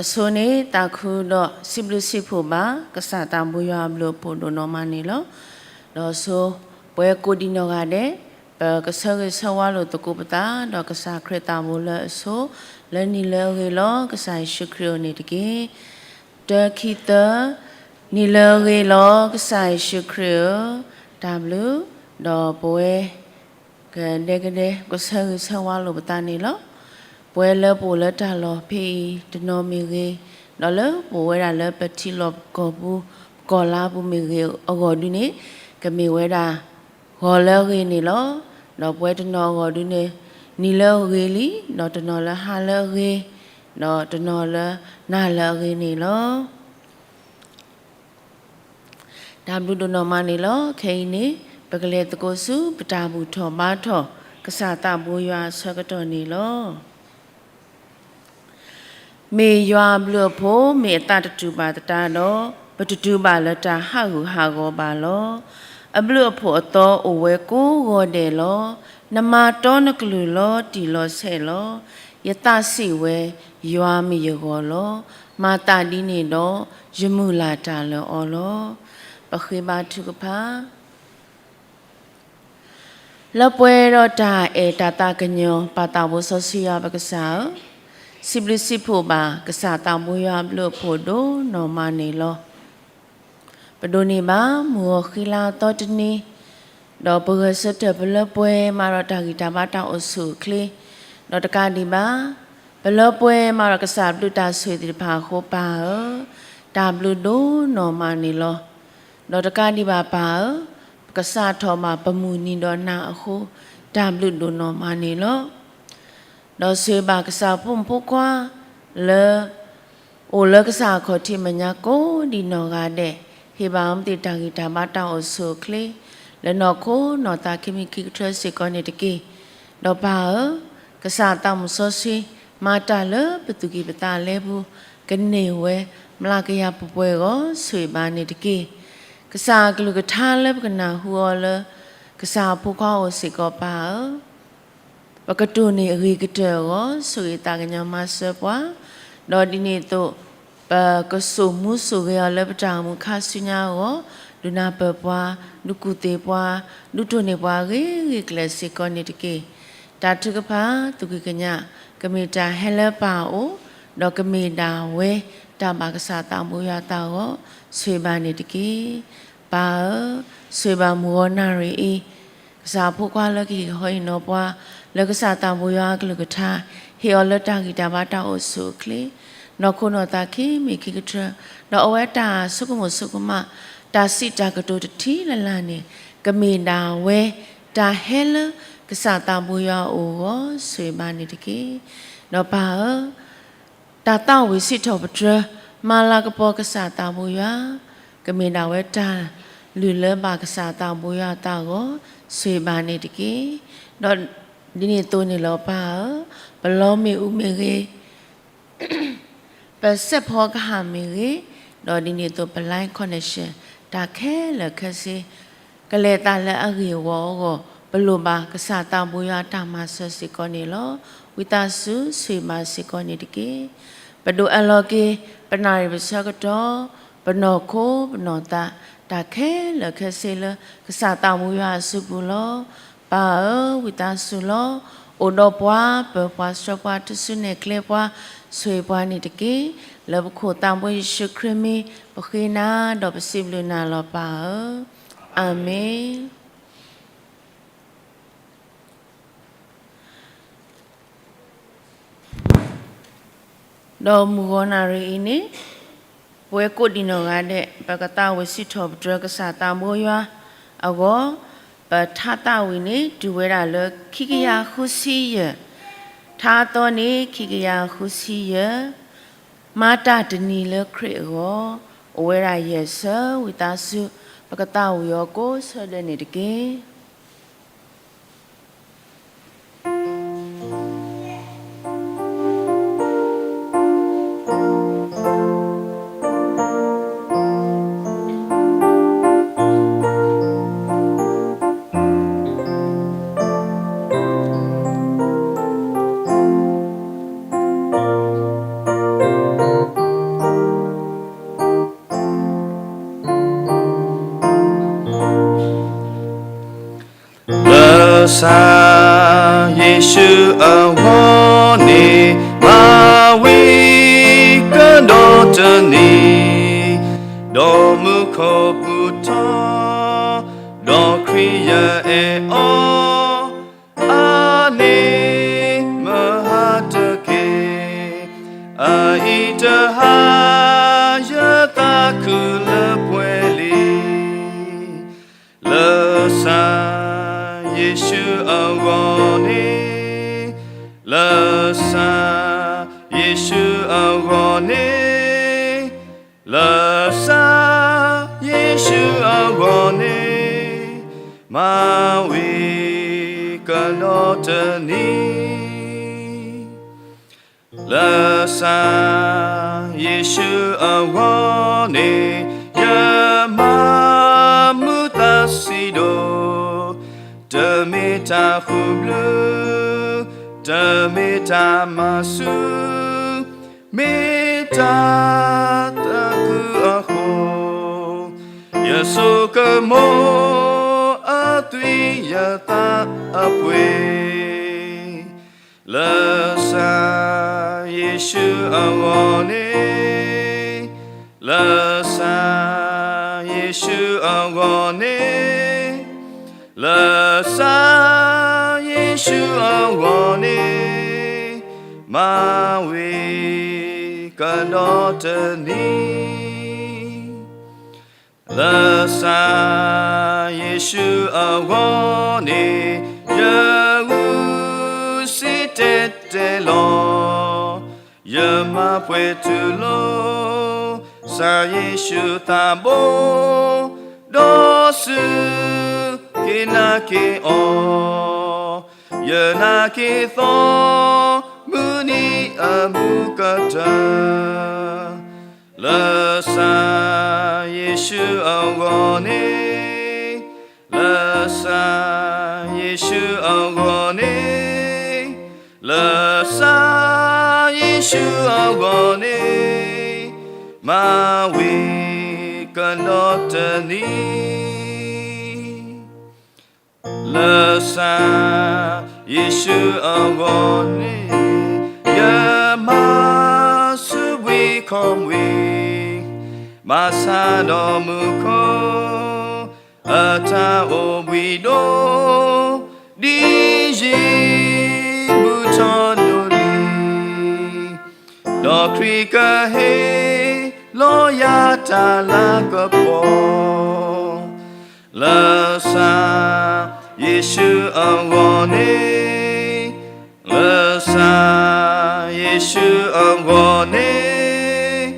အဆိန့ၣ် သးခုဒီးစံးဘျုးစံးဖှိၣ်ဘၣ် ကစၢ်သးဘိယွၤအဘျုးအဖှိၣ်ဒိၣ်နီၢ်မးန့ၣ်လီၤ. ဒီးဆိ ပဝဲကိးဒံးနီၢ်ဂၤဒဲး ပကဆၢဂ့ၤဆၢဝါလိာ်သကိးပသး ဒီးကစၢ်ခရံာ်သးဘိလၢအဆိ လၢနံၤလၢအဂ့ၤလီၤ ကစၢ်ယ့ၣ်ၡူးခရံာ်အအိၣ်န့ၣ်တက့ၢ်. တၢ ခံ သၢ, နံၤလၢအဂ့ၤလီၤ ကစၢ်ယ့ၣ်ၡူးခရံာ်ဧၢ, တၢ်ဘျုး, ဒီးပဝဲ ကဒဲကဒဲ ကဆၢဂ့ၤဆၢဝါလိာ်ပသးန့ၣ်လီၤ. ပဝဲလၢပအိၣ်လၢတၢ်လီၢ်ဖဲအံၤတနီၤမ့ၢ်ဂ့ၤ, ဒီးလၢပအိၣ်ဝဲဒၣ်လၢပထံလီၢ်ပကီၢ်ပူၤ ပကီၢ်လါပူၤမ့ၢ်ဂ့ၤအဂီၢ်ဒုန့ၣ် ကမ့ၢ်ဝဲဒၣ် ဂီၤလၢအဂ့ၤန့ၣ်လီၤ. ဒီးပဝဲတနီၤအဂီၢ်ဒုန့ၣ် နံၤလၢအဂ့ၤလံ, ဒီးတနီၤလၢဟါလၢအဂ့ၤ, ဒီးတနီၤလၢနၤလၢအဂ့ၤန့ၣ်လီၤ. တၢ်ဘျုးဒိၣ်နီၢ်မးန့ၣ်လီၤ. ခဲအံၤန့ၣ် ပကလဲၤသကိးဆူ ပတၢ်ဘူၣ်ထီၣ်ဘါထီၣ် ကစၢ်သးဘိယွၤအဆၢကတီၢ်န့ၣ်လီၤ. မ့ၢ်ယွၤအဘျုးအဖှိၣ် မ့ၢ်အသးတတူာ်ဘၣ်သတးဒီး, ပတတုၤဘၣ်လၢတၢ်ဟးဂူာ်ဟးဂီၤဘၣ်လီၤ. အဘျုးအဖှိၣ်အသီအိၣ်ဝဲကိးဂီၤဒဲးလီၤ. နမၤတီနကလုၢ်လီၤတံၢ်လီၤဆဲးလီၤ. ယသးစံးဝဲ, ယွၤမ့ၢ်ယဂီၢ်လီၤ. မၤသးဒ်န့ၣ်ဒီး, ယမုၢ်လၢ်တၢ်လၢအီၤလီၤ. ပဃ့ဘါထုကဖၣ်. လၢပှဲၤဒီးတၢ်အဲၣ်တၢ်သးကညီၤ ပၢ်သးဘိစီဆှံယွၤပကစၢ်ဧၢ, စံးဘျုးစံးဖှိၣ်ဘၣ် ကစၢ်သးဘိယွၤအဘျုးအဖှိၣ်ဒိၣ်နီၢ်မးန့ၣ်လီၤ. ပဒိးန့ၢ်ဘၣ် မုၢ်ဂီၤဃံလၤအသီတနံၤ, ဒီးပဂဲၤဆၢထၢၣ်ပလၢပှဲၤမးဒီးတၢ်ဂံၢ်တၢ်ဘါတၢ်အိၣ်ဆူၣ်အိၣ်ချ့, ဒီးတကးဒံးဘၣ် ပလၢပှဲၤမးဒီးကစၢ်ဘျုးတၢ်ဆိၣ်ဂ့ၤသ့ၣ်တဖၣ်အဃိ ပၢ်ဧၢ, တၢ်ဘျုးဒိၣ်နီၢ်မးန့ၣ်လီၤ. ဒီးတကးဒံးဘၣ်ပၢ်ဧၢ, ပကစးထီၣ်ဘၣ်ပမုၢ်နံၤဒီးနၤအဃိ, တၢ်ဘျုးဒိၣ်နီၢ်မးန့ၣ်လီၤ. ဒီးဆိၣ်ဂ့ၤဘၣ်ကစၢ်ဖိမုၣ်ဖိခွါလၢ အိၣ်လၢကစၢ်အခီၣ်ထံးမဲာ်ညါကိးဒံးနီၢ်ဂၤဒဲး, ဟ့ၣ်ဘၣ်အီၤမ့ၢ်သ့ၣ်တၢ်ဂံၢ်တၢ်ဘါတၢ်အိၣ်ဆူၣ်အိၣ်ချ့, လၢနီၢ်ခိနီၢ်သးခံမံၤခံကထၢစ့ၢ်ကီးန့ၣ်တက့ၢ်. ဒီးပၢ်ဧၢ, ကစၢ်သးမုၣ်စီဆှံ မၤတၢ်လၢပသူၣ်ကံၢ်ပသးလဲပူၤ, ကန့ၢ်ဝဲ မျးကယၤပှဲၤပှဲၤအဂီၢ် ဆိၣ်ဂ့ၤဘၣ်န့ၣ်တက့ၢ်. ကစၢ်အကလုၢ်ကထါလၢပကနၢ်ဟူအီၤလၢ ကစၢ်အဖိခွါအအိၣ်စ့ၢ်ကီးပၢ်ဧၢ, ပကတိၢ်န့ၢ်အဂ့ၤကတၢၢ်အဂီၢ် ဆိၣ်ဂ့ၤသးကညီၤမၤစၢၤပှၤ, ဒီးဒ်န့ၣ်အသိး ပကစိာ်မူစိာ်ဂဲၤအီၤလၢပတၢ်အိၣ်မူခါဆူညါအဂီၢ်, ဒုးနၢ်ပၢၢ်ပှၤ, ဒုးကူၣ်သ့ပှၤ, ဒုးတိၢ်န့ၢ်ပှၤဂ့ၤဂ့ၤကျဲၤစ့ၢ်ကီးန့ၣ်တက့ၢ်. တၢ်ထုကဖၣ်သူၣ်ကံၢ်ကညး ကမ့ၢ်တၢ်ဟဲလၢပၢ်အအိၣ်, ဒီးကမ့ၢ်ဒၣ်ဝဲတၢ်ဘၣ်ကစၢ်သးဘိယွၤအသးအဂီၢ် ဆိၣ်ဂ့ၤဘၣ်န့ၣ်တက့ၢ်. ပၢ်ဧၢ, ဆိၣ်ဂ့ၤဘၣ်မုၢ်ဂီၤနၣ်ရံၣ်အံၤ ကစၢ်အဖိခွါလၢကဟ့ၣ်ဟီအံၤနီၤပှၤ, လၢကစၢ်သးဘိယွၤအကလုၢ်ကထါ, ဟ့ၣ်အီၤလၢတၢ်ဂံၢ်တၢ်ဘါတၢ်အိၣ်ဆူၣ်အိၣ်ချ့, နီၢ်ခိနီၢ်သးခံမံၤခံကထၢ, ဒီးအဝဲတၢ်ဆိကမိၣ်ဆိကမး, တၢ်စံးတၢ်ကတိၤတထံၣ်လၢ်လၢ်န့ၣ်, ကမ့ၢ်ဒၣ်ဝဲ တၢ်ဟဲလၢကစၢ်သးဘိယွၤအအိၣ်အဂီၢ် ဆိၣ်ဂ့ၤဘၣ်န့ၣ်တက့ၢ်. ဒီးပၢ်ဧၢ, တၢ်သးဝံၣ်စံးထီၣ်ပတြၢၤ မၤလၤကပီၤကစၢ်သးဘိယွၤ, ကမ့ၢ်ဒၣ်ဝဲတၢ်လုၢ်လၢဘၣ်ကစၢ်သးဘိယွၤအသးအဂီၢ် ဆိၣ်ဂ့ၤဘၣ်န့ၣ်တက့ၢ်. ဒီးဒ်န့ၣ်အသိးန့ၣ်လီၤပၢ်ဧၢ, ပလီမ့ၣ်အူမ့ၢ်ဂ့ၤ, ပစဲးဖီကဟၣ်မ့ၢ်ဂ့ၤ, ဒီးဒ်န့ၣ်အသိးပ line connection တၢ်ခဲလၢာ်ခဲဆ့ ကလဲၤသးလၢအဂ့ၢ်အဝီအဂီၢ်, ပလိၣ်ဘၣ်ကစၢ်သးဘိယွၤအတၢ်မၤစၢၤစ့ၢ်ကီးန့ၣ်လီၤ. ဝံသးစူၤဆိၣ်ဂ့ၤဘၣ်စ့ၢ်ကီးန့ၣ်တက့ၢ်. ပဒိးအၢၣ်လီၤက့ၤ ပနၣ်ရံၣ်ပဆၢကတီၢ်, ပနီၢ်ခိပနီၢ်သး တၢ်ခဲလၢာ်ခဲဆ့လၢ ကစၢ်သးဘိယွၤအစုပူၤလီၤ. ပၢ်ဧၢ, ဝံသးစူၤလီၤ. အိၣ်ဒီးပှၤ, ပၢၤပှၤဆှၢပှၤ ထူၣ်စုနဲၣ်ကျဲပှၤ, ဆိၣ်ဂ့ၤပှၤန့ၣ်တက့ၢ်. လၢပခိၣ်သးဘိယ့ၣ်ၡူးခရံာ်မံၤ ပဃ့နၤဒီးပစံးဘျုးနၤလီၤပၢ်ဧၢ, အၤမ့ၣ်. ဒီးမုၢ်ဂီၤနၣ်ရံၣ်အံၤန့ၣ်, ပဝဲကိးဒံးနီၢ်ဂၤဒဲး ပကသးဝံၣ်စံးထီၣ်ပတြၢၤကစၢ်သးဘိယွၤအဂီၢ်, ပထါသးဝံၣ်န့ၣ် တုၤဝဲဒၣ်လၢခံကယၤဃုဆံယဲၢ်, ထါအသီန့ၣ် ခံကယၤဃုဆံယဲၢ်, မၤတၢ်တနံၤလၢခရံာ်အဂီၢ်, အိၣ်ဝဲဒၣ်ယဲၢ်ဆၢ, ဝံသးစူၤ ပကသးဝံၣ်အီၤကိးဆၢဒဲးန့ၣ်တက့ၢ်. လၢစၢ်ယ့ၣ်ၡူးအဂီၢ်န့ၣ် မၤဝံၤကဒီးတနံၤ, ဒီးမူခိၣ်ပူၤထီၣ်, ဒီးခရံာ်ယအဲၣ်အီၤ, အါန့ၢ်မဟါတက့ၢ်. အအံၤတဟါယသးခုလၢပှဲၤလံ, လၢစၢ်ယ့ၣ်ၡူးအဂီၢ်န့ၣ်, လၢစၢ်ယ့ၣ်ၡူးအဂီၢ်န့ၣ်, လၢစၢ်ယ့ၣ်ၡူးအဂီၢ်န့ၣ်, မၤဝံၤကဒီးတနံၤ. လၢစၢ်ယ့ၣ်ၡူးအဂီၢ်န့ၣ်, ယမၤမူသးစံးဒိၣ်, တမ့ၢ်တၢ်ဃူဘျုး, တမ့ၢ်တၢ်မၤဆူၣ်, မ့ၢ်တၢ်သးခုအဃိ, ယဆိကမိၣ်အသွံၣ်ယသးအပှ့ၤ. လၢစၢ်ယ့ၣ်ၡူးအဂီၢ်န့ၣ်, လၢစၢ်ယ့ၣ်ၡူးအဂီၢ်န့ၣ်, လၢစၢ်ယ့ၣ်ၡူးအဂီၢ်န့ၣ်, မၤဝံၤကဒီးတနံၤ. လၢစၢ်ယ့ၣ်ၡူးအဂီၢ်န့ၣ်, ယဂုာ်စ့တဲတဲလီၤ. ယမၤပှဲၤတူၢ်လိာ်စၢ်ယ့ၣ်ၡူးသးဘိ, ဒီးစူၢ်က့ၤနာ်က့ၤအီၤ, ယနာ်က့ၤသီမုၢ်နံၤအမုၢ်ကတၢၢ်. လၢစၢ်ယ့ၣ်ၡူးအဂီၢ်န့ၣ်, လၢစၢ်ယ့ၣ်ၡူးအဂီၢ်န့ၣ်, လၢစၢ်ယ့ၣ်ၡူးအဂီၢ်န့ၣ်, မၤဝံၤကဒီးတနံၤ. လၢစၢ်ယ့ၣ်ၡူးအဂီၢ်န့ၣ်, ယမၤဆူဘှံးခီၣ်ဘှံး, မၤဆါဒီးမူခိၣ်အတၢ်အိၣ်ဘှံးဒိၣ်, ဒ်ယံၤဘူၣ်ထီၣ်ဒိၣ်လံ. ဒီးခရံာ်ကဟ့ၣ်လီၤယၤတၢ်လၤကပီၤ, လၢစၢ်ယ့ၣ်ၡူးအဂီၢ်န့ၣ်, လၢစၢ်ယ့ၣ်ၡူးအဂီၢ်န့ၣ်,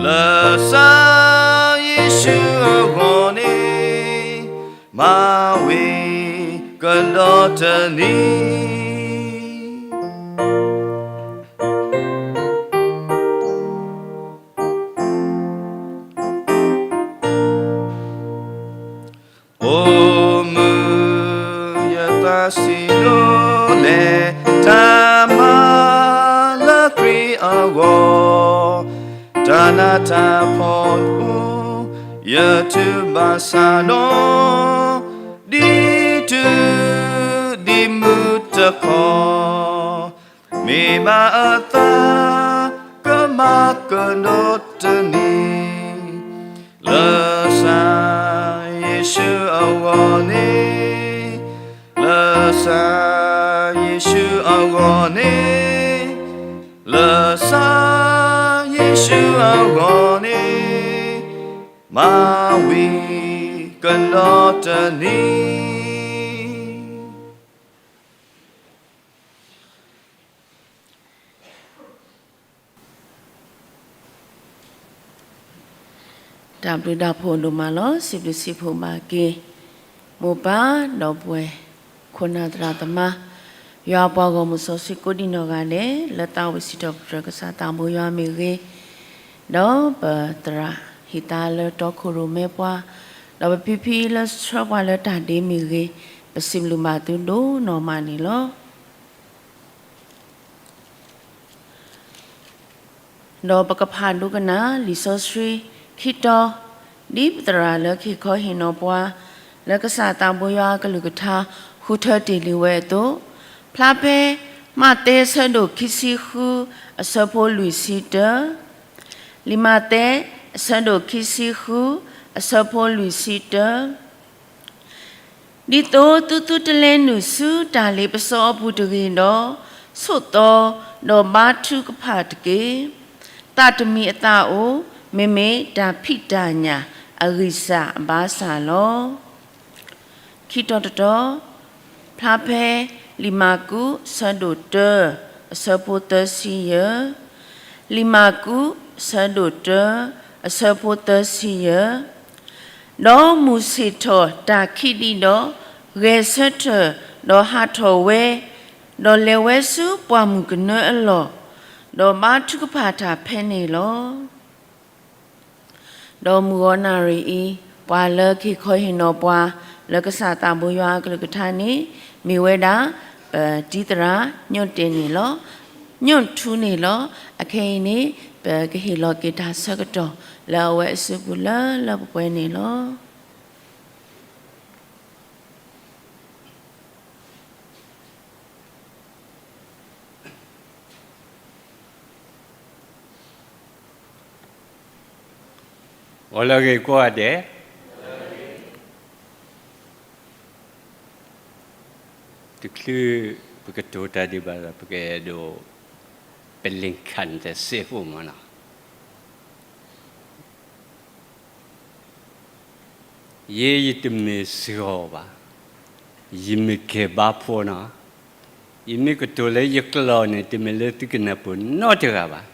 လၢစၢ်ယ့ၣ်ၡူးအဂီၢ်န့ၣ်, မၤဝံၤကဒီးတနံၤ. အိၣ်မုာ်ယသးစံးဒိၣ်လဲၣ်, တၢ်မၤလၢခရံာ်အဂီၢ်, တၢ်နးတၢ်ဖှီၣ်အိၣ်, ယတူၢ်ဘၣ်ဆၣ်ဒီး, ဒ်တူၢ်ဒ်မုၢ်တခီ, မ့ၢ်ဘၣ်အသးကမၤကဒီးတနံၤ, လၢစၢ်ယ့ၣ်ၡူးအဂီၢ်န့ၣ်, လၢစၢ်ယ့ၣ်ၡူးအဂီၢ်န့ၣ်, လၢစၢ်ယ့ၣ်ၡူးအဂီၢ်န့ၣ်, မၤဝံၤကဒီးတနံၤ. တၢ်ဘျုးတၢ်ဖှိၣ်ဒိၣ်မးလီၤ. စံးဘျုးစံးဖှိၣ်ဘၣ်က့ၤ မိၢ်ပၢ်ဒီပုၢ်ဝဲၢ် ခိၣ်နၢ်သရၣ်သမါ, ယွၤအပှၤဂီၢ်မုၢ်စီဆှံကိးဒံနီၢ်ဂၤဒဲး, လၢသးဝံၣ်စံးထီၣ်ပတြၢၤကစၢ်သးဘိယွၤမ့ၢ်ဂ့ၤ, ဒီးပသရၣ်ဟံၣ်သါလၢတီခိၣ်ရိၣ်မဲပှၤ, ဒီးပဖံဖံလၢဆှၢပှၤလၢတၢ်ဒ့မ့ၢ်ဂ့ၤ, ပစံးဘျုးဘၣ်သုဒိၣ်နီၢ်မးန့ၣ်လီၤ. ဒီးပကဖးဒိကနၣ်လံာ်စီဆှံခံတီၤ, ဒ်ပသရၣ်လၢကဟ့ၣ်ခီဟ့ၣ်နီၤပှၤ လၢကစၢ်သးဘိယွၤအကလုၢ်ကထါဃု ဃုထၢတ့ၢ်လံဝဲအသိး, ဖျါဖဲမးသဲအဆၢဒိၣ်ခံဆံဃု အဆၢဖိလွံၢ်ဆံတၢ, လံာ်မးသဲ အဆၢဒိၣ်ခံဆံဃု အဆၢဖိလွံၢ်ဆံတၢ, ဒ်သိးသုသုတလဲနုာ်ဆူတၢ်လ့ပစီအပူၤတဂ့ၤဒီး, ဆိးသီဒီးဘါထုကဖၣ်တက့ၢ်. သးတမံၤအသးအိၣ်, မ့မ့ၢ်တၢ်ဖံးတၢ်ညၣ်အဂံၢ်စၢ်အဘါစၢ်လီၤ. ခံတီၤတတီၤ, ဖျါဖဲလံာ်မၢ်ကူး အဆၢဒိၣ်တၢ အဆၢဖိသၢဆံယဲၢ်, လံာ်မၢ်ကူး အဆၢဒိၣ်တၢ အဆၢဖိသၢဆံယဲၢ်, ဒီးမုၢ်ဆ့ၣ်ထီၣ်တၢ်ခံးဒံးဒီး, ဂဲၤဆၢထၢၣ်ဒီးဟးထီၣ်ဝဲ, ဒီးလဲၤဝဲဆူပှၢ်မုၢ်ကနၢအလီၢ်, ဒီးဘါထုကဖၣ်တၢ်ဖဲန့ၣ်လီၤ. ဒီးမုၢ်ဂီၤနၣ်ရံၣ်အံၤ, ပှၤလၢကဟ့ၣ်ခီဟ့ၣ်နီၤပှၤ လၢကစၢ်သးဘိယွၤအကလုၢ်ကထါန့ၣ်, မ့ၢ်ဝဲဒၣ် ပတံၤသရၣ်ညိၣ်တ့ၢ်န့ၣ်လီၤ. ညိၣ်ထူန့ၣ်လီၤ. အခဲအံၤန့ၣ်, ပကဟ့ၣ်လီၤက့ၤတၢ်ဆၢကတီၢ် လၢအဝဲအစုပူၤလၢလၢပှဲၤပှဲၤန့ၣ်လီၤ. အိၣ်လၢအဂ့ၤကိးဂၤဒဲး, တချုးပကတိၤတၢ်ဒံးဘၣ်ဒီး ပကအဲၣ်ဒိး ပလ့ၣ်ခၣ်တစဲးဖိမးနီၤ. ယဲယတမ့ၢ်စှီၤဘၣ်, ယမ့ၢ်ကဲဘါဖိနီၤ. ယမ့ၢ်ကတိၤလၢယကျိာ်န့ၣ် တမ့ၢ်လၢသုကနၢ်ပၢၢ်နီတဂၤဘၣ်.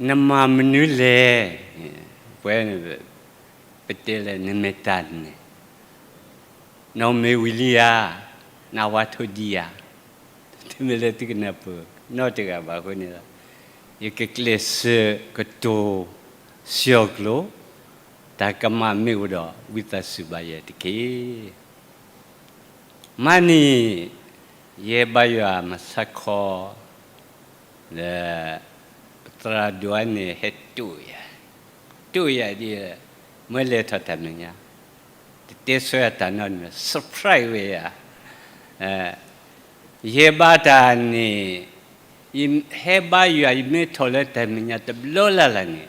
နမၤမနုၤလဲၣ်, ပှဲၤန့ၣ် ပတဲလဲၣ် နမ့ၢ်တၢ်န့ၣ်, နီၢ်မ့ၢ်ဝံၤလံဧါ, နဝါထိၣ်ဒံးဧါ, တမ့ၢ်လၢသုကနၢ်ပၢၢ်နီတဂၤဘၣ်အဃိန့ၣ်ဒီး, ယကကျဲးစၢးကတိၤစံးအီၤကျိာ်, တၢ်ကမၣ်မ့ၢ်အိၣ်ဒီး ဝံသးစူၤဘၣ်ယဲတက့ၢ်. မၤန့ၢ် ယဲဘါယွၤမၤဆါခီ လၢ ပသရၣ်ဒိၣ်အံၤန့ၣ် ဟဲတိၢ်ယၤ, တိၢ်ယၤဒ် မ့ၢ်လဲၤထီၣ်တၢ်မဲာ်ညါ, တတဲဆၢယၤတၢ်နီတမံၤ surprise ဝဲယၤ, ယဟဲဘါတၢ်န့ၣ်, ယဟဲဘါယွၤ ယမ့ၢ်ထီၣ်လၢတၢ်မဲာ်ညါတဘျီလၢ်လၢ်န့ၣ်,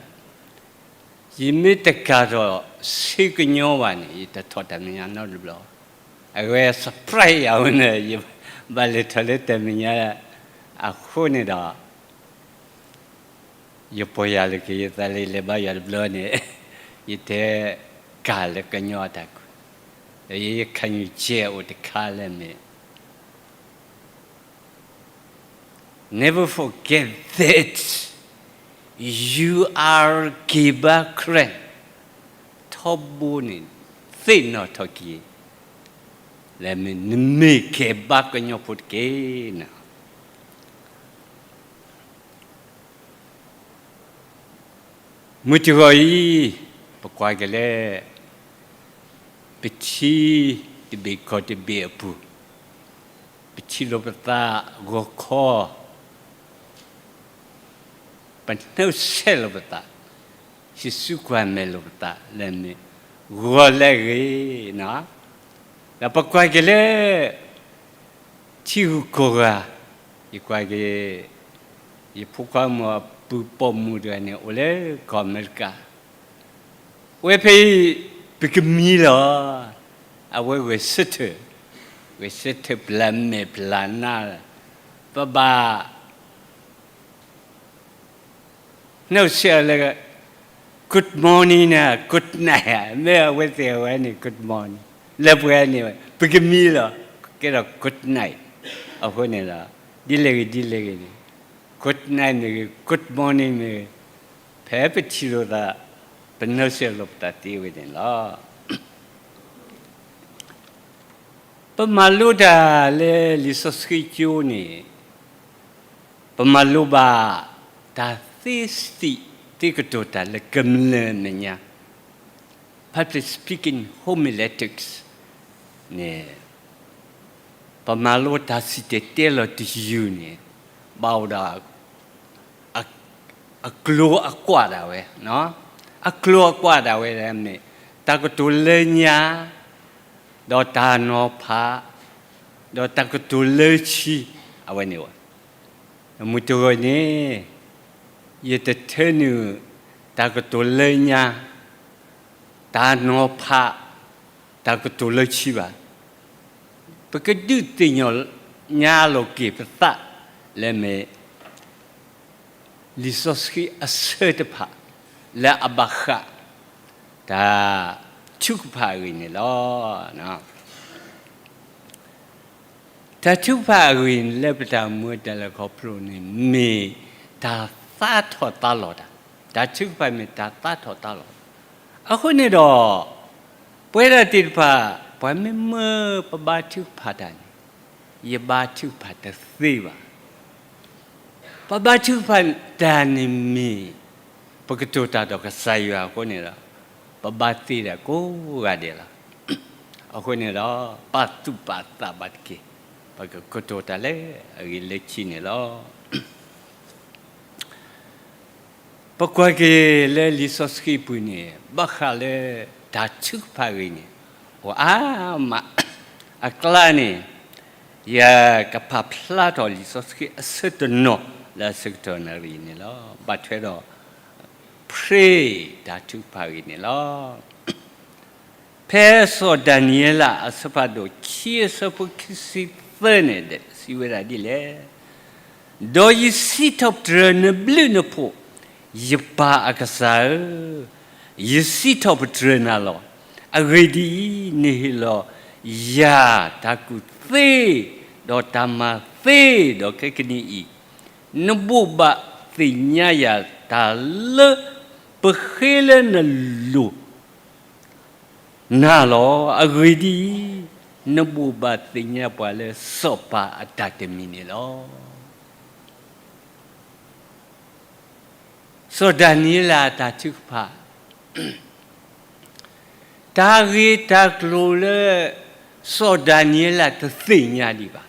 ယမ့ၢ်တကၤထီၣ်ဆ့ကညီဘၣ်န့ၣ် ယတထီၣ်တၢ်မဲာ်ညါနီတဘျီ. အဝဲ surprise ယၤဝဲန့ၣ် ယဘၣ်လဲၤထီၣ်လၢတၢ်မဲာ်ညါအဃိန့ၣ်ဒီး, ယပီၢ်ယၢ်လီၤက့ၤယသးလၢယလဲၤဘါယွၤတဘျီန့ၣ်, ယတဲကၤလၢကညီအတၢ်ကွဲး, ဒီးယဲယခံယူချက်အိၣ်တခါလၢမ့ၢ် Never forget that you are ကဲဘါ Karen. ထီဘိန့ၣ် သ့ၣ်နီၣ်ထီၣ်က့ၤ လၢမ့ၢ် နမ့ၢ်ကဲဘါကညီဖိတက့ၢ်နီၤ. မုၢ်တဂီၤအံၤ ပကွၢ်က့ၤလၢ ပထံတဘ့ၣ်ကီၢ်တဘ့ၣ်အပူၤ, ပထံၣ်လိာ်ပသးဂီၤခီ, ပနှုတ်ဆက်လိာ်ပသး, စံးဆူကွၢ်မဲာ်လိာ်ပသးလၢမ့ၢ် ဂီၤလၢအဂ့ၤနီၤ. ဒီးပကွၢ်က့ၤလၢ ထံဂုၤကီၢ်ဂၤ, ယကွၢ်က့ၤ ယဖိခွါမုၣ်အပုၢ်ပိာ်မုၣ်တဂၤန့ၣ် အိၣ်လၢကီၢ်အမဲရကၤ, အဝဲဖဲအံၤ ပကမံလီၤ. အဝဲဂဲၤဆၢထၢၣ်, ဂဲၤဆၢထၢၣ်ပျၢ်မဲာ်ပျၢ်နါ, ပဘၣ် နှုတ်ဆက်လၢ good morning န့ၣ် good night ဧါ, မ့ၢ်အဝဲသ့ၣ်အဝဲန့ၣ် good morning, လၢပှဲၤန့ၣ် ပကမံလီၤ, ကဲဒီး good night အဃိန့ၣ်လီၤ. ဒ်လဲၣ်ဂ့ၤ ဒ်လဲၣ်ဂ့ၤန့ၣ် good night မ့ၢ်ဂ့ၤ good morning မ့ၢ်ဂ့ၤ, ဖဲပထံၣ်လိာ်သး ပနှုတ်ဆက်လိာ်ပသးသ့ဝဲန့ၣ်လီၤ. ပမၤလိတၢ်လၢလံာ်စီဆှံကၠိန့ၣ်, ပမၤလိဘၣ် တၢ်သ့စံးသ့ကတိၤတၢ်လၢကမျၢၢ်မဲာ်ညါ, public speaking homiletics န့ၣ်, ပမၤလိတၢ်စံၣ်တဲၤတဲလီၤတယုၢ်န့ၣ်, ဘၣ်အိၣ်ဒီး အကျိၤအကွာ်ဒၣ်ဝဲ, အကျိၤအကွာ်ဒၣ်ဝဲမ့ၢ်, တၢ် တၢ်ကတိၤလၢညါ, ဒီးတၢ်နီၤဖး, ဒီးတၢ်ကတိၤလၢဆံ, အဝဲန့ၣ်ဝဲ, မုၢ်တဂီၤန့ၣ်, ယတထၢနုာ် တၢ်ကတိၤလၢညါ, တၢ်နီၤဖး, တၢ်ကတိၤလၢဆံဘၣ်. ပကဒုးသ့ၣ်ညါလီၤက့ၤပသးလၢမ့ၢ် လံာ်စီဆှံအဆၢတဖၣ် လၢအဘၣ်ဃး တၢ်ထုကဖၣ်အဂ့ၢ်န့ၣ်လီၤ. တၢ်ထုကဖၣ်အဂ့ၢ်န့ၣ် လၢပတၢ်မူတၢ်လဲၤခီဖျိန့ၣ် မ့ၢ်တၢ်သးထီၣ်သးလီၤတၢ်, တၢ်ထုကဖၣ်မ့ၢ်တၢ်သးထီၣ်သးလီၤ. အဃိန့ၣ်ဒီး ပဝဲဒၣ်သ့ၣ်တဖၣ် ပှၤမ့ၢ်မၢပဘါထုကဖၣ်တၢ်န့ၣ်, ယဘါထုကဖၣ်တသ့ဘၣ်. ပဘါထုကဖၣ်တၢ်န့ၣ်မ့ၢ် ပကတိၤတၢ်ဒီးကစၢ်ယွၤအဃိန့ၣ်ဒီး ပဘါသ့တၢ်ကိးဂၤဒဲးလီၤ. အဃိန့ၣ်ဒီး ပာ်သူၣ်ပာ်သးဘၣ်တက့ၢ်, ပကကတိၤတၢ်လၢအဂ့ၢ်လၢခံန့ၣ်လီၤ. ပကွၢ်က့ၤလၢလံာ်စီဆှံပူၤန့ၣ် ဘၣ်ဃးလၢတၢ်ထုကဖၣ်အဂ့ၢ်န့ၣ် အိၣ်အါမး. အကျါန့ၣ် ယကဖးဖျါထီၣ်လံာ်စီဆှံအဆၢတနီၤ လၢအဆၢကတီၢ်နၣ်ရံၣ်န့ၣ်လီၤ. ဘၣ်ထွဲဒီး pray တၢ်ထုကဖၣ်အဂ့ၢ်န့ၣ်လီၤ. ဖဲစီၤဒၤနံးယ့လးအဆၢဖးဒိၣ်ခံအဆၢဖိခံဆံသၢန့ၣ် စံးဝဲဒၣ်ဒ်လဲၣ်, ဒီးယစံးထီၣ်ပတြၢၤနဘျုးနဖှိၣ်, ယပၢ်အကစၢ်ဧၢ, ယစံးထီၣ်ပတြၢၤနၤလီၤ. အဂ့ၢ်ဒ်အံၤ, နဟ့ၣ်လီၤယၤတၢ်ကူၣ်သ့, ဒီးတၢ်မၤသ့, ဒီးခဲကနံၣ်အံၤ နဘိးဘၣ်သ့ၣ်ညါယၤတၢ်လၢပဃ့လၢနလိၤ နၤလီၤ. အဂ့ၢ်ဒ်အံၤ, နဘိးဘၣ်သ့ၣ်ညါပှၤလၢစီၤပၤအတၢ်တမံၤန့ၣ်လီၤ. စီၤဒၤနံးယ့လးအတၢ်ထုကဖၣ်, တၢ်ဂ့ၢ်တၢ်ကျိၤလၢ စီၤဒၤနံးယ့လးတသ့ၣ်ညါဒံးဘၣ်.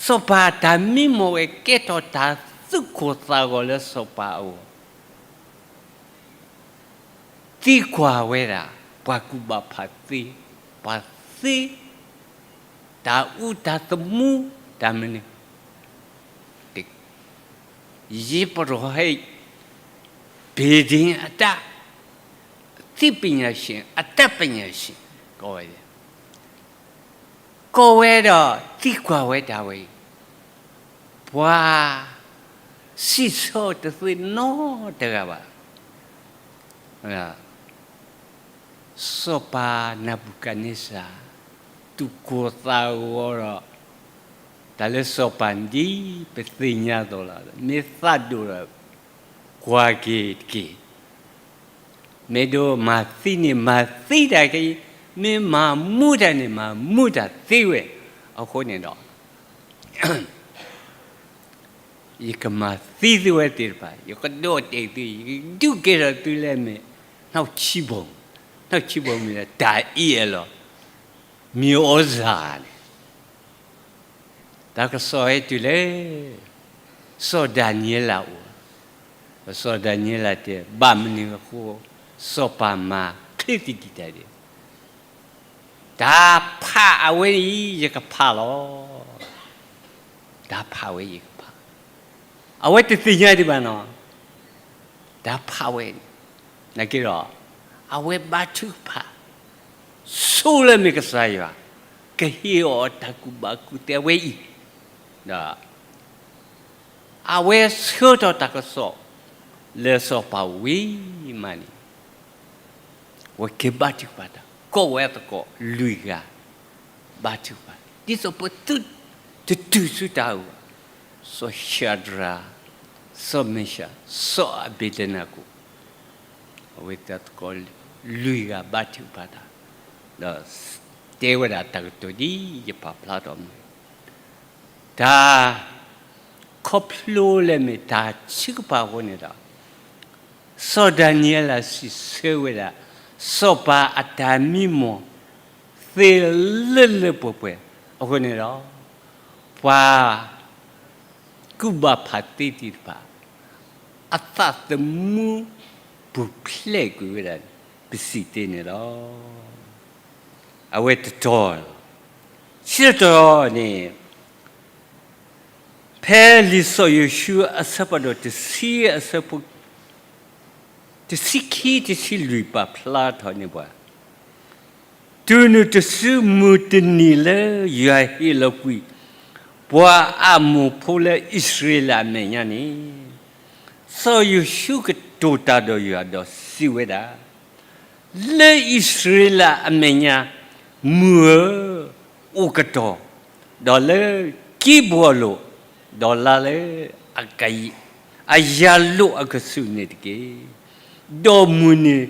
စီၤပၤအတၢ်မံမီၢ်ဝဲကဲထီၣ်တၢ်သူၣ်ကိၢ်သးဂီၤလၢစီၤပၤအဂီၢ် သံကွၢ်ဝဲဒၣ် ပှၤကူၣ်ဘၣ်ဖးသ့, ပှၤသ့, တၢ်အူတၢ်သမူ, တၢ်မနုၤ, ယပရီဟ့ၣ် ဘ့ၣ်ဒ့ၣ်အတၢ်, သံပညာရှင်, အတတ်ပညာရှင်, ကိးဝဲ, ကိးဝဲဒီးသံကွၢ်ဝဲဒၣ်ဝဲအံၤ, ပှၤစံးဆၢတသ့နီတဂၤဘၣ်. စီၤပၤနၤဘူၤခၣ်န့စၢ် သူၣ်ကိၢ်သးဂီၤဒီး တၢ်လၢစီၤပၤဒ်ပသ့ၣ်ညါအသိးလီၤ. မ့ၢ်သးဒိၣ်ဒီး ကွၢ်က့ၤတက့ၢ်. မ့ၢ်ဒိးမၤသံန့ၣ် မၤသံတၢ်က့ၤ, မ့ၢ်မၤမူတၢ်န့ၣ် မၤမူတၢ်သ့ဝဲ. အဃိန့ၣ်ဒီး ယကမၤသံသုဝဲသ့ၣ်တဖၣ်, ယကဒိးတဲာ်သု, ယကဒုးကဲထီၣ်သုလၢမ့ၢ် နှုတ်ချီးဘုန်း, နှုတ်ချီးဘုန်းမ့ၢ်တၢ်အ့ၣ်အလီၤ, မံၤအိၣ်စၢ်န့ၣ် တၢ်ကစီၣ်ဟဲတုၤလၢ စီၤဒၤနံးယ့လးအအိၣ်, စီၤဒၤနံးယ့လးတဲ ဘၣ်မနုၤအဃိ စီၤပၤမၤချ့သံဒံးတၢ်ဒဲး, တၢ်ဖးအဝဲအံၤ ယကဖးလီၤ. တၢ်ဖးဝဲယကဖး, အဝဲတသ့ၣ်ညါဒံးဘၣ်နီၤ. တၢ်ဖးဝဲန့ၣ်, နာ်က့ဒီး အဝဲဘါထုကဖၣ် ဆိလၢမ့ၢ်ကစၢ်ယွၤ ကဟ့ၣ်အီၤတၢ်ကူၣ်ဘၣ်ကူၣ်သ့ဝဲအံၤ, ဒီး အဝဲဆှၢထီၣ်တၢ်ကစီၣ်လၢစီၤပၤဝံၤမးန့ၣ် အဝဲက့ၤဘါထုကဖၣ်တၢ်, ကိးဝဲသကိးလွံၢ်ဂၤ ဘါထုကဖၣ်, ဒ်သိးပသုတတုၤဆူတၢ်အုၣ်ဘၣ်, စီၤၡၤဒြး, စီၤမ့ၡး, စီၤအဘ့းနကိၤ, အဝဲသကိးလွံၢ်ဂၤဘါထုကဖၣ်တၢ်, ဒီးတဲဝဲဒၣ်တၢ်ကတိၤဒ်ယပာ်ဖျါထီၣ်မး, တၢ် ခီဖျိလၢမ့ၢ်တၢ်ထုကဖၣ်အဃိန့ၣ်ဒီး စီၤဒၤနံးယ့လးစံးဆၢဝဲဒၣ် စီၤပၤအတၢ်မံမီၢ်သ့လၢလၢပှဲၤပှဲၤ, အဃိန့ၣ်ဒီး ပှၤကူၣ်ဘၣ်ဖးသ့သ့ၣ်တဖၣ် အသးသမူပူၤဖျဲးကွံာ်ဝဲဒၣ်န့ၣ် ပစံးတ့ၢ်န့ၣ်လီၤ. အဝဲတတီၤလီၤ. ခံတီၤန့ၣ် ဖဲလံာ်စီၤယိၤၡူအဆၢဖးဒိၣ်တဆံအဆၢဖိ တဆံခံ တဆံလွံၢ်ပာ်ဖျါထီၣ်န့ၢ်ပှၤ, တုၤနုၤတစုမုၢ်တနံၤလၢယွၤဟ့ၣ်လီၤကွံာ် ပှၤအမိၣ်ဖိလၢအံၣ်စရ့လးအမဲာ်ညါန့ၣ်, စီၤယိၤၡူကတိၤတၢ်ဒီးယွၤဒီးစံးဝဲဒၣ်, လၢအံၣ်စရ့လးအမဲာ်ညါ, မုၢ်ဧၢ, အိၣ်ကတီၤ, ဒီးလၢကံးဘိအလိၤ, ဒီးလါလၢ အယၤလိာ်အကဆူးန့ၣ်တက့ၢ်. ဒီးမုၢ်န့ၣ်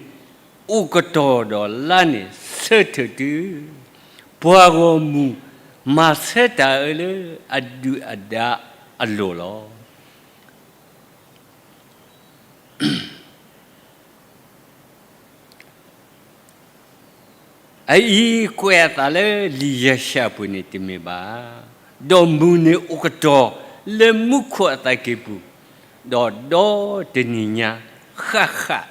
အိၣ်ကတီၤဒီးလါန့ၣ်ဆၢထၢၣ်တုၤ ပှၤဂီၢ်မုၢ်မၤဆၢတၢ်အၢလၢအဒုၣ်အဒါအလိၤလီၤ. အအံၤကွဲးအသးလၢလံာ်ယၡါယၤအပူၤန့ၣ်တမ့ၢ်ဘၣ်. ဒီးမုၢ်န့ၣ်အိၣ်ကတီၤလၢမူခိၣ်အသးကံၢ်ပူၤ, ဒီးဒီတနံၤညါဃၣ်ဃၣ်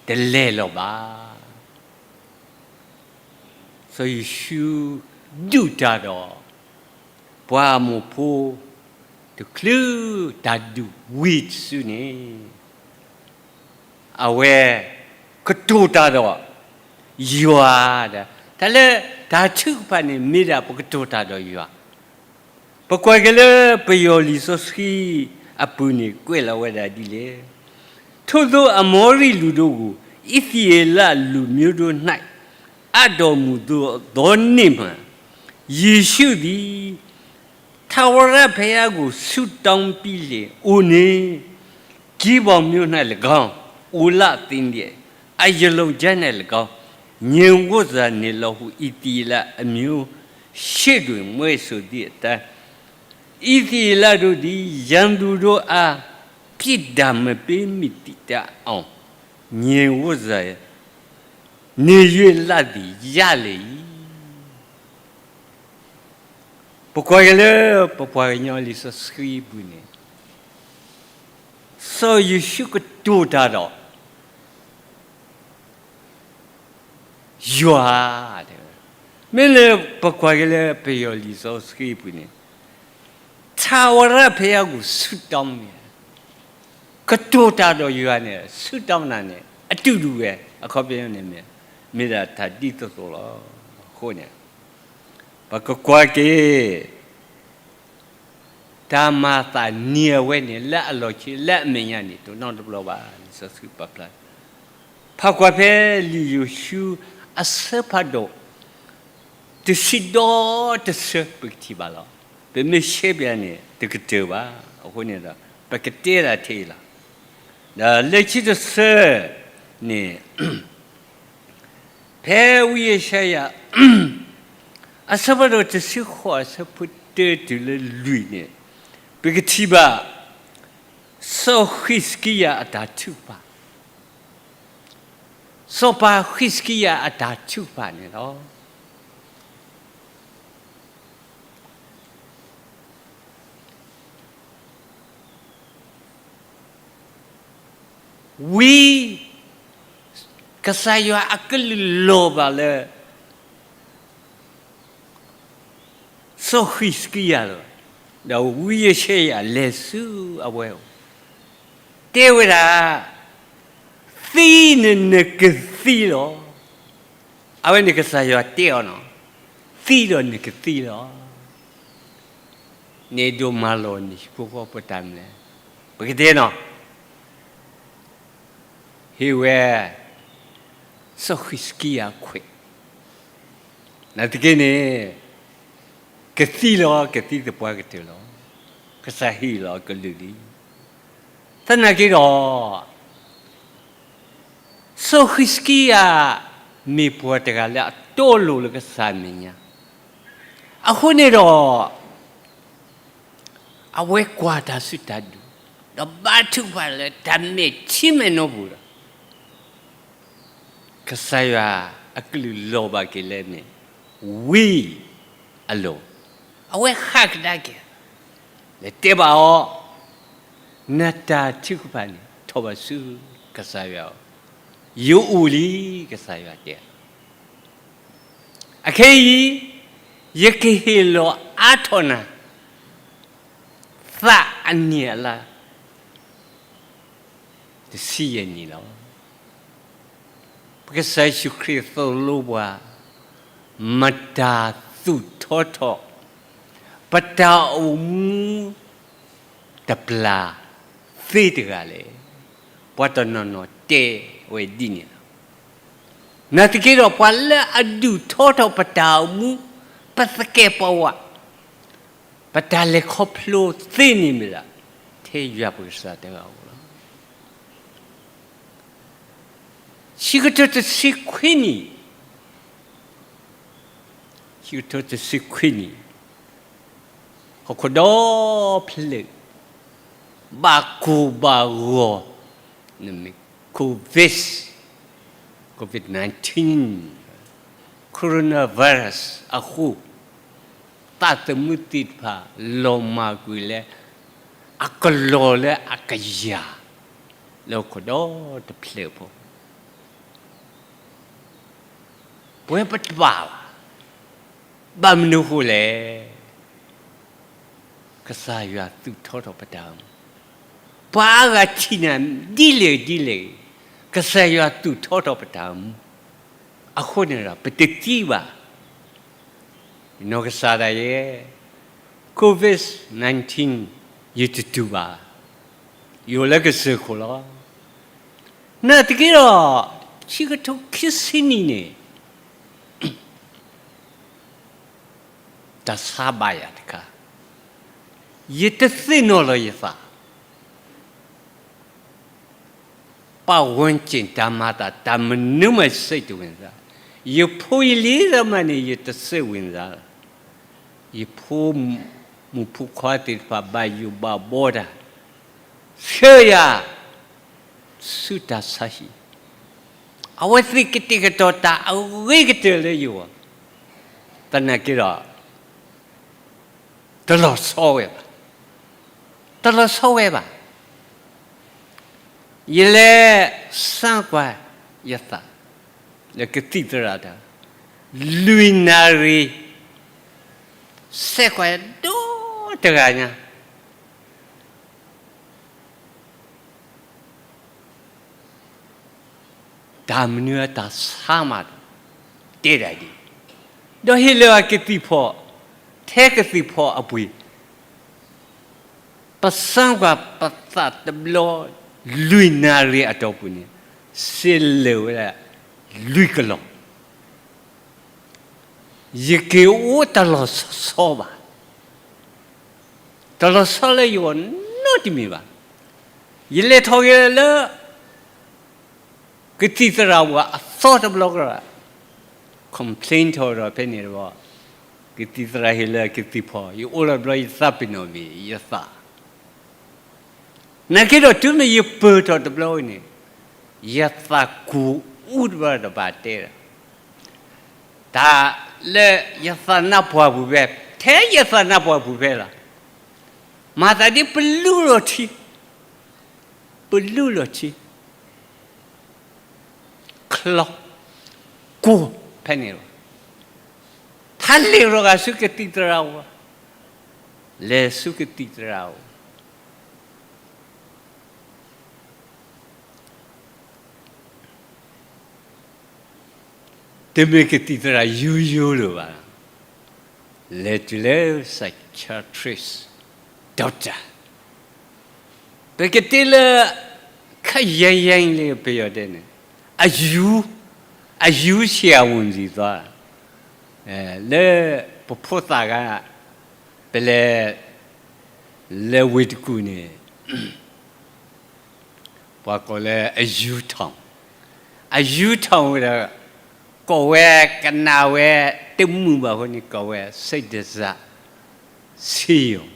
တလဲၤလီၤဘၣ်. စီၤယိၤၡူဒုၣ်တၢ်ဒီး ပှၤအမိၣ်ဖိ တချုးတၢ်ဒုးဝံၤတစုန့ၣ် အဝဲကတိၤတၢ်ဒီးယွၤ, တၢ်လၢတၢ်ထုကဖၣ်န့ၣ် မ့ၢ်ဒၣ်ပကတိၤတၢ်ဒီးယွၤ. ပကွၢ်က့ၤလၢပယီၤလံာ်စီဆှံအပူၤန့ၣ် ကွဲးလီၤဝဲဒၣ်ဒ်လဲၣ်. ထိုသို့အမောရိလူတို့ကို ဣသရေလလူမျိုးတို့၌ အပ်တော်မူသောနေ့မှ ယေရှုသည် ထာဝရဘုရားကို ဆုတောင်းပြီးလျှင် အိုနှင့် ဂိဗော်မြို့၌လည်းကောင်း၊ အိုလသင်လျက် အယလူန်ကျဲး၌လည်းကောင်း၊ ငြိမ်ဝပ်စွာနေလော့ဟု ဣသရေလအမျိုးရှေ့တွင် မြွက်ဆိုသည့်အတိုင်း ဣသရေလတို့သည် ရန်သူတို့အား ပြစ်ဒဏ်မပေးမီသည့်တိုင်အောင် ငြိမ်ဝပ်စွာ နေ၍ လသည်ယၢ်လေ၏. ပကွၢ်က့ၤလၢပပှၤကညီလံာ်စီဆှံအပူၤန့ၣ် စီၤယိၤၡူကတိၤတၢ်ဒီး ယွၤ, မ့ၢ်လၢပကွၢ်က့ၤလၢပယီၤလံာ်စီဆှံအပူၤန့ၣ် ထာဝရဘုရားကို ဆုတောင်း န့ၣ် ကတိၤတၢ်ဒီးယွၤန့ၣ် ဆုတောင်း န့ၣ် အတူတူပဲ, အခီပညီန့ၣ် မ့ၢ်ဒၣ်တၢ်ဒ်သိးသိးလီၤ. အဃိန့ၣ် ပကကွၢ်က့ၤ တၢ်မၤသးနံၤအဝဲန့ၣ် လၢအလီၢ်ခံ လၢအမဲာ်ညါန့ၣ် တနီတဘျီဘၣ်. လံာ်စီဆှံပာ်ဖျါ ဖးကွၢ်ဖဲလံာ်ယိၤၡူအဆၢဖးဒိၣ် တဆံဒီတဆၢ ပကထံၣ်ဘၣ်လီၤ. ပမ့ၢ်ရှဲပျးန့ၣ် တကတၢၢ်ဘၣ်. အဃိန့ၣ်ဒီး ပကတဲဒၣ်ထဲအံၤလီၤ. ဒီးလၢခံတဆၢန့ၣ် ဖဲဝံယၡါယၤ အဆၢဖးဒိၣ်တဆံဃိး အဆၢဖိတၢတုၤလၢလွံၢ်န့ၣ် ပကထံၣ်ဘၣ် စီၤဃံးစကံယၤအတၢ်ထုကဖၣ်, စီၤပၤဃံးစကံယၤအတၢ်ထုကဖၣ်န့ၣ်လီၤ. ဝံ ကစၢ်ယွၤအကလုၢ်လီၤဘၣ်လၢ စီၤဃံးစကံယၤလီၤ. ဒီးဝံယၡါယၤလဲၤဆူအဝဲအအိၣ် တဲဝဲဒၣ်, သံန့ၣ်နကသံလီၤ. အဝဲန့ၣ်ကစၢ်ယွၤတဲအီၤနီၤ, သံဒီးနကသံလီၤ. နဒိးမၤလီၤနဟံၣ်ဖိဃီဖိတၢ်မနုၤလဲၣ်. ပကတဲနီၤ, ဟ့ၣ်ဝဲ စီၤဃံးစကံယၤခွဲး နာ်သက့န့ၣ် ကသံလီၤ, ကသံသပှၢ်ကတၢၢ်လီၤ. ကစၢ်ဟ့ၣ်လီၤအကလုၢ်လံ. သနာ်က့ဒီး စီၤဃံးစကံယၤ မ့ၢ်ပှၤတဂၤလၢအတီအလိၤလၢကစၢ်အမဲာ်ညါ, အဃိန့ၣ်ဒီး အဝဲကွၢ်တၢ်စုတၢ်ဒူၣ်, ဒီးဘါထုကဖၣ်လၢတၢ်မဲာ်ထံမဲာ်နိပူၤဒီး ကစၢ်ယွၤအကလုၢ်လီၤဘၣ်က့ၤလၢမ့ၢ် ဝံအလိၤ, အဝဲဃၣ်ကဒါက့ၤ, လဲၤတဲဘၣ်အီၤ, နတၢ်ထုကဖၣ်န့ၣ် ထီၣ်ဘၣ်ဆူကစၢ်ယွၤအအိၣ်, ယအိၣ်လံ, ကစၢ်ယွၤတဲ. အခဲအံၤ ယကဟ့ၣ်လီၤအါထီၣ်နၤ သးအနံၣ်အလါ တဆံယဲၢ်နံၣ်လီၤ. ပကစၢ်ယ့ၣ်ၡူးခရံာ်သိၣ်လိပှၤ မတၤသူၣ်ထီထီၣ် ပတၢ်အိၣ်မူတပျၢ်သ့တဂၤလဲၣ်. ပှၤတနီၤနီၤတဲဝဲဒ်န့ၣ်လီၤ. နာ်သက့ဒီး ပှၤလၢအဒုးထီထီၣ်ပတၢ်အိၣ်မူ, ပသကဲးပဝး, ပတၢ်လဲၤခီဖျိသ့န့ၣ်မ့ၢ်ဒၣ် ထဲယွၤပကစၢ်တဂၤဧိၤလီၤ. ခံကထိတဆံခွံနံၣ်, ခံကထိတဆံခွံနံၣ်, ဟီၣ်ခိၣ်ဒီဖျၢၣ် ဘၣ်ကိၢ်ဘၣ်ဂီၤ, နမ့ၢ် COVID, COVID nineteen, coronavirus အဃိ, သးသမူသ့ၣ်တဖၣ် လီၤမၢ်ကွံာ်လၢ အကလီၢ်လၢအကယၤ လၢဟီၣ်ခိၣ်ဒီတဖျၢၣ်ဖိ ပဝဲပတဘၣ်ဘၣ်. ဘၣ်မနုၤအဃိလဲၣ်. ကစၢ်ယွၤသူၣ်ထီထီၣ်ပတၢ်အိၣ်မူ, ပှၤအါဂၤထံၣ်နၤဒ်လဲၣ်ဒ်လဲၣ်, ကစၢ်ယွၤသူၣ်ထီထီၣ်ပတၢ်အိၣ်မူ, အဃိန့ၣ်ဒီး ပတသံဘၣ်. နီၢ်ကစၢ်ဒၣ်ယဲ COVID nineteen ယတတုၤဘၣ်, ယအိၣ်လၢကစၢၢ်ခိၣ်လီၤ. နာ်သက့ဒီး ခံကထိခံဆံနံၣ်န့ၣ် တၢ်ဆါဘၣ်ယၤတခါ, ယတသ့ၣ်နီၣ်လီၤယသး, ပတ်ဝန်းကျင်တၢ်မၤသး တၢ်မနုၤမး စိတ်တဝင်စား, ယဖိယလံၤသ့ၣ်မးန့ၣ် ယတစိတ်ဝင်စားလီၤ. ယဖိမုၣ်ဖိခွါသ့ၣ်တဖၣ် ဘၣ်ယိၣ်ဘၣ်ဘီတၢ်, ဆှၢယၤ ဆူတၢ်ဆါဟံၣ်, အဝဲသ့ၣ်ကတဲာ်ကတီၤတၢ်အဂ့ၤကတၢၢ်လၢယဂီၢ်, သနာ်က့ဒီး တလီၤဆီဝဲဘၣ်, တလီၤဆီဝဲဘၣ်. ယလဲၤစမ်းကွၢ်ယသး လၢကသံၣ်သရၣ်တၢ်, လွံၢ်နၣ်ရံၣ်, စဲးကွၢ်ဒီတဂၤညါ တၢ်မနုၤအတၢ်ဆါမးဒီး တဲဒၣ်ဒ်, ဒီးဟ့ၣ်လၢအကသံၣ်ဖီ, ထဲကသံၣ်ဖီအပှ့ၤ, ပစမ်းကွၢ်ပသးတဘျီ လွံၢ်နၣ်ရံၣ်အတီၢ်ပူၤန့ၣ် စ့လၢာ်ဝဲဒၣ် လွံၢ်ကလီၢ်. ယက့ၤအိၣ်တလီၤဆီဘၣ်, တလီၤဆီလၢယဂီၢ်နီတမံၤဘၣ်. ယလဲၤထီၣ်က့ၤလၢ ကသံၣ်သရၣ်ဝၤအသီတဘျီကဒီး, complain ထီၣ်ဒီးဖဲန့ၣ်တဘျီ, ကသံၣ်သရၣ်ဟ့ၣ်လၢကသံၣ်ဖီ, ယအိၣ်လီၤတဘျီ ယသးပ့ၤနီၣ်မ့ၢ်ယသး နာ်က့ဒီး တုၤမ့ၢ်ယပၢၢ်ထီၣ်တဘျီဝဲန့ၣ်, ယသးကူၣ်အူတဘျီဒီးဘၣ်တဲဒီး, တၢ်လၢယသးနါပှၢ်ပူၤဖဲ, ထဲယသးနါပှၢ်ပူၤဖဲလီၤ. မၤသးဒ်ပလူလီၤထံ, ပလူလီၤထံ, ချီ, ကိၢ်ဖဲန့ၣ်လီၤ. ထါလဲၤရီၤဂာ်ဆူကသံၣ်သရၣ်အအိၣ်, လဲၤဆူကသံၣ်သရၣ်အအိၣ် တမ့ၢ်ကသံၣ်သရၣ်ယိယိလၢၤဘၣ်, လဲၤတုၤလၢ psychiatrist, doctor, ပကတဲလၢ ခပ်ရိုင်းရိုင်းလေး ပယီၤတဲန့ၣ်, အယူ, အယူဆရာဝန်ဆီသွား, လၢပဖိသၣ်ဂၤ ပလဲၤ လဲၤဝ့ၢ်တကူၣ်န့ၣ် ပှၤကိးလၢအယူထောင်, အယူထောင်ဝဲဒီး ကိးဝဲကနၣ်ဝဲတမုာ်ဘၣ်အဃိန့ၣ် ကိးဝဲ စိတ်တစားဆေးရုံ,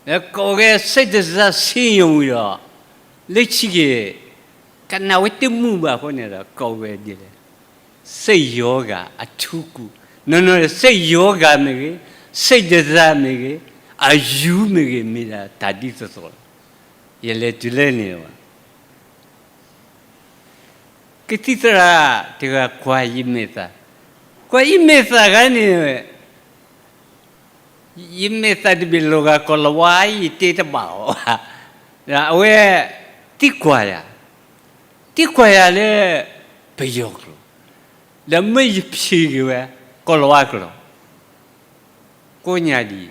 လၢကိးဝဲ စိတ်တစားဆေးရုံ ဝံၤဒီး လၢခံက့ၤ ကနၣ်ဝဲတမုာ်ဘၣ်အဃိန့ၣ်ဒီး ကိးဝဲဒ်လဲၣ်, စိတ်ရောဂါအထူးကု, နီၢ်နီၢ် စိတ်ရောဂါမ့ၢ်ဂ့ၤ, စိတ်တစားမ့ၢ်ဂ့ၤ, အယူမ့ၢ်ဂ့ၤ မ့ၢ်ဒၣ်တၢ်ဒ်သိးသိးလီၤ. ယလဲၤတုၤလၢန့ၣ်ဘၣ် ကသံၣ်သရၣ်တဂၤကွၢ်ယမဲာ်သၣ်, ကွၢ်ယမဲာ်သၣ်တဂၤန့ၣ်, ယမဲာ်သၣ်တဘ့ၣ်လီၤဂာ်ကိၤလၤဝါ ယတဲတဘၣ်အီၤဘၣ်. အဝဲသံကွၢ်ယၤ, သံကွၢ်ယၤလၢပယီၤကျိာ်, ဒီးမ့ၢ်ယဖျ့က့ၤဝဲ ကိၤလၤဝါကျိာ်, ကိးညါဒ်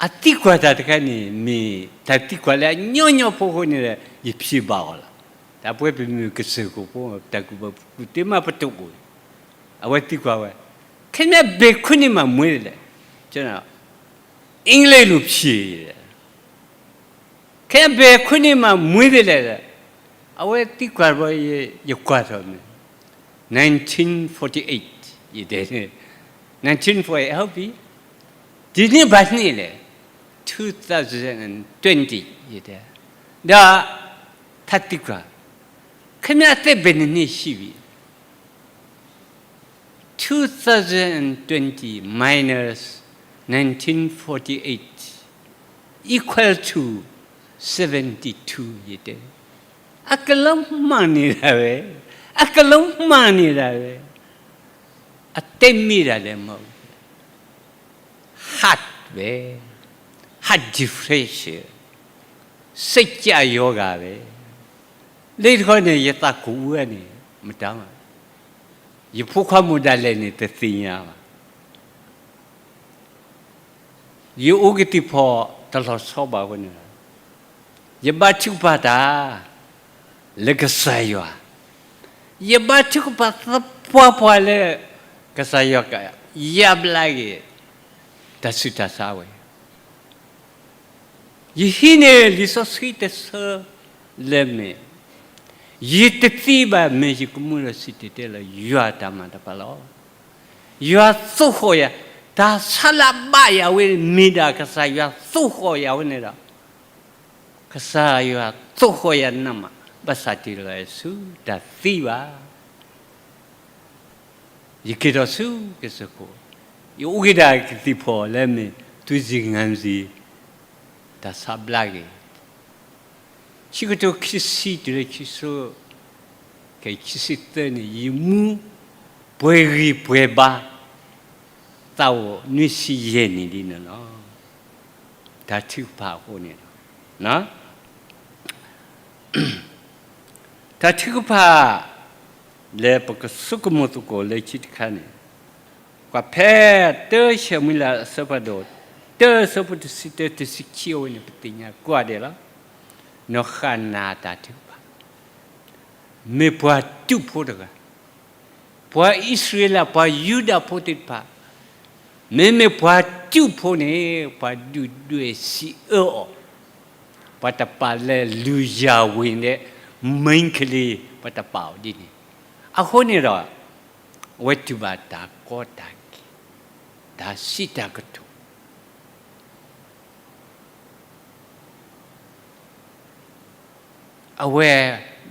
အံၤ အသံကွၢ်တၢ်တခါန့ၣ် မ့ၢ်တၢ်သံကွၢ်လၢအညီညီဖိအဃိန့ၣ်ဒီး ယဖျ့ဘၣ်အီၤလီၤ. တၢ်ပဝဲပမ့ၢ်ကစၢၢ်ခိၣ်ဖိ တၢ်ကူၣ်ဘၣ်ကူၣ်သ့မးပတအိၣ်, အဝဲသံကွၢ်ဝဲ, ခင်ဗျားဘယ်ခုနှစ်မှာမွေးလဲၣ်, အင်္ဂလိပ်လိုဖျ့ ခင်ဗျားဘယ်ခုနှစ်မှာမွေးလဲၣ်, အဝဲသံကွၢ်ဘၣ် ယကွၢ်ထီၣ်မ့ၢ် nineteen forty-eight, ယတဲ, nineteen forty-eight ဟုတ်ပြီ, ဒီနှစ်ဘာနှစ်လဲ, two thousand twenty ယတဲ, ဒီးထပ်သံကွၢ်, ခင်ဗျားအသက်ဘယ်နှစ်နှစ်ရှိပြီ, two thousand twenty minus nineteen forty-eight equal to seventy-two ယတဲ, အကလုံးမှန်နေတာပဲ, အကလုံးမှန်နေတာပဲ, အသက်မေ့တာလည်းမဟုတ်ဘူး, heart ပဲ, heart differential, စိတ်ကြရောဂါပဲ, လၢတခီန့ၣ် ယသးကိၢ်အူန့ၣ် မတၤမး, ယဖိခွါမိၢ်ဒၣ်လဲာ်န့ၣ် တသ့ၣ်ညါဘၣ်. ယအိၣ်ကသံၣ်ဖီတလီၤဆီဘၣ်အဃိန့ၣ်, ယဘါထုကဖၣ်တၢ်လၢကစၢ်ယွၤ, ယဘါထုကဖၣ်သပှၢ်ပှၢ်လၢကစၢ်ယွၤကယါဘျါက့ၤ တၢ်ဆူးတၢ်ဆါဝဲ, ယဟံးန့ၢ်လံာ်စီဆှံတဆၢလၢမ့ၢ်, ယတသံဘၣ် မ့ၢ်ယကမူဒီးစံၣ်တဲၤတဲလီၤ ယွၤတၢ်မၤတဖၣ်လီၤ. ယွၤသိၣ်ဃီၣ်ယၤ, တၢ်ဆါလၢအဘၣ်ယၤဝဲ မ့ၢ်ဒၣ်ကစၢ်ယွၤသိၣ်ဃီၣ်ယၤဝဲန့ၣ်ဒီး, ကစၢ်ယွၤသိၣ်ဃီၣ်ယၤနးမး, ဘၣ်ဆၣ်တ့ၢ်လီၤယၤဆူတၢ်သံဘၣ်. ယက့ၤထီၣ်ဆူကစၢၢ်ခိၣ်, ယအိၣ်က့ၤဒၣ်ကသံၣ်ဖီလၢမ့ၢ် သွေးစစ်ငါးစစ်, တၢ်ဆါဘျါက့ၤ, ခံကထိခံဆံတုၤလၢခံကထိခံဆံသၢန့ၣ် ယမူပှဲၤဂံၢ်ပှဲၤဘါ, သးအိၣ်နွံဆံယဲၢ်နံၣ်ဒ်န့ၣ်လီၤ. တၢ်ထုကဖၣ်အဃိန့ၣ်လီၤ. တၢ်ထုကဖၣ် လၢပကဆိကမိၣ်သကိးလၢခံတခါန့ၣ်, ကွၢ်ဖဲတၢၡမူၤအ့လးအဆၢဖးဒိၣ် တၢအဆၢဖိတဆံတၢ တဆံခံအဝဲန့ၣ် ပသ့ၣ်ညါကိးဂၤဒဲးလီၤ. နီၢ်ဃၤနၤတၢ်ထုကဖၣ် မ့ၢ်ပှၤတူာ်ဖိတဂၤ, ပှၤအံၣ်စရ့လး ပှၤယူဒၤဖိသ့ၣ်တဖၣ် မ့မ့ၢ်ပှၤတူာ်ဖိန့ၣ် ပှၤဒုၣ်ဒွဲၣ်စံးအၢအီၤ, ပှၤတပာ်လၢလူၤယၤဝ့ၤဒဲး မိန်းကလေး ပှၤတပာ်အီၤဒ်န့ၣ်, အဃိန့ၣ်ဒီး အဝဲတူၢ်ဘၣ်တၢ်ကီတၢ်ခဲ, တၢ်စံးတၢ်ကတိၤ အဝဲ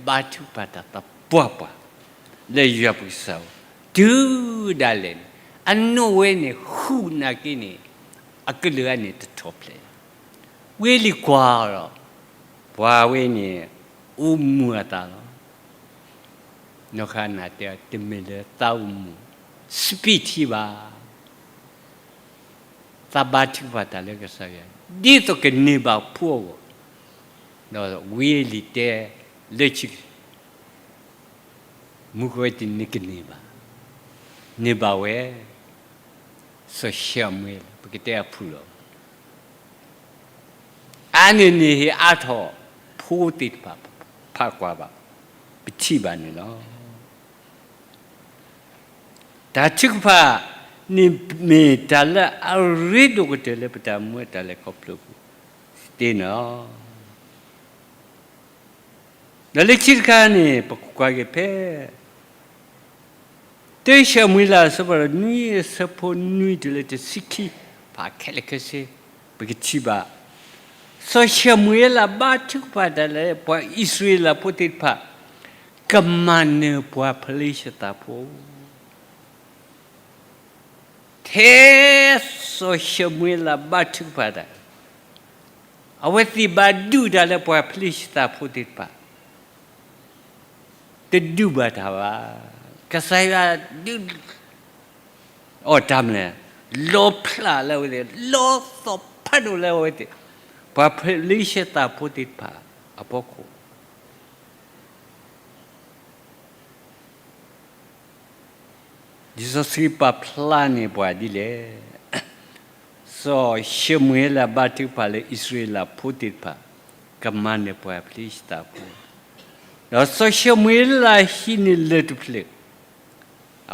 ဘါထုကဖၣ်တၢ်သပှၢ်ပှၢ် လၢယွၤပကစၢ်အအိၣ် တုၤဒၣ်လဲာ်န့ၣ်, အနိၣ်ဝဲန့ၣ် ဃုာ်နာ်က့န့ၣ် အကလုာ်အဂၤန့ၣ်တထီၣ်ဖျဲး, ဝံလံၤကွၢ်ဒီး ပှၤဝဲန့ၣ် အိၣ်မူအသးလီၤ. နီၢ်ဃၤနၤတဲ တမ့ၢ်လၢသးအိၣ်မူ စပံးထံဘၣ် သးဘါထုကဖၣ်တၢ်လၢကစၢ်ယွၤ ဒ်သိးကန့ၢ်ဘၣ်ဖှိၣ်အဂီၢ်, ဒီးဝံလံၤတဲ လၢခံ မူခိၣ်ဝဲတန့ၢ်ကန့ၢ်ဘၣ်, န့ၢ်ဘၣ်ဝဲ စီၤၡမူၤအ့လး ပကတဲအဖုၣ်လီၤ. အါန့ၢ်န့ၣ်ဟ့ၣ်အါထီၣ်ဖိသ့ၣ်တဖၣ် ဖးကွၢ်ဘၣ် ပထံၣ်ဘၣ်န့ၣ်လီၤ. တၢ်ထုကဖၣ်န့ၣ်မ့ၢ်တၢ်လၢအရ့ဒိၣ်ကတၢၢ်လၢပတၢ်မူတၢ်လဲၤခီဖျိပူၤသ့န့ၣ်လီၤ. ဒီးလၢခံတခါန့ၣ် ပကကွၢ်က့ၤဖဲ တၢၡမူၤအ့လး အဆၢဖးဒိၣ်နွံ အဆၢဖိနွံတုၤလၢတဆံခံ ဖးခဲလၢာ်ခဲဆ့ ပကထံၣ်ဘၣ် စီၤၡမူၤအ့လးဘါထုကဖၣ်တၢ်လၢပှၤအံၣ်စရ့လးဖိသ့ၣ်တဖၣ် ကမၤနၢၤပှၤဖလ့ၡသးဖိ ထဲစီၤၡမူၤအ့လးဘါထုကဖၣ်တၢ် အဝဲသ့ၣ်ဘၣ်ဒုးတၢ်လၢပှၤဖလ့ၡသးဖိသ့ၣ်တဖၣ် တဒုးဘၣ်တၢ်ဘၣ်. ကစၢ်ယွၤဒုး အီၣ်တၢ်မနုၤလဲၣ်, လီဖျးလၢအဝဲသ့ၣ်, လီသီၣ်ဖးဒိၣ်လၢအဝဲသ့ၣ်, ပှၤဖလ့ၡသးဖိသ့ၣ်တဖၣ်အဖီခိၣ်. လံာ်စီဆှံပာ်ဖျါန့ၢ်ပှၤဒ်လဲၣ်. စီၤၡမူၤအ့လးဘါထုကဖၣ်လၢအံၣ်စရ့လးဖိသ့ၣ်တဖၣ် ကမၤနၢၤပှၤဖလ့ၡသးဖိ, ဒီးစီၤၡမူၤအ့လးဟံးန့ၢ်လၢၢ်တဖျၢၣ်,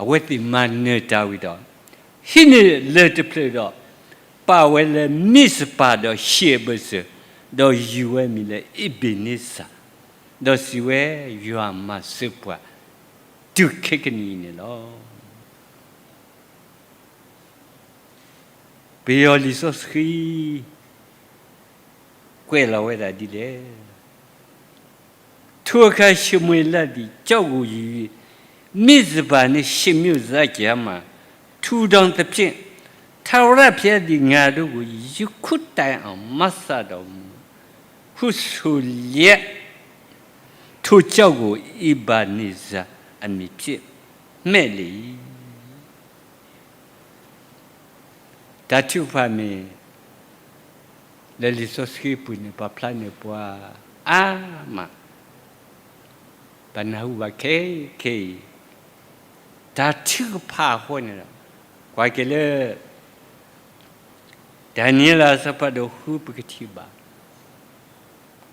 အဝဲသ့ၣ်မၤနၢၤတၢ်ဝံၤဒီး, ဟံးန့ၢ်လၢၢ်တဖျၢၣ်ဒီး, ပာ်ဝဲလၢမံးစပၤဒီးၡ့အဘၢၣ်စၢၤ, ဒီးယုၢ်ဝဲမံၤလၢအ့ဘ့းနံစၢ်, ဒီးစံးဝဲ, ယွၤမၤစၢၤပှၤ တုၤခဲကနံၣ်အံၤန့ၣ်လီၤ. ပယီၤလံာ်စီဆှံ ကွဲးလီၤဝဲဒၣ်ဒ်လဲၣ်. ထိုအခါရှမူၤအ့လးသည် ကျောက်ကိုယူ၍ မဇ္ဇဘနဲ့ ရှစ်မြို့စ့ၢ်ကီးမှ ထူထောင်သဖြင့်, ထာဝရဘုရားသည် ငါတို့ကို ယခုတိုင်အောင် မစတော်မူ ဟုဆိုလျက်, ထိုကျောက်ကို အီဘၣ်နေဇာအမည်ဖြင့် မှဲ့လေ၏. တၢ်ထုကဖၣ်မ့ၢ် လၢလံာ်စီဆှံပူၤန့ၣ် ပာ်ဖျါန့ၢ်ပှၤအါမး, ပနၢ်ဟူဘၣ်ခဲခဲအံၤ, တၢ်ထုကဖၣ်အဃိန့ၣ်ဒီး, ကွၢ်က့ၤလၢ ဒၤနံးယ့လးအဆၢဖးဒိၣ်ဃုပကထံၣ်ဘၣ်,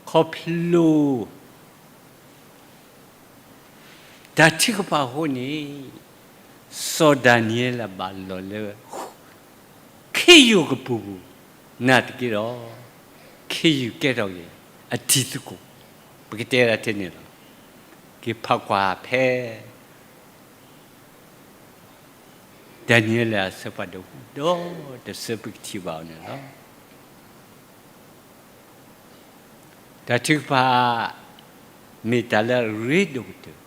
ခီဖျိ တၢ်ထုကဖၣ်အဃိန့ၣ်, စီၤဒၤနံးယ့လးဘၣ်လီၤလၢ ခ့ယုၢ်ကပူၤပူၤ, နာ်သက့ဒီး, ခ့ယုၢ်ကဲထီၣ်က့ၤ အတံၤသကိး, ပကတဲဒၣ်ထဲန့ၣ်လီၤ. က့ၤဖးကွၢ်ဖဲ ဒၤနံးယ့လးအဆၢဖးဒိၣ်ဃု ဒီးတဆၢပကထံၣ်ဘၣ်အီၤန့ၣ်လီၤ. တၢ်ထုကဖၣ် မ့ၢ်တၢ်လၢအရ့ဒိၣ်ကတၢၢ်,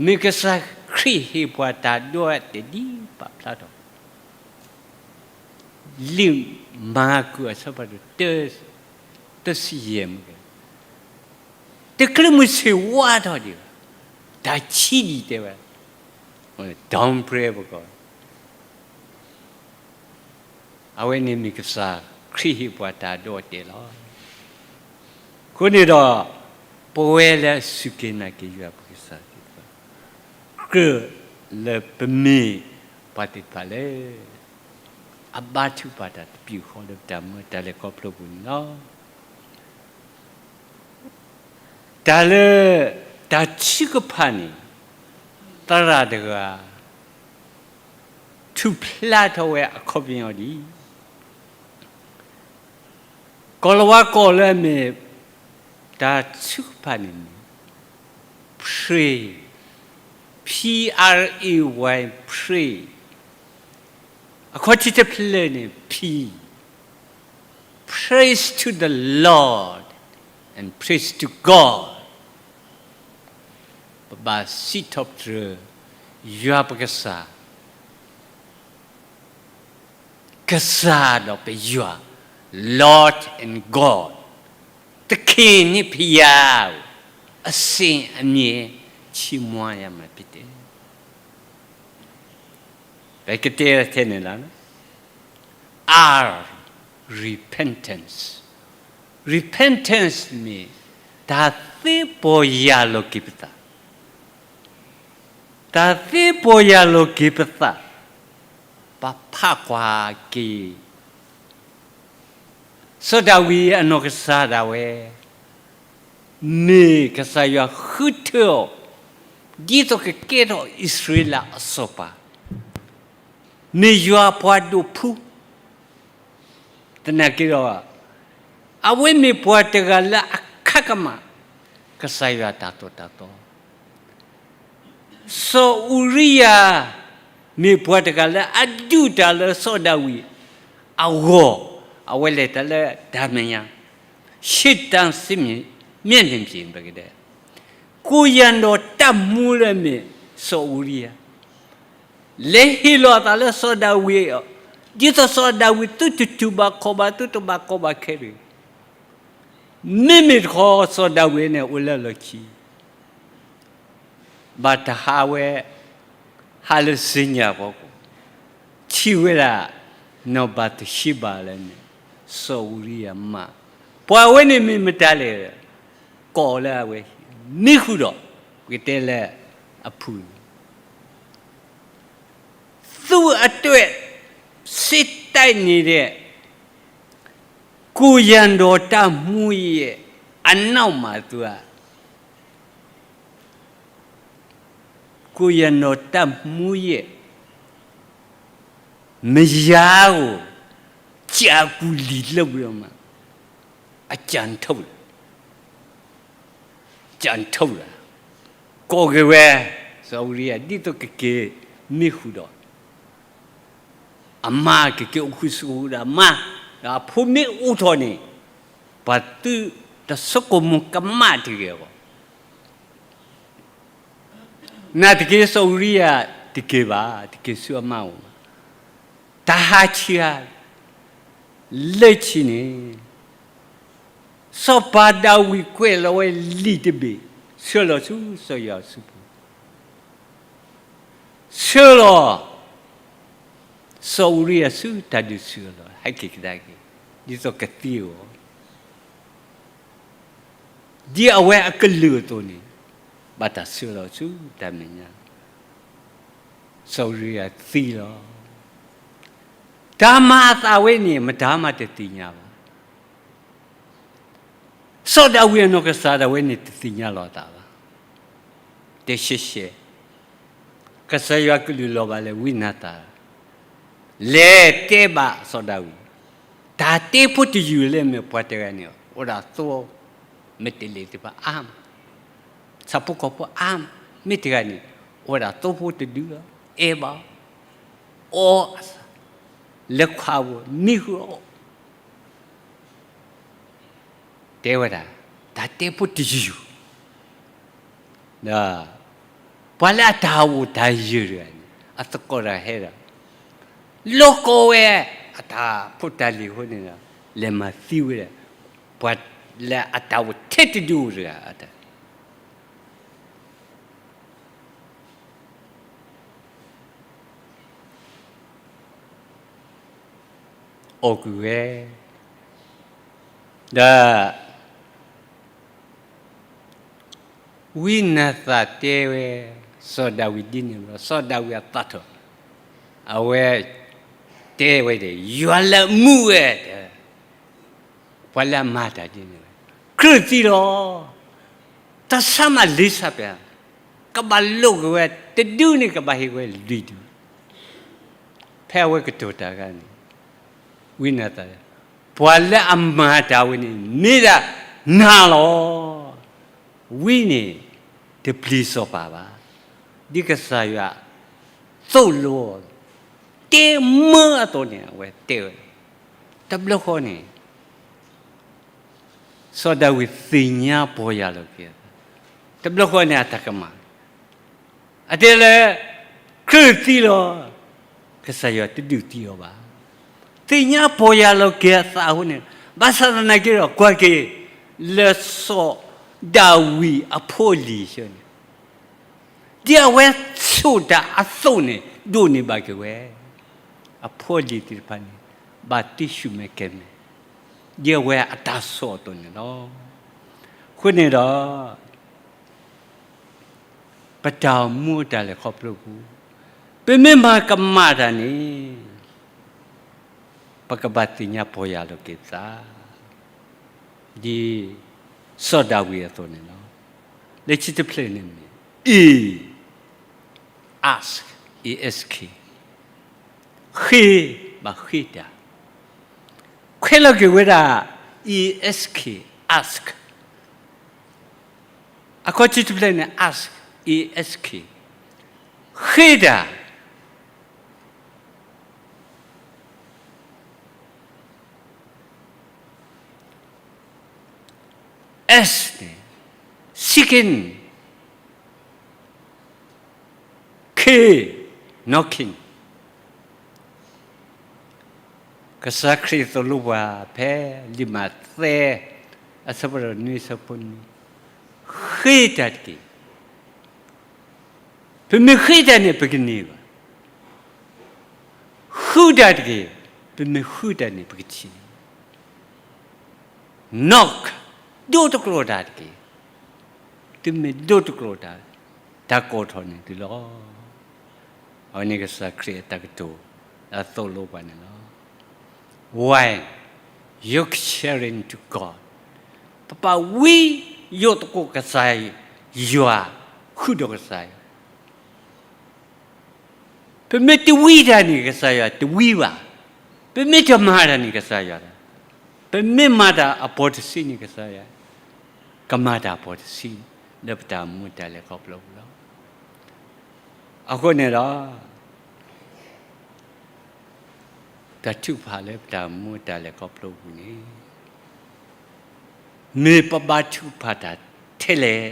မ့ၢ်ကစၢ်ခရံာ်ဟ့ၣ်ပှၤတၢ်ဒိအတဲာ်ဒ်ပာ်ဖျါထီၣ် လံာ်မၢကူးအဆၢဖးဒိၣ် သၢဆံယဲၢ်မ့ၢ်ဂ့ၤ, တချုးမုၢ်ဆ့ၣ်ဝါထီၣ်ဒံးဘၣ်, တၢ်ဆံးဒံးတဲဝဲ, dawn prayer ပကိး, အဝဲန့ၣ်မ့ၢ်ကစၢ်ခရံာ်ဟ့ၣ်ပှၤတၢ်ဒိအတဲာ်လီၤ. အဃိန့ၣ်ဒီး, ပဝဲလၢအစူၢ်က့ၤနာ်က့ၤယွၤပကစၢ်သ့ၣ်တဖၣ်, ကြၢးလၢပမ့ၢ်ပှၤသ့ၣ်တဖၣ်လၢ အဘါထုကဖၣ်တၢ်တပျုာ်ဃီလၢပတၢ်မၢတၢ်လဲၤခီဖျိပူၤန့ၣ်လီၤ. တၢ်လၢ တၢ်ထုကဖၣ်န့ၣ် သရၣ်တဂၤ ထူၣ်ဖျါထီၣ်ဝဲအခီပညီဒ်အံၤ, ကီၤလၤဝါကိးလၢအမ့ၢ် တၢ်ထုကဖၣ်န့ၣ်မ့ၢ် pray, P R A Y, pray, အခီၣ်ထံးတဖျၢၣ်န့ၣ် P, praise to the Lord and praise to God. ပဘၣ်စံးထီၣ်ပတြၢၤ ယွၤပကစၢ်, ကစၢ်ဒီးပယွၤ, Lord and God, သခင်နှင့်ဘုရားကို အစဉ်အမြဲချီးမွမ်းရမှာဖြစ်တယ်. ပကတဲထဲန့ၣ်လီၤ. R, repentance, repentance မ့ၢ် တၢ်သ့ပီၢ်ယၢ်လီၤက့ၤပသး, တၢ်သ့ပီၢ်ယၢ်လီၤက့ၤပသး, ပဖးကွၢ်က့ၤ စီၤဒၤဝံးအနီၢ်ကစၢ်ဒၣ်ဝဲ, မ့ၢ်ကစၢ်ယွၤဃုထၢအီၤ, ဒ်သိးကကဲထီၣ်အံၣ်စရ့လးအစီၤပၤ, မ့ၢ်ယွၤပှၤဒိးဖု, သနာ်က့ဒီး, အဝဲမ့ၢ်ပှၤတဂၤလၢအခါကမၣ် ကစၢ်ယွၤတၢ်သိၣ်တၢ်သီ စီၤအူၤရံယၤ မ့ၢ်ပှၤတဂၤလၢအဒုးတၢ်လၢစီၤဒၤဝံးအဂီၢ်, အဝဲလဲၤတၢ်လၢတၢ်မဲာ်ညါ, ရှ့တၢ်စ့မ့ၢ်မျဲၢ်န့ၣ်ပျ့ၤပကဒဲ, ကိးယၤဒီးတၢ်မူလၢအမ့ၢ်စီၤအူၤရံယၤ, လဲၤဟ့ၣ်လီၤအသးလၢစီၤဒၤဝံးအအိၣ်, ဒ်သိးစီၤဒၤဝံးသုတတူၢ်ဘၣ်ခီၣ်ဘၣ် သုတဘၣ်ကီဘၣ်ခဲတဂ့ၤ. မ့မ့ၢ်တခီစီၤဒၤဝံးန့ၣ်အိၣ်လၢလီၢ်ခံ ဘၣ်တဟးဝဲ, ဟးလၢစ့ၣ်ညါဖီခိၣ်, ထံၣ်ဝဲဒၣ် နီၢ်ဘၤသရှ့ဘၤလၢန့ၣ်, စီၤအူရံယၤမါ, ပှၤဝဲန့ၣ်မ့ၢ်မတၤလဲၣ်, ကိးလၢအဝဲ, မံဃုာ်ဒီး, ပကတဲလၢအဖု သူ့အတွက် စစ်တိုက်နေတဲ့ ကိုယ်ရံတော်တပ်မှူးရဲ့ အနောက်မှာ သူက ကိုယ်ရံတော်တပ်မှူးရဲ့ မယားကို ကြာကူလီလုပ်ပြီးတော့မှ အကြံထုတ်တယ်. ကြံထုတ်တာ, ကိးက့ၤဝဲ, စီၤအူရံယၤ ဒ်သိးကက့ၤမံဃုာ်ဒီး အမါကက့ၤအိၣ်ဃုာ်ဆူအအိၣ်ဒီးအမါ, ဒီးအဖိမ့ၢ်အိၣ်ထီၣ်န့ၣ်, ပှၤသုတဆိကမိၣ်ကမၣ်တဂ့ၤအဂီၢ်. နာ်သက့စီၤအူရံယၤတက့ၤဘၣ်, တက့ၤဆူအမါအိၣ်ဘၣ်. တၢ်ဟးဆံးဧါ, လၢဆံးန့ၣ်, စီၤပၤဒၤဝံးကွဲးလီၤဝဲလံာ်တဘ့ၣ်, ဆှၢလီၤဆူစီၤယွၤအစုပူၤ, ဆှၢလီၤ စီၤအူရံယၤဆူတၢ်ဒုးဆူအလီၢ်, ဟဲက့ၤကဒါက့ၤ, ဒ်သိးကသံအဂီၢ်, ဒ်အဝဲအကလုၢ်အသိးန့ၣ်, ဘၣ်တၢ်ဆှၢလီၤဆူတၢ်မဲာ်ညါ, စီၤအူရံယၤသံလီၤ. တၢ်မၤအသးဝဲန့ၣ် မတၤမးတသ့ၣ်ညါဘၣ်. စီၤဒၤဝံးအနီၢ်ကစၢ်ဒၣ်ဝဲန့ၣ် တသ့ၣ်ညါလီၤအသးဘၣ်. တဲရှဲရှဲ, ကစၢ်ယွၤကလုၢ်လီၤဘၣ်လၢဝံနၤသၣ်, လဲၤတဲဘၣ်စီၤဒၤဝံး, တၢ်တဲဖိတယုၢ်လၢမ့ၢ်ပှၤတဂၤန့ၣ် အိၣ်ဒၣ်သိ မ့ၢ်တလ့ၣ်တဖၣ်အါမး, ဆၣ်ဖိကီၢ်ဖိအါမး, မ့ၢ်တဂၤန့ၣ် အိၣ်ဝဲဒၣ်သိဖိတဒုလီၤ, အဲၣ်ဘၣ်အီၤ, အီအသး, လဲၤခွါဝဲ, မံဃုာ်အီၤ တဲဝဲဒၣ်, တၢ်တဲဖိတယုၢ်, ဒီး ပှၤလၢအတၢ်အိၣ်တၢ်ယၢၤတဂၤန့ၣ် အသကိးတဂၤဟဲဒီး လိၣ်ကိးဝဲ အတၢ်ဖိတၢ်လံၤအဃိန့ၣ်ဒီး လဲၤမၤသံဝဲဒၣ် ပှၤလၢအတၢ်အိၣ်ထဲတဒုအိၣ်တဂၤ အီၣ်ကွံာ်ဝဲ, ဒီး ဝံနၤသၣ်တဲဝဲ စီၤဒၤဝံးဒ်န့ၣ်ဘျီ စီၤဒၤဝံးအသးထီၣ်, အဝဲတဲဝဲဒီး ယွၤလၢအမူဝဲ ပှၤလၢအမၤတၢ်ဒ်န့ၣ်ဝဲ ကြၢးသံလီၤ. တၢ်ဆါမးလ့ဆါပျၢ်, ကဘၣ်လိးက့ၤဝဲတဒုန့ၣ် ကဘၣ်ဟ့ၣ်ဝဲလွံၢ်ဒု, ဖဲအဝဲကတိၤတၢ်အခါန့ၣ် ဝံနၤသၣ်, ပှၤလၢအမၤတၢ်ဝဲန့ၣ် မ့ၢ်ဒၣ်နၤလီၤ. ဝံန့ၣ် တပျံၤစီၤပၤဘၣ်. ဒ်ကစၢ်ယွၤသိၣ်လိအီၤ တဲမၢအသိးန့ၣ် အဝဲတဲဝဲ, တဘျီဃီန့ၣ် စီၤဒၤဝံးသ့ၣ်ညါပီၢ်ယၢ်လီၤက့ၤအသး, တဘျီဃီန့ၣ်အတၢ်ကမၣ်, အတဲလၢ ကြၢးသံလီၤ, ကစၢ်ယွၤတဒုးသံအီၤဘၣ်. သ့ၣ်ညါပီၢ်ယၢ်လီၤက့ၤအသးအဃိန့ၣ်, ဘၣ်ဆၣ်သနာ်က့ဒီး ကွၢ်က့ၤ လၢစီၤဒၤဝံးအဖိအလံၤအဆၢန့ၣ် ဒ်အဝဲဆိၣ်တၢ်အသိးန့ၣ် ဒိးန့ၢ်ဘၣ်က့ၤဝဲ, အဖိအလံၤသ့ၣ်တဖၣ်န့ၣ် ဘၣ်တ့ဆူၣ်မဲာ်ကဲၤမဲာ်, ဒ်အဝဲအတၢ်ဆိၣ်အသိးန့ၣ်လီၤ. အဃိန့ၣ်ဒီး ပတၢ်အိၣ်မူအတၢ်လဲၤခီဖျိပူၤ, ပမ့ၢ်မၤကမၣ်တၢ်န့ၣ် ပကဘၣ်သ့ၣ်ညါပီၢ်ယၢ်လီၤက့ၤသး, ဒ်စီၤဒၤဝံးအသိးန့ၣ်လီၤ. လၢခံတဖျၢၣ်န့ၣ်မ့ၢ် E, ask, E S K, ဃ့, ဘၣ်ဃ့တၢ်, ခွဲးလီၤက့ၤဝဲဒၣ် E S K, ask, အခီၣ်ထံးတဖျၢၣ်န့ၣ် ask, E S K, ဃ့တၢ်, S န့ၣ် seeking, K, knocking. ကစၢ်ခရံာ်သိၣ်လိပှၤဖဲလံာ်မးသဲ အဆၢဒိၣ်နွံ အဆၢဖိနွံ, ဃ့တၢ်တက့ၢ်. ပမ့ၢ်ဃ့တၢ်န့ၣ် ပကန့ၢ်ဘၣ်. ဃုတၢ်တက့ၢ်. ပမ့ၢ်ဃုတၢ်န့ၣ် ပကထံၣ်န့ၣ်. Knock, ဒိတကျိာ်တၢ်တက့ၢ်. သုမ့ၢ်ဒိတကျိာ်တၢ်, တၢ်ကိးထီၣ်န့ၢ်သုလီၤ. အဝဲန့ၣ်ကစၢ်ခရံာ်အတၢ်ကတိၤ လၢအသိၣ်လိပှၤန့ၣ်လီၤ. Why? Your sharing to God. ပပာ်ဝံယိာ်သကိးကစၢ်ယွၤ, ဃုာ်ဒီးကစၢ်ယွၤ. ပမ့ၢ်တဝံတၢ်န့ၣ် ကစၢ်ယွၤတဝံဘၣ်. ပမ့ၢ်တမၤတၢ်န့ၣ် ကစၢ်ယွၤ, ပမ့ၢ်မၤတၢ်အဘီတဆံန့ၣ် ကစၢ်ယွၤကမၤတၢ်အဘီတဆံ လၢပတၢ်အိၣ်မူတၢ်လဲၤခီဖျိပူၤလီၤ. အဃိန့ၣ်ဒီး တၢ်ထုကဖၣ်လၢပတၢ်အိၣ်မူတၢ်လဲၤခီဖျိပူၤန့ၣ် မ့ၢ်ပဘါထုကဖၣ်တၢ်ထဲလဲၣ်.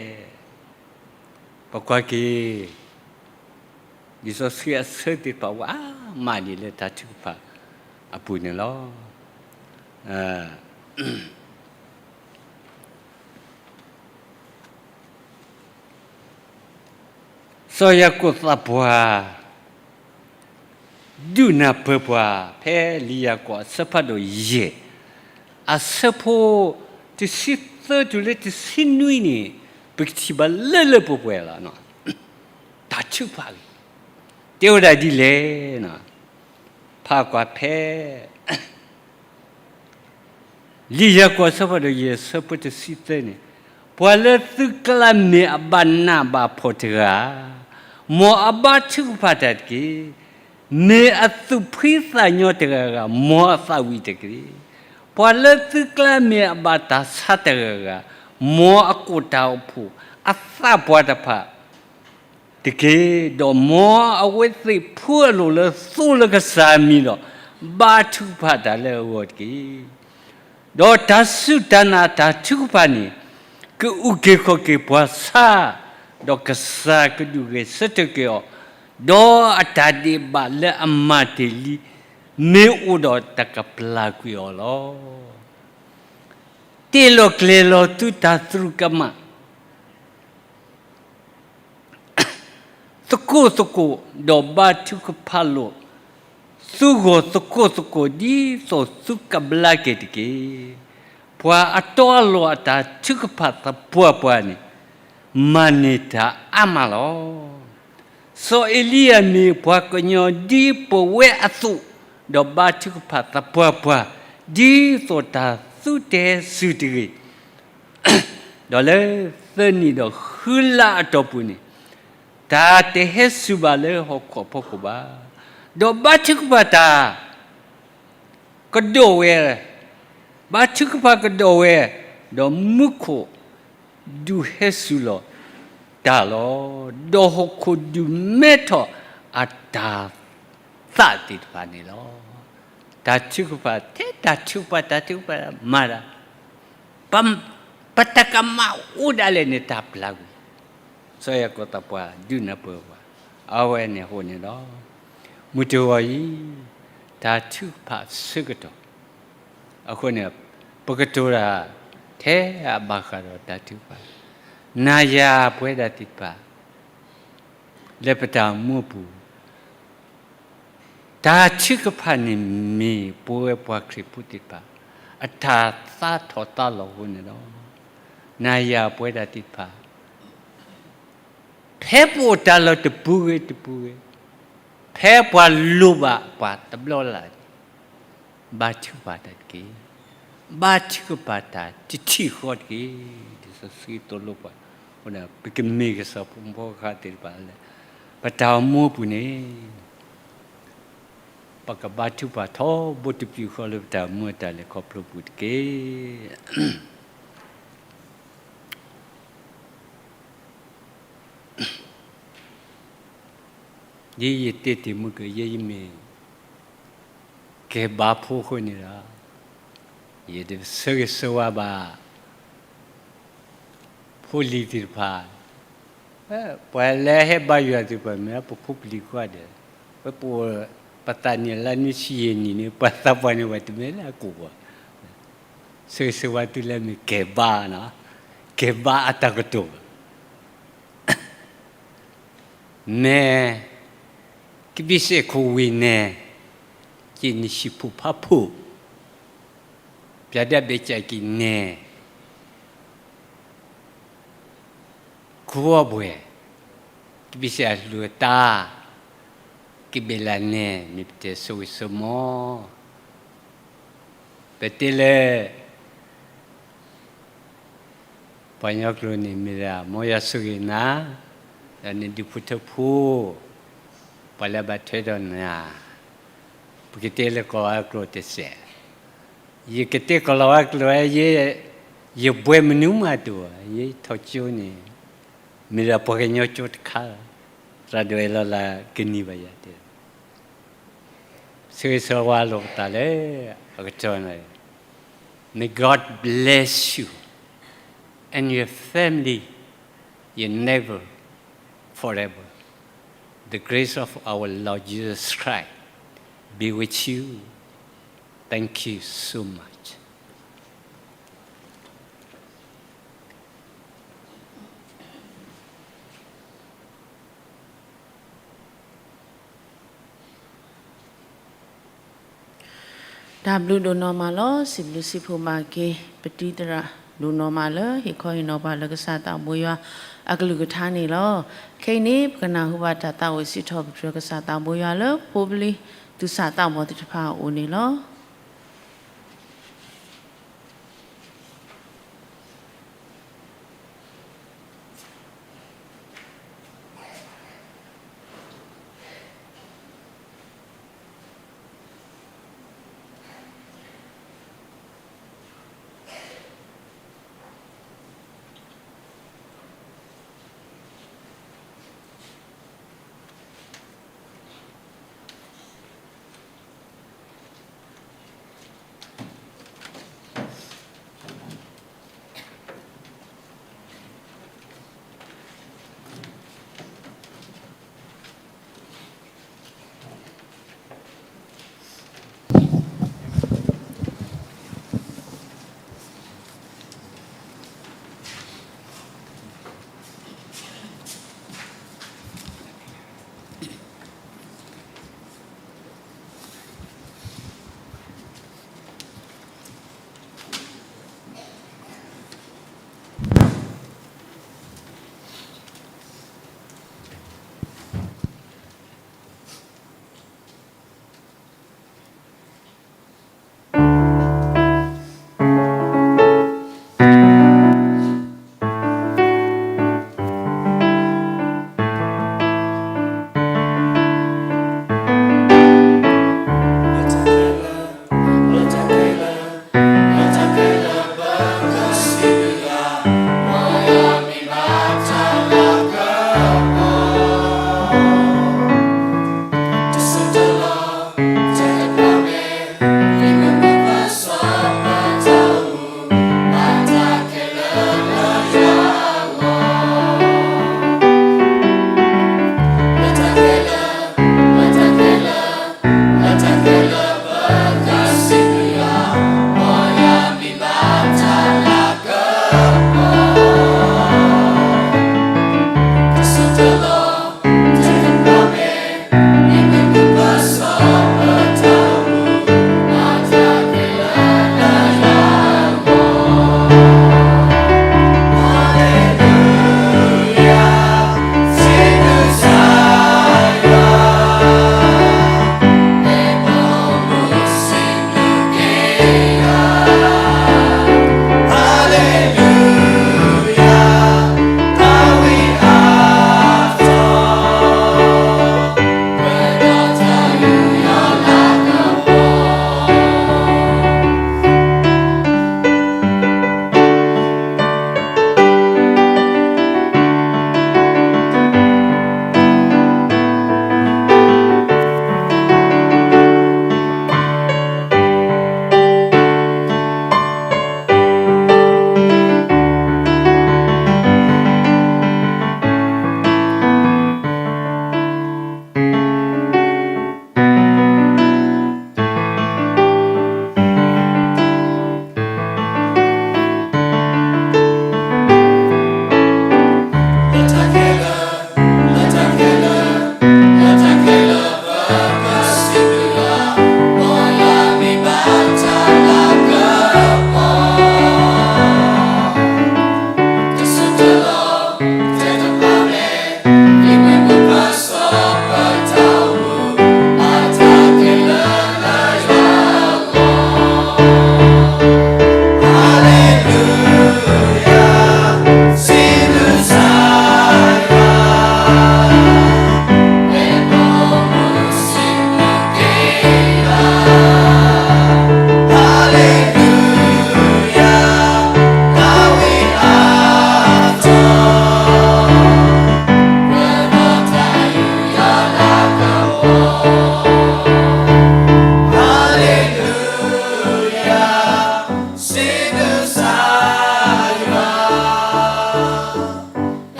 ပကွၢ်က့ၤ လံာ်စီဆှံအဆၢသ့ၣ်တဖၣ်အိၣ်အါမးဒ်လၢတၢ်ထုကဖၣ်အပူၤန့ၣ်လီၤ. စီၤယၤကိာ်သးပှၢ် ဒုးနၢ်ပၢၢ်ပှၤ ဖဲလံာ်ယၤကိာ်အဆၢဖးဒိၣ်ယဲၢ် အဆၢဖိတဆံသၢတုၤလၢတဆံနွံန့ၣ် ပကထံၣ်ဘၣ်လၢလၢပှဲၤပှဲၤလီၤ. တၢ်ထုကဖၣ် တဲဝဲဒၣ်ဒ်လဲၣ်. ဖးကွၢ်ဖဲ လံာ်ယၤကိာ်အဆၢဖးဒိၣ်ယဲၢ်အဆၢဖိတဆံသၢန့ၣ်, ပှၤလၢသုကျါမ့ၢ်အဘၣ်နးဘၣ်ဖှီၣ်တဂၤ, မ်အဘါထုကဖၣ်တၢ်တက့ၢ်. မ့ၢ်အသူၣ်ဖှံသးညီတဂၤဂၤ, မ်အသးဝံၣ်တက့ၢ်. ပှၤလၢသုကျါမ့ၢ်အဘၣ်တၢ်ဆါတဂၤဂၤ, မ်အကိာ်တၢ်အိၣ်ဖှိၣ်အသးပှၢ်တဖၣ် တက့ၢ်. ဒီးမ်အဝဲသ့ၣ်ဖှူအလိာ်လၢသိလၢကစၢ်အမံၤဒီး, ဘါထုကဖၣ်တၢ်လၢအဂီၢ်တက့ၢ်. ဒီးတၢ်စူၢ်တၢ်နာ်တၢ်ထုကဖၣ်န့ၣ်, ကအုၣ်က့ၤခီၣ်က့ၤပှၤဆါ, ဒီးကစၢ်ကဒုးဂဲၤဆၢထၢၣ်က့ၤအီၤ, ဒီးအတၢ်ဒဲးဘးလၢအမၤတ့ၢ်လံ မ့ၢ်အိၣ်ဒီးတၢ်ကပျၢ်ကွံာ်အီၤလီၤ. တ့ၢ်လီၤကျဲၤလီၤသုတၢ်သရူးကမၣ် သကိးသကိး, ဒီးဘါထုကဖၣ်လိာ်သုဂီၢ်သကိးသကိး ဒ်သိးသုကဘျါက့ၤတက့ၢ်. ပှၤအတီအလိၤအတၢ်ထုကဖၣ်သပှၢ်ပှၢ်န့ၣ်, မၤန့ၢ်တၢ်အါမးလီၤ. စီၤအ့လံယၤမ့ၢ်ပှၤကညီဒ်ပဝဲအသိး, ဒီးဘါထုကဖၣ်သပှၢ်ပှၢ်, ဒ်သိးတၢ်သုတဟဲစူၢ်တဂ့ၤ ဒီးလၢသၢနံၣ်ဒီးဃုလါအတီၢ်ပူၤန့ၣ်, တၢ်တဟဲစူၢ်ဘၣ်လၢဟီၣ်ခိၣ်အဖီခိၣ်ဘၣ်. ဒီးဘါထုကဖၣ်တၢ်ကဒီးဝဲ, ဘါထုကဖၣ်ကဒီးဝဲ, ဒီးမူခိၣ်ဒုးဟဲစူၢ်လီၤတၢ်လီၤ. ဒီးဟီၣ်ခိၣ်ဒုးမဲထီၣ်အတၢ်သးသ့ၣ်တဖၣ်န့ၣ်လီၤ. တၢ်ထုကဖၣ်, ထဲတၢ်ထုကဖၣ်, တၢ်ထုကဖၣ်မၤတၢ်, ပတၢ်ကမၣ်အိၣ်ဒၣ်လဲာ်န့ၣ် တၢ်ပျၢ်ကွံာ်, စီၤယၤကိာ်သးပှၢ်ဒုးနၢ်ပၢၢ်ပှၤ, အဝဲန့ၣ်အဃိန့ၣ်ဒီး, မုၢ်တဂီၤအံၤ, တၢ်ထုကဖၣ်ဆၢကတီၢ်, အဃိန့ၣ်, ပကတိၤတၢ်, ထဲအဘၣ်ဃးဒီးတၢ်ထုကဖၣ်, နၤယၤပဝဲဒၣ်သ့ၣ်တဖၣ် လၢပတၢ်အိၣ်မူအပူၤ, တၢ်ထုကဖၣ်န့ၣ်မ့ၢ်ပဝဲပှၤခရံာ်ဖိသ့ၣ်တဖၣ် အတၢ်သးထီၣ်သးလီၤအဃိန့ၣ်လီၤ. နၤယၤပဝဲဒၣ်သ့ၣ်တဖၣ် ဖဲပအိၣ်တၢ်လီၢ်တပူၤဂ့ၤတပူၤဂ့ၤ, ဖဲပှၤလိၣ်ဘၣ်ပှၤတဘျီလၢ် ဘါထုကဖၣ်တၢ်တက့ၢ်. ဘါထုကဖၣ်တၢ်တထံၣ်ဃီတက့ၢ်. လံာ်စီဆှံသိၣ်လိပှၤ, ပကမ့ၢ်ကစၢ်ဖိမုၣ်ဖိခွါသ့ၣ်တဖၣ်လၢ ပတၢ်အိၣ်မူအပူၤန့ၣ်, ပကဘါထုကဖၣ်ထီဘိတပျုာ်ဃီလၢပတၢ်အိၣ်မူအတၢ်လဲၤခီဖျိပူၤတက့ၢ်. ဒ်ယတဲတ့ၢ်မုၢ်ကယဲၢ် ယမ့ၢ်ကဲဘါဖိအဃိန့ၣ်ဒီး, ယတဆၢဂ့ၤဆၢဝါဘၣ် ဖိလံၤသ့ၣ်တဖၣ်, ပှၤလၢဟဲဘါယွၤသ့ၣ်တဖၣ်မ့ၢ် ပဖိပလံၤကိးဂၤဒဲး, ပ, ပသးနံၣ်လၢနွံဆံယဲၢ်နံၣ်န့ၣ် ပှၤသးပှၢ်န့ၣ် ပှၤတမ့ၢ်လၢအကိာ်ဘၣ်. ဆၢဂ့ၤဆၢဝါသုလၢမ့ၢ်ကဲဘါ, ကဲဘါအတၢ်ကတိၤ မ့ၢ်ကဘံၣ်စဲးခိၣ်ဝံၤန့ၣ်, က့ၤနဟံၣ်ဖိဖးဖိ, ပျဲဒၣ်ဘ့ၣ်ကၠးက့ၤန့ၣ်, ခူအီၣ်ဘှဲၣ်, ကဘံၣ်စဲးအဟၣ်အတၢ်, ကဘ့ၣ်လၢန့ၣ် မ့ၢ်ပတဲဆိၣ်ဂ့ၤဆိၣ်မီၤ ပတဲလၢ ပှၤကညီကျိာ်န့ၣ် မ့ၢ်ဒၣ် မ်ယွၤဆိၣ်ဂ့ၤနၤ, ဒီးနဒူၣ်ဖိထၢဖိ, ပှၤလၢအဘၣ်ထွဲဒီးနၤ, ပကတဲလၢကီၢ်လီၤဝါကျိာ်တစဲး, ယကတဲကီၢ်လီၤဝါကျိာ်ဝဲ, ယဘှဲမနုၤမးတအိၣ်, ယထီၣ်ကၠိန့ၣ် မ့ၢ်ဒၣ်ပှၤကညီကၠိတခါ, သရၣ်ဒိၣ်အဲၣ်လီၤလၢကနံၤဘၣ်ယၤတဲ ဆိၣ်ဂ့ၤဆိၣ်ဝါလိာ်ပသးလၢအကတီၢ်န့ၣ်, May God bless you and your family, your neighbor, forever. The grace of our Lord Jesus Christ be with you. Thank you so much. တၢ်ဘျုးဒိၣ်နီၢ်မးလီၤ. စံးဘျုးစံးဖှိၣ်ဘၣ်က့ၤ ပတံၤသရၣ်ဒိၣ်နီၢ်မးလၢ ဟ့ၣ်ခီဟ့ၣ်နီၤပှၤလၢကစၢ်သးဘိယွၤအကလုၢ်ကထါန့ၣ်လီၤ. ခဲအံၤန့ၣ် ပကနၢ်ဟူဘၣ်တၢ်သးဝံၣ်စံးထီၣ်ပတြၢၤကစၢ်သးဘိယွၤလၢ ဖိပလံၤသူၣ်စၢ်သးဘီၣ်သ့ၣ်တဖၣ်အအိၣ်န့ၣ်လီၤ.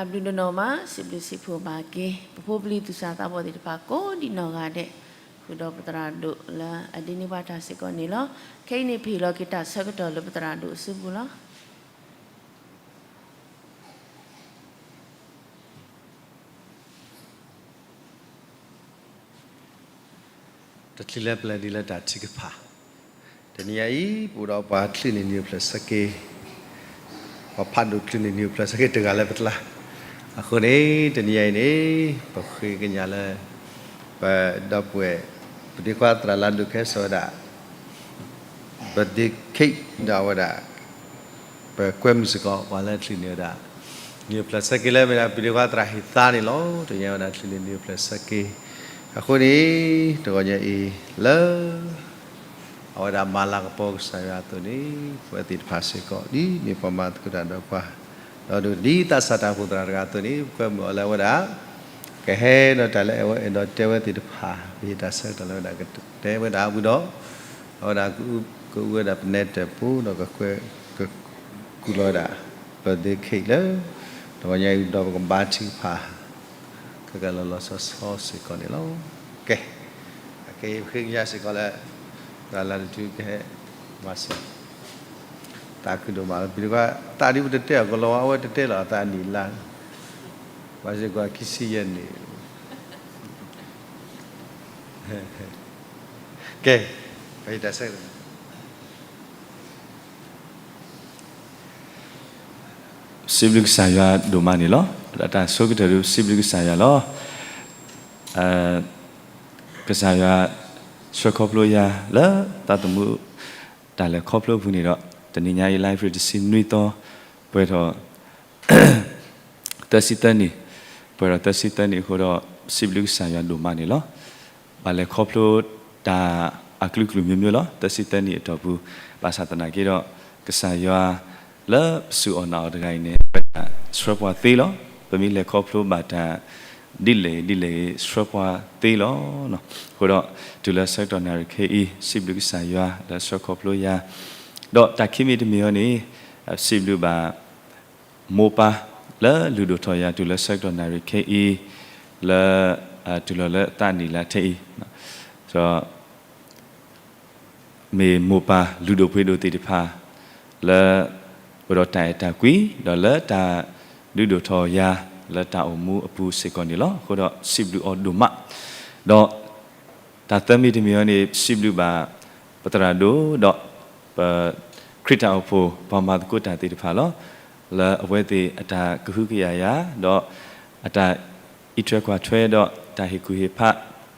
အဘျုးဒိၣ်နီၢ်မး စံးဘျုးစံးဖှိၣ်ဘၣ်က့ၤ ပဖိပလံၤသူၣ်စၢ်သးဘီၣ်သ့ၣ်တဖၣ်ကိးဒံးနီၢ်ဂၤဒဲး ဃုာ်ဒီးပသရၣ်ဒိၣ်လၢအဒိးန့ၢ်ဘၣ်တၢ်စ့ၢ်ကီးန့ၣ်လီၤ. ခဲအံၤန့ၣ် ပဟ့ၣ်လီၤက့ၤတၢ်ဆၢကတီၢ်လၢပသရၣ်ဒိၣ်အစုပူၤလီၤ. တချုးလၢပလဲၤဒံးလၢတၢ်ထုကဖၣ်, တနံၤညါအံၤ ပအိၣ်ဒီးပှၤချုးန့ၢ်နံၣ်အိၣ်ဖျဲၣ်ဆၢက့ၤ, ပှၤဖးဒိၣ်ချုးန့ၢ်နံၣ်အိၣ်ဖျဲၣ်ဆၢက့ၤတဂၤလၢပကျါ, အဃိန့ၣ် တနံၤညါအံၤန့ၣ် ပဃ့ကညးလၢ ပဒီပုၢ်ဝဲၢ် ပဒ့ခွါသရၣ်လါဒိၣ်ခဲစၢ်ဝဲဒၣ် birthday cake ဒီးအဝဲဒၣ် ပကွဲမုာ်စ့ၢ်ကီး ပှၤလၢချုးန့ၢ်ဝဲဒၣ် နံၣ်အိၣ်ဖျဲၣ်ဆၢက့ၤလၢမ့ၢ်ဒၣ် ပဒ့ခွါသရၣ်ဟ့ၣ်သါန့ၣ်လီၤ. တနံၤညါဝဲဒၣ်ချုးန့ၢ်နံၣ်အိၣ်ဖျဲၣ်ဆၢက့ၤ, အဃိန့ၣ် တဂီၤညါအံၤ လၢ အဝဲဒၣ်မၤလၤကပီၤကစၢ်ယွၤအသိးန့ၣ် ပဝဲသ့ၣ်တဖၣ်စ့ၢ်ကီး ဒ်မ့ၢ်ပှၤမၤသကိးတၢ်ဒီးပှၤ, ဒီးဒ်သးစၢ်တၢ်အိၣ်ဖှိၣ်သရၣ်တဂၤအသိးန့ၣ် ပကွဲမုာ်အီၤလၢအဝဲဒၣ် ကဟဲဒီးတၢ်လၢအအဲၣ်ဒိးတဲဝဲသ့ၣ်တဖၣ် ပဟ့ၣ်တၢ်ဆၢကတီၢ်လၢအဝဲဒၣ်ကတဲဝဲဒၣ်ဝံၤဒီး အဝဲဒၣ် ကအုဝဲဒၣ်ပနဲတၢၣ်ပူၤ ဒီးကကွဲ ကကူးလီၤဝဲဒၣ် birthday cake လၢ တဂီၤညါအံၤဒီးပကဘါထုကဖၣ် ခဲကလီၤလီၤဆီဆီစ့ၢ်ကီးန့ၣ်လီၤ. ကဲ, အခဲအံၤပဃ့ကညးစ့ၢ်ကီးလၢ သရၣ်လါဒိၣ်ထုကဟဲမၤစၢၤ သးခုဒိၣ်မးလီၤ. ပဒ့ခွါ သးဒ်ပတတဲအီၤကလီၤဝါ အဝဲတတဲလီၤအသးအနံၣ်လါ, မၤစ့ၢ်ကီးခံဆံယဲၢ်နံၣ်, ကဲ, ပဟ့ၣ်တၢ်ဆၢ စံးဘျုးကစၢ်ယွၤဒိၣ်မးန့ၣ်လီၤ. တၢ်ဆိကတၢၢ်ဒုး စံးဘျုးကစၢ်ယွၤလီၤ. ကစၢ်ယွၤဆှၢခီဖျိယၤလၢသးသမူတၢ်လဲၤခီဖျိအပူၤန့ၣ်ဒီး တနံၤညါအံၤ live တဆံနွံသီ ပှဲၤထီၣ် သၢဆံသၢနံၣ်, ပှဲၤထီၣ်သၢဆံသၢနံၣ်အဃိဒီး စံးဘျုးကစၢ်ယွၤဒိၣ်မးန့ၣ်လီၤ. ဘၣ်လဲၤခီဖျိတၢ်အကလုာ်ကလုာ်မျိုးမျိုးလီၤ. သၢဆံသၢနံၣ်အတီၢ်ပူၤ ဘၣ်ဆၣ်သနာ်က့ဒီး ကစၢ်ယွၤလၢပစူၢ်အီၣ်နာ်အီၤတဂၤအံၤန့ၣ် အဝဲဒၣ်ဆှၢပှၤသ့လီၤ. ပမ့ၢ်လဲၤခီဖျိဘၣ်တၢ်ဒ်လဲၣ်ဒ်လဲၣ်ဂ့ၤ ဆှၢပှၤသ့လီၤ. အဃိဒီး တုၤလၢဆၢကတီၢ်နၣ်ရံၣ်ခဲအံၤ စံးဘျုးကစၢ်ယွၤလၢဆှၢခီဖျိယၤ, ဒီးတၢ်ခံမံၤတမံၤအံၤန့ၣ် စံးဘျုးဘၣ် မိၢ်ပၢ်လၢလုၢ်ဒိၣ်ထီၣ်ယၤတုၤလၢဆၢကတီၢ်နၣ်ရံၣ်ခဲအံၤ လၢ တုၤလီၤလၢသးနံၣ်လါထဲအံၤ ဒီး မ့ၢ်မိၢ်ပၢ်လုၢ်ဒိၣ်ပှ့ၤဒိၣ်သ့ၣ်တဖၣ် လၢ အိၣ်ဒီးတၢ်အဲၣ်တၢ်ကွံ ဒီးလၢတၢ်လုၢ်ဒိၣ်ထီၣ်ယၤ လၢတၢ်အိၣ်မူအပူၤစ့ၢ်ကီးန့ၣ်လီၤ. အဃိဒီးစံးဘျုးအီၤဒိၣ်မး, ဒီး တၢ်သၢမံၤတမံၤအံၤန့ၣ် စံးဘျုးဘၣ် ပသရၣ်ဒိၣ် ဒီး ပ ခရံာ်တၢ်အိၣ်ဖှိၣ်ပှၤမၤသကိးတၢ်သ့ၣ်တဖၣ်လီၤ. လၢအဝဲသ့ၣ်အတၢ်ကဟုကယာ်ယၤ ဒီး အတၢ်အံးထွဲကွၢ်ထွဲ ဒီးတၢ်ဟ့ၣ်ကူၣ်ဟ့ၣ်ဖး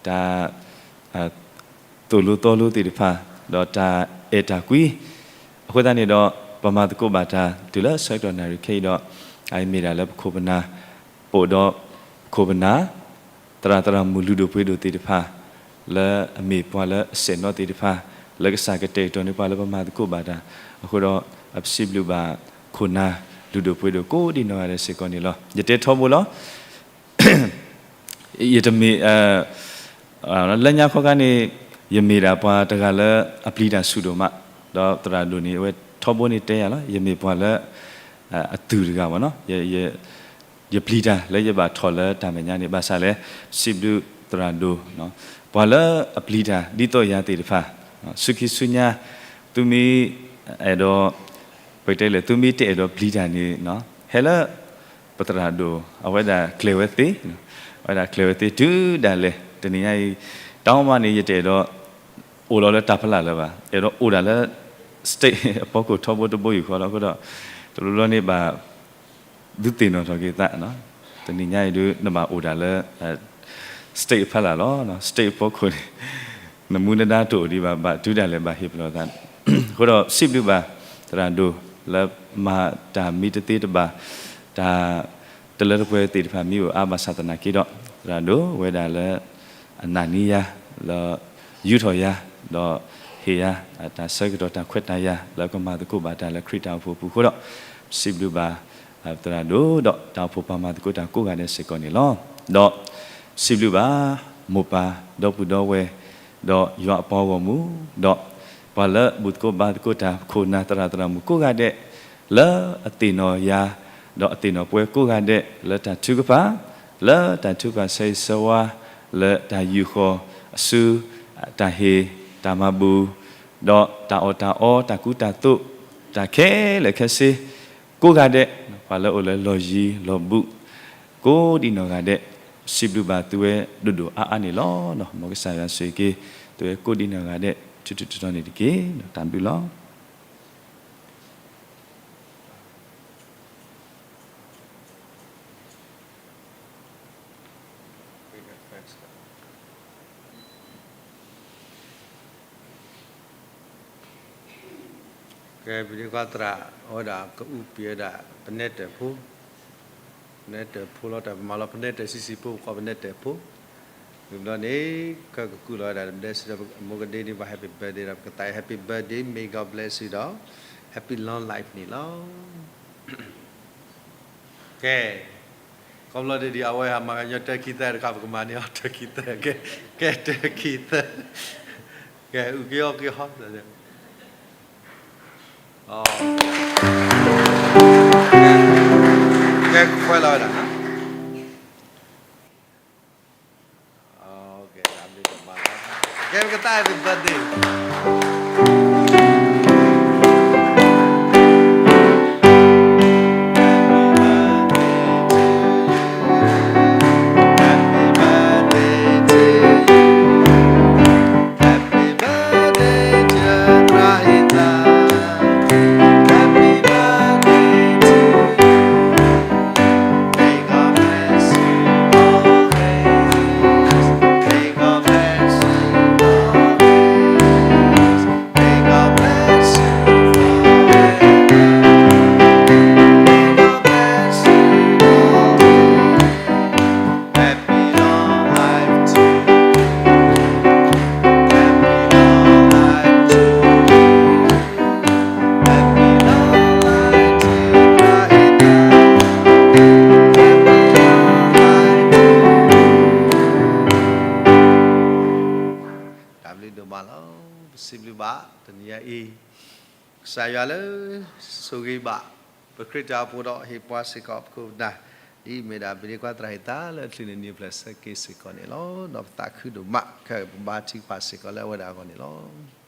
တၢ် သိၣ်လိသီလိသ့ၣ်တဖၣ် ဒီးတၢ်အဲၣ်တၢ်ကွံ အဃိသတးန့ၣ်ဒီး ပမၤသကိးဘၣ်တၢ်တုၤလၢဆၢကတီၢ်နၣ်ရံၣ်ခဲအံၤဒီး အအံၤမ့ၢ်ဒၣ်လၢပခိၣ်ပနၢ် ပအိၣ်ဒီးခိၣ်ပနၢ် သရၣ်သရၣ်မုၣ်လုၢ်ဒိၣ်ပှ့ၤဒိၣ်သ့ၣ်တဖၣ် လၢအမ့ၢ်ပှၤလၢအဆဲးနီၣ်သ့ၣ်တဖၣ် လၢကစၢ်ကတဲာ်ကတီၤန့ၢ်ပှၤလၢပမၤသကိးဘၣ်တၢ် အဃိဒီး အပစံးဘျုးဘၣ်ခိၣ်နၢ်လုၢ်ဒိၣ်ပှ့ၤဒိၣ်ကိးဒံးနီၢ်ဂၤဒဲးစ့ၢ်ကီးန့ၣ်လီၤ. ယတဲထီဘိလီၤ ယတမ့ၢ် လၢညါခီခါန့ၣ် ယမ့ၢ်ဒၣ်ပှၤတဂၤလၢအပျံၤတၢ်ဆူၣ်ဒိၣ်မး, ဒီးသရၣ်ဒိၣ်န့ၣ် အဝဲထီဘိန့ၣ်တဲယၤလီၤ ယမ့ၢ်ပှၤလၢ အသုးတဂၤမ့ၢ်နီၤ, ယပျံၤတၢ်လၢယဘၣ်ထီၣ်လၢတၢ်မဲာ်ညါန့ၣ် ဘၣ်ဆၣ်လဲၣ် စံးဘျုးသရၣ်ဒိၣ်, ပှၤလၢအပျံၤတၢ်ဒ်သိးယၤသ့ၣ်တဖၣ် ဆူခံဆူညါ သုမ့ၢ်အဲၣ်ဒိး ပကတဲလဲၣ် သုမ့ၢ်တအဲၣ်ဒိးပျံၤတၢ်န့ၣ် ဟဲလၢ ပသရၣ်ဒိၣ် အဝဲဒၣ်ကျဲၤဝဲသ့, အဝဲဒၣ်ကျဲၤဝဲသ့တုၤဒၣ်လဲာ် တနံၤညါအံၤ တၢ်မၤန့ၣ် ယတအဲၣ်ဒိး အိၣ်လီၤလၢတၢ်ဖီလာ်လၢၤဘၣ်, အဲၣ်ဒိးအိၣ်ဒၣ်လၢ state အဖီခိၣ်ထီဘိတဘိယူၢ်ဃီလီၤ. အဃိဒီး တဘျီဘျီန့ၣ်ဘၣ် ဒုးသ့ၣ်နီၣ်ထီၣ်က့ၤသး, တနံၤညါအံၤဒုး နဘၣ်အိၣ်ဒၣ်လၢ state အဖီလာ်လီၤ. state အဖီခိၣ်န့ၣ် နမူနဒါတအိၣ်ဒံးဘၣ်, ဘၣ်တုၤဒၣ်လဲာ်ဘၣ်ဟ့ၣ်ပလီၢ်သး, အဃိဒီးစံးဘျုးဘၣ် သရၣ်ဒိၣ် လၢမၤတၢ်မံတသ့တဘၣ် တၢ် တလၢတပှဲၤသ့ၣ်တဖၣ်မ့ၢ်အိၣ်အါဘၣ်ဆၣ်သနာ်က့ဒီး သရၣ်ဒိၣ်ဝဲဒၣ်လၢ အနာ်န့ၢ်ယၤ လၢ ယူးထီၣ်ယၤ ဒီးဟ့ၣ်ယၤ တၢ်ဆၢကတီၢ်တၢ်ခွဲးတၢ်ယာ် လၢကမၤသကိးဘၣ်တၢ်လၢခရံာ်တၢ်အိၣ်ဖှိၣ်အပူၤအဃိဒီး စံးဘျုးဘၣ် သရၣ်ဒိၣ်ဒီးတၢ်အိၣ်ဖှိၣ်ပှၤမၤသကိးတၢ်ကိးဂၤဒဲးစ့ၢ်ကီးန့ၣ်လီၤ. ဒီး စံးဘျုးဘၣ် မိၢ်ပၢ် ဒီပုၢ်ဒီဝဲၢ် ဒီးယွၤအပှၤဂီၢ်မုၢ် ဒီး ပှၤလၢဘူၣ်သကိးဘါသကိးတၢ် ခိၣ်နၢ်သရၣ်သရၣ်မုၣ်ကိးဂၤဒဲး လၢအသ့ၣ်နီၣ်ယၤ ဒီးအသ့ၣ်နီၣ်ပှဲၤကိးဂၤဒဲးလၢတၢ်ထုကဖၣ်, လၢတၢ်ထုကဖၣ်ဆၢဂ့ၤဆၢဝါ, လၢတၢ်ယူာ်ဃီၤအစု, တၢ်ဟ့ၣ်တၢ်မၤဘူၣ်, ဒီးတၢ်အီၣ်တၢ်အီ, တၢ်ကူတၢ်သိး, တၢ်ခဲလၢာ်ခဲဆ့, ကိးဂၤဒဲး, ပှၤလၢအိၣ်လၢလီၢ်ယံၤလီၢ်ဘူး, ကိးဒံနီၢ်ဂၤဒဲး, စံးဘျုးဘၣ်သုဝဲဒိၣ်ဒိၣ်အါအါန့ၣ်လီၤ. မ်ကစၢ်ယွၤဆိၣ်ဂ့ၤက့ၤ သုဝဲကိးဒံနီၢ်ဂၤဒဲး ထူထူတီတီန့ၣ်တက့ၢ်. တၢ်ဘျုးလီၤ. ကဲ ပဒ့ခွါသရၣ် အဝဲဒၣ်ကအုပှၤဝဲဒၣ် ပနဲတၢၢ်ဖိ, ပနဲတၢၢ်ဖိလီၤ. တၢ်ပမၤလီၤ ပနဲတၢၢ်ဆံးဆံးဖိ ပကိးပနဲတၢၢ်ဖိ, ဝံၤဘျီန့ၣ် ကကကူးလီၤဝဲဒၣ် bless ဒီး မိၢ်ကဒ့န့ၣ် ပှၤ happy birthday ဒီး ပကသး happy birthday, may God bless you ဒီး happy long life န့ၣ်လီၤ. ကဲ, ခီဖျိဒ်အဝဲဟးမၤကညီတၢ်ခံသၢတခါ ပကမၤန့ၢ်အီၤတၢ်ခံသၢ, ကဲ, ကဲတၢ်ခံသၢ, ကဲ အုၣ်က့ၤအီၣ်က့ၤဟီ, ကဲ ကဲ ကခွဲးလီၤဝဲဒၣ်, ကဲ ပကသး happy birthday. Happy long life to you. တၢ်ဘျုးဒိၣ်မးလီၤ. ပစံးဘျုးဘၣ်တနံၤညါအံၤ ကစၢ်ယွၤလၢ ဆိၣ်ဂ့ၤဘၣ် ပခရံာ်တၢ်အိၣ်ဖှိၣ်ဒီး ဟ့ၣ်ပှၤစ့ၢ်ကီး ပခိၣ်ပနၢ် ဒ်အမ့ၢ်ဒၣ် ပဒ့ခွါသရၣ်ဟ့ၣ်သါလၢအချုးန့ၣ် နံၤဖျၢၣ်ဆၢက့ၤစ့ၢ်ကီးန့ၣ်လီၤ. ဒီးပသးခုဒိၣ်မး ခဲအံၤပဘါထုကဖၣ်စ့ၢ်ကီးလၢအဝဲဒၣ်အဂီၢ်န့ၣ်လီၤ.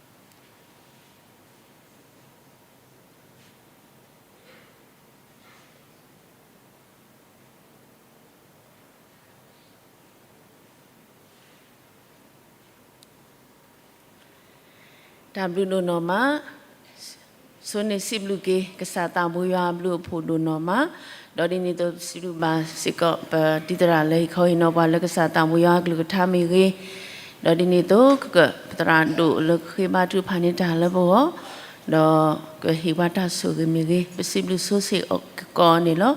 တၢ်ဘျုးဒိၣ်နီၢ်မး, ဆိန့ၣ်စံးဘျုးက့ၤ ကစၢ်သးဘိယွၤအဘျုးအဖှိၣ်ဒိၣ်နီၢ်မး, ဒီးဒ်န့ၣ်အသိး ပစံးဘျုးဘၣ်စ့ၢ်ကီး ပတံၤသရၣ်လၢဟ့ၣ်ခီဟ့ၣ်နီၤပှၤလၢကစၢ်သးဘိယွၤအကလုၢ်ကထါမ့ၢ်ဂ့ၤ, ဒီးဒ်န့ၣ်အသိး ကကပသရၣ်ဒိၣ်လၢကဃ့ဘါထုကဖၣ်န့ၢ်တၢ်လၢပဂီၢ်, ဒီးကဟ့ၣ်ပှၤတၢ်ဆိၣ်ဂ့ၤမ့ၢ်ဂ့ၤ, ပစံးဘျုးဆိစ့ၢ်ကီးန့ၣ်လီ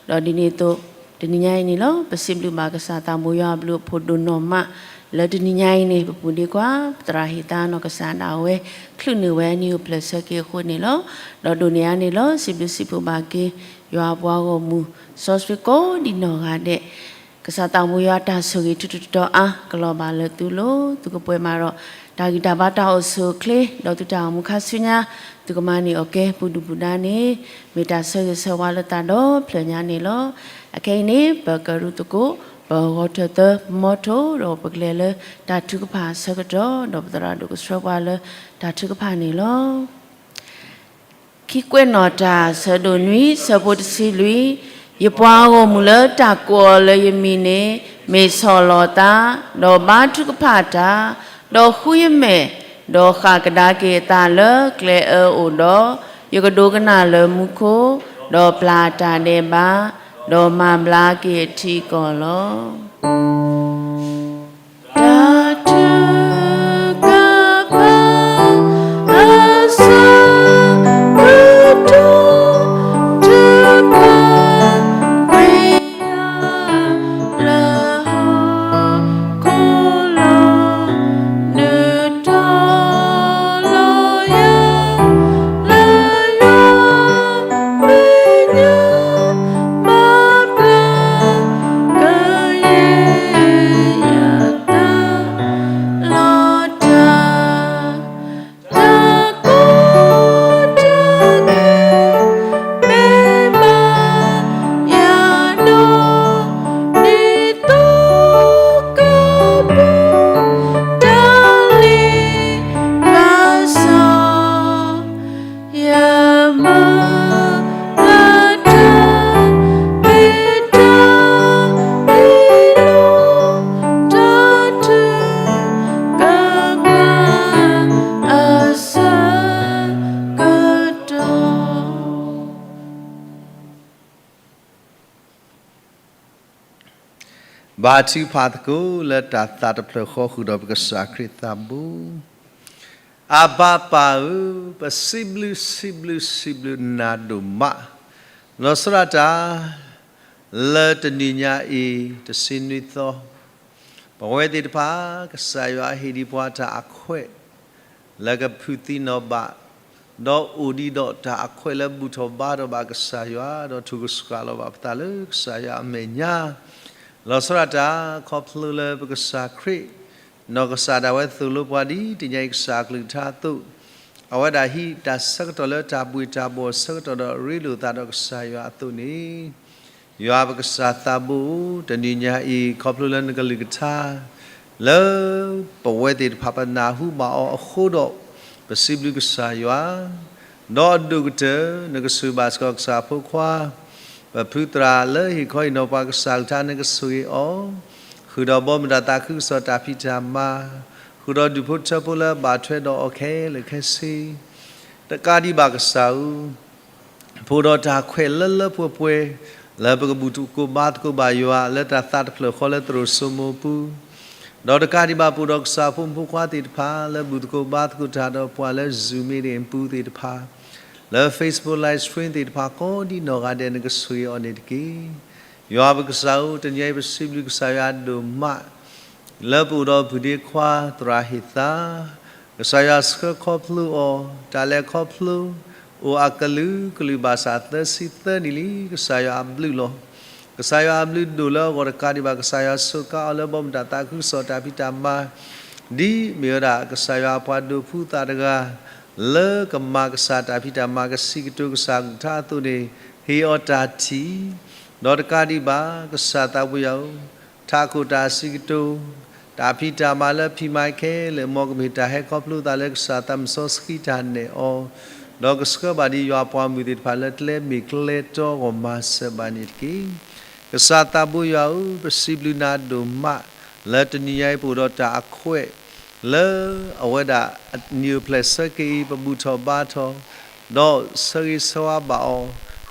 ၤ. ဒီးဒ်န့ၣ်အသိး တနံၤညါအံၤန့ၣ်လီၤ, ပစံးဘျုးဘၣ်ကစၢ်သးဘိယွၤအဘျုးအဖှိၣ်ဒိၣ်နီၢ်မး, လၢတနံၤညါအံၤန့ၣ် ပပူၤဒ့ခွါ ပသရၣ်ဟ့ၣ်သါနီၢ်ကစၢ်ဒၣ်ဝဲ ချုးန့ၢ်ဝဲနံၤအိၣ်ဖျဲၣ်ဆၢက့ၤအဃိန့ၣ်လီၤ. ဒီးဒိၣ်န့ၢ်အါန့ၣ်လီၤ, စံးဘျုးစံးဖှိၣ်ဘၣ်က့ၤ ယွၤအပှၤဂီၢ်မုၢ် စီဆှံကိးဒံနီၢ်ဂၤဒဲး, ကစၢ်သးဘိယွၤတၢ်ဆိၣ်ဂ့ၤထူထူတီတီအါ ကလီၤဘၣ်လၢသုလိၤ, သုကပှဲၤမးဒီး တၢ်ဂံၢ်တၢ်ဘါတၢ်အိၣ်ဆူၣ်အိၣ်ချ့, ဒီးသုတၢ်အိၣ်မူခါဆူညါ သုကမၤန့ၢ်အီၣ်ကဲ ပူၤဒုၣ်ပူၤဒါန့ၣ် မ့ၢ်တၢ်ဆၢဂ့ၤဆၢဝါလၢသးဒီဖျၢၣ်ညါန့ၣ်လီၤ. အခဲအံၤန့ၣ် ပကရူၢ်သကိး ပဂီၤထၢၣ်သၢ ပမီထိ ဒီးပကလဲၤလၢတၢ်ထုကဖၣ်အဆၢကတီၢ် ဒီးပသရၣ်ဒိၣ်ကဆှၢပှၤလၢတၢ်ထုကဖၣ်န့ၣ်လီၤ. ခံကွဲးနီၣ်တၢ် ဆၢဒိၣ်နွံ ဆၢဖိတဆံလွံၢ်, ယပှၤဂီၢ်မုၢ်လၢတၢ်ကိးအီၤလၢယမံၤန့ၣ် မ့ၢ်ဆီၣ်လီၤသး, ဒီးဘါထုကဖၣ်တၢ်, ဒီးဃုယမဲာ်, ဒီးဃၣ်ကဒါက့ၤအသးလၢကျဲအၢအိၣ်ဒီး, ယကဒိကနၣ်လၢမူခိၣ်, ဒီးပျၢ်တၢ်ဒဲးဘး, ဒီးမၤဘျါက့ၤအထံအကီၢ်လီၤ. တၢ်ထုကဖၣ်အဆၢကတီၢ် ထုကဖၣ်ကွံာ်ယၤလၢဟီၣ်ခိၣ်လီၤ. နုာ်ထီၣ်လီၤယၤလၢယွၤမဲာ်ညါ မၤဘျါကယဲၢ် ဘါထုကဖၣ်သကိးလၢတၢ်သးတဖျၢၣ်ဃီဃုာ်ဒီးပကစၢ်ခရံာ်သးဘိ. အဘၤပၢ်ဧၢ, ပစံးဘျုးစံးဘျုးစံးဘျုးနၤဒိၣ်မး, လီၤဆီဒၣ်တၢ် လၢတနံၤညါအံၤ တဆံနွံသီ, ပဝဲသ့ၣ်တဖၣ် ကစၢ်ယွၤဟ့ၣ်ဒံးပှၤတၢ်အခွဲး လၢကဖုးသံနီၣ်ဘၣ်, ဒီးအိၣ်ဒံးဒီးတၢ်အခွဲးလၢဘူၣ်ထီၣ်ဘါထီၣ်ဘၣ်ကစၢ်ယွၤ, ဒီးထုးကဆှၣ်လီၤဘၣ်ပသးလၢကစၢ်ယွၤအမဲာ်ညါ, လီၤဆီဒၣ်တၢ် ခီဖျိလၢပကစၢ်ခရံာ် နီၢ်ကစၢ်ဒၣ်ဝဲသိၣ်လိပှၤဒ်တနံၤညါအံၤကစၢ်အကလုၢ်ကထါအသိး, အဝဲဒၣ်ဟံးတၢ်ဆၢကတီၢ်လၢတၢ်ဘှ့ၣ်တၢ်ဘှီၣ်ဆၢကတီၢ်ဒီးရ့လိာ်သးဒီးကစၢ်ယွၤအသိးန့ၣ်, ယွၤပကစၢ်သးဘိဧၢ, တနံၤညါအံၤ ခီဖျိလၢနကလုၢ်ကထါ လၢပဝဲသ့ၣ်တဖၣ်ပနၢ်ဟူဘၣ်အီၤအဃိဒီး, ပစံးဘျုးကစၢ်ယွၤ, ဒီးအဒိၣ်ကတၢၢ် နကဆိၣ်ဂ့ၤဘၣ်စ့ၢ်ကီးကစၢ်အဖိခွါ ပဖုသရၣ်လၢဟ့ၣ်ခီဟ့ၣ်နီၤပှၤကစၢ်ကလုၢ်ကထါ နကဆိၣ်ဂ့ၤအီၤ, ဃုာ်ဒီးဘီမုၢ်တၢ်သးခုကစီၣ်တၢ်ဖံးတၢ်မၤ, ဃုာ်ဒီးဒူၣ်ဖိထၢဖိလၢအဘၣ်ထွဲဒီးအီၤခဲလၢာ်ခဲဆ့, တကးဒံးဘၣ်ကစၢ်ဧၢ, ပအိၣ်ဒီးတၢ်ခွဲးလၢလၢပှဲၤပှဲၤ, လၢပကဘူၣ်သကိးဘါသကိးဘၣ်ယွၤ လၢတၢ်သးတဖျၢၣ်ဃီလၢသရိာ်စိမိၤပူၤ, ဒီးတကးဒံးဘၣ်ပအိၣ်ဒီးကစၢ်ဖိမုၣ်ဖိခွါသ့ၣ်တဖၣ် လၢဘူၣ်သကိးဘါသကိးတၢ်ဒီးပှၤလၢ Zoom meeting ပူၤသ့ၣ်တဖၣ်, လၢ Facebook Live Stream သ့ၣ်တဖၣ်ကိးဒံနီၢ်ဂၤဒဲး နကဆိၣ်ဂ့ၤအီၤန့ၣ်တက့ၢ်. ယွၤပကစၢ်ဧၢ, တနံၤအံၤပစံးဘျုးကစၢ်ယွၤဒိၣ်မး လၢပအိၣ်ဒီးပုၢ်ဒ့ခွါသရၣ်ဟ့ၣ်သါ, ကစၢ်ယွၤဆှၢခီဖျိအီၤ, တၢ်လဲၤခီဖျိ အိၣ်အကလုာ်ကလုာ်ဘၣ်ဆၣ်သၢဆံသၢနံၣ်လံ, ကစၢ်ယွၤအဘျုးလီၤ. ကစၢ်ယွၤအဘျုးဒိၣ်လၢအဂီၢ်တကးဒံးဘၣ် ကစၢ်ယွၤစူးကါအီၤလၢဘီမုၢ်တၢ်သးခုကစီၣ်တၢ်ဖံးတၢ်မၤ, ဒ်မ့ၢ်ဝဲဒၣ်ကစၢ်ယွၤအပှၤဒိးဖုသးတဂၤ လၢကမၤကစၢ်တၢ်ဖံးတၢ်မၤ ကစံးကတိၤကစၢ်ကလုၢ်ကထါအသိးန့ၣ်, ဟ့ၣ်အီၤတၢ်ထံၣ်, ဒီးတကးဒံးဘၣ် ကစၢ်သးဘိယွၤဧၢ, ထးခိၣ်တၢ်စံးကတိၤ, တၢ်ဖံးတၢ်မၤလၢဖံးမၤခဲလၢာ် မ်ကမ့ၢ်တၢ်ဟဲခီဖျိသးလၢကစၢ်သးစီဆှံတၢ်နဲၣ်အီၤ, ဒီးကဆှၢဘၣ်ဒံးယွၤအပှၤမုၢ်သ့ၣ်တဖၣ်လၢကျဲမ့ၢ်ကျဲတီဂီၢ်မၤစၢၤဘၣ်န့ၣ်တက့ၢ်. ကစၢ်သးဘိယွၤဧၢ, ပစံးဘျုးနၤဒိၣ်မး လၢတနံၤညါအံၤပအိၣ်ဒီးတၢ်အခွဲး လၢအဝဲဒၣ်နံၣ်အိၣ်ဖျဲၣ်ဆၢက့ၤအံၤ ပဘူၣ်ထီၣ်ဘါထီၣ်, ဒီးဆၢဂ့ၤဆၢဝါဘၣ်အီၤ,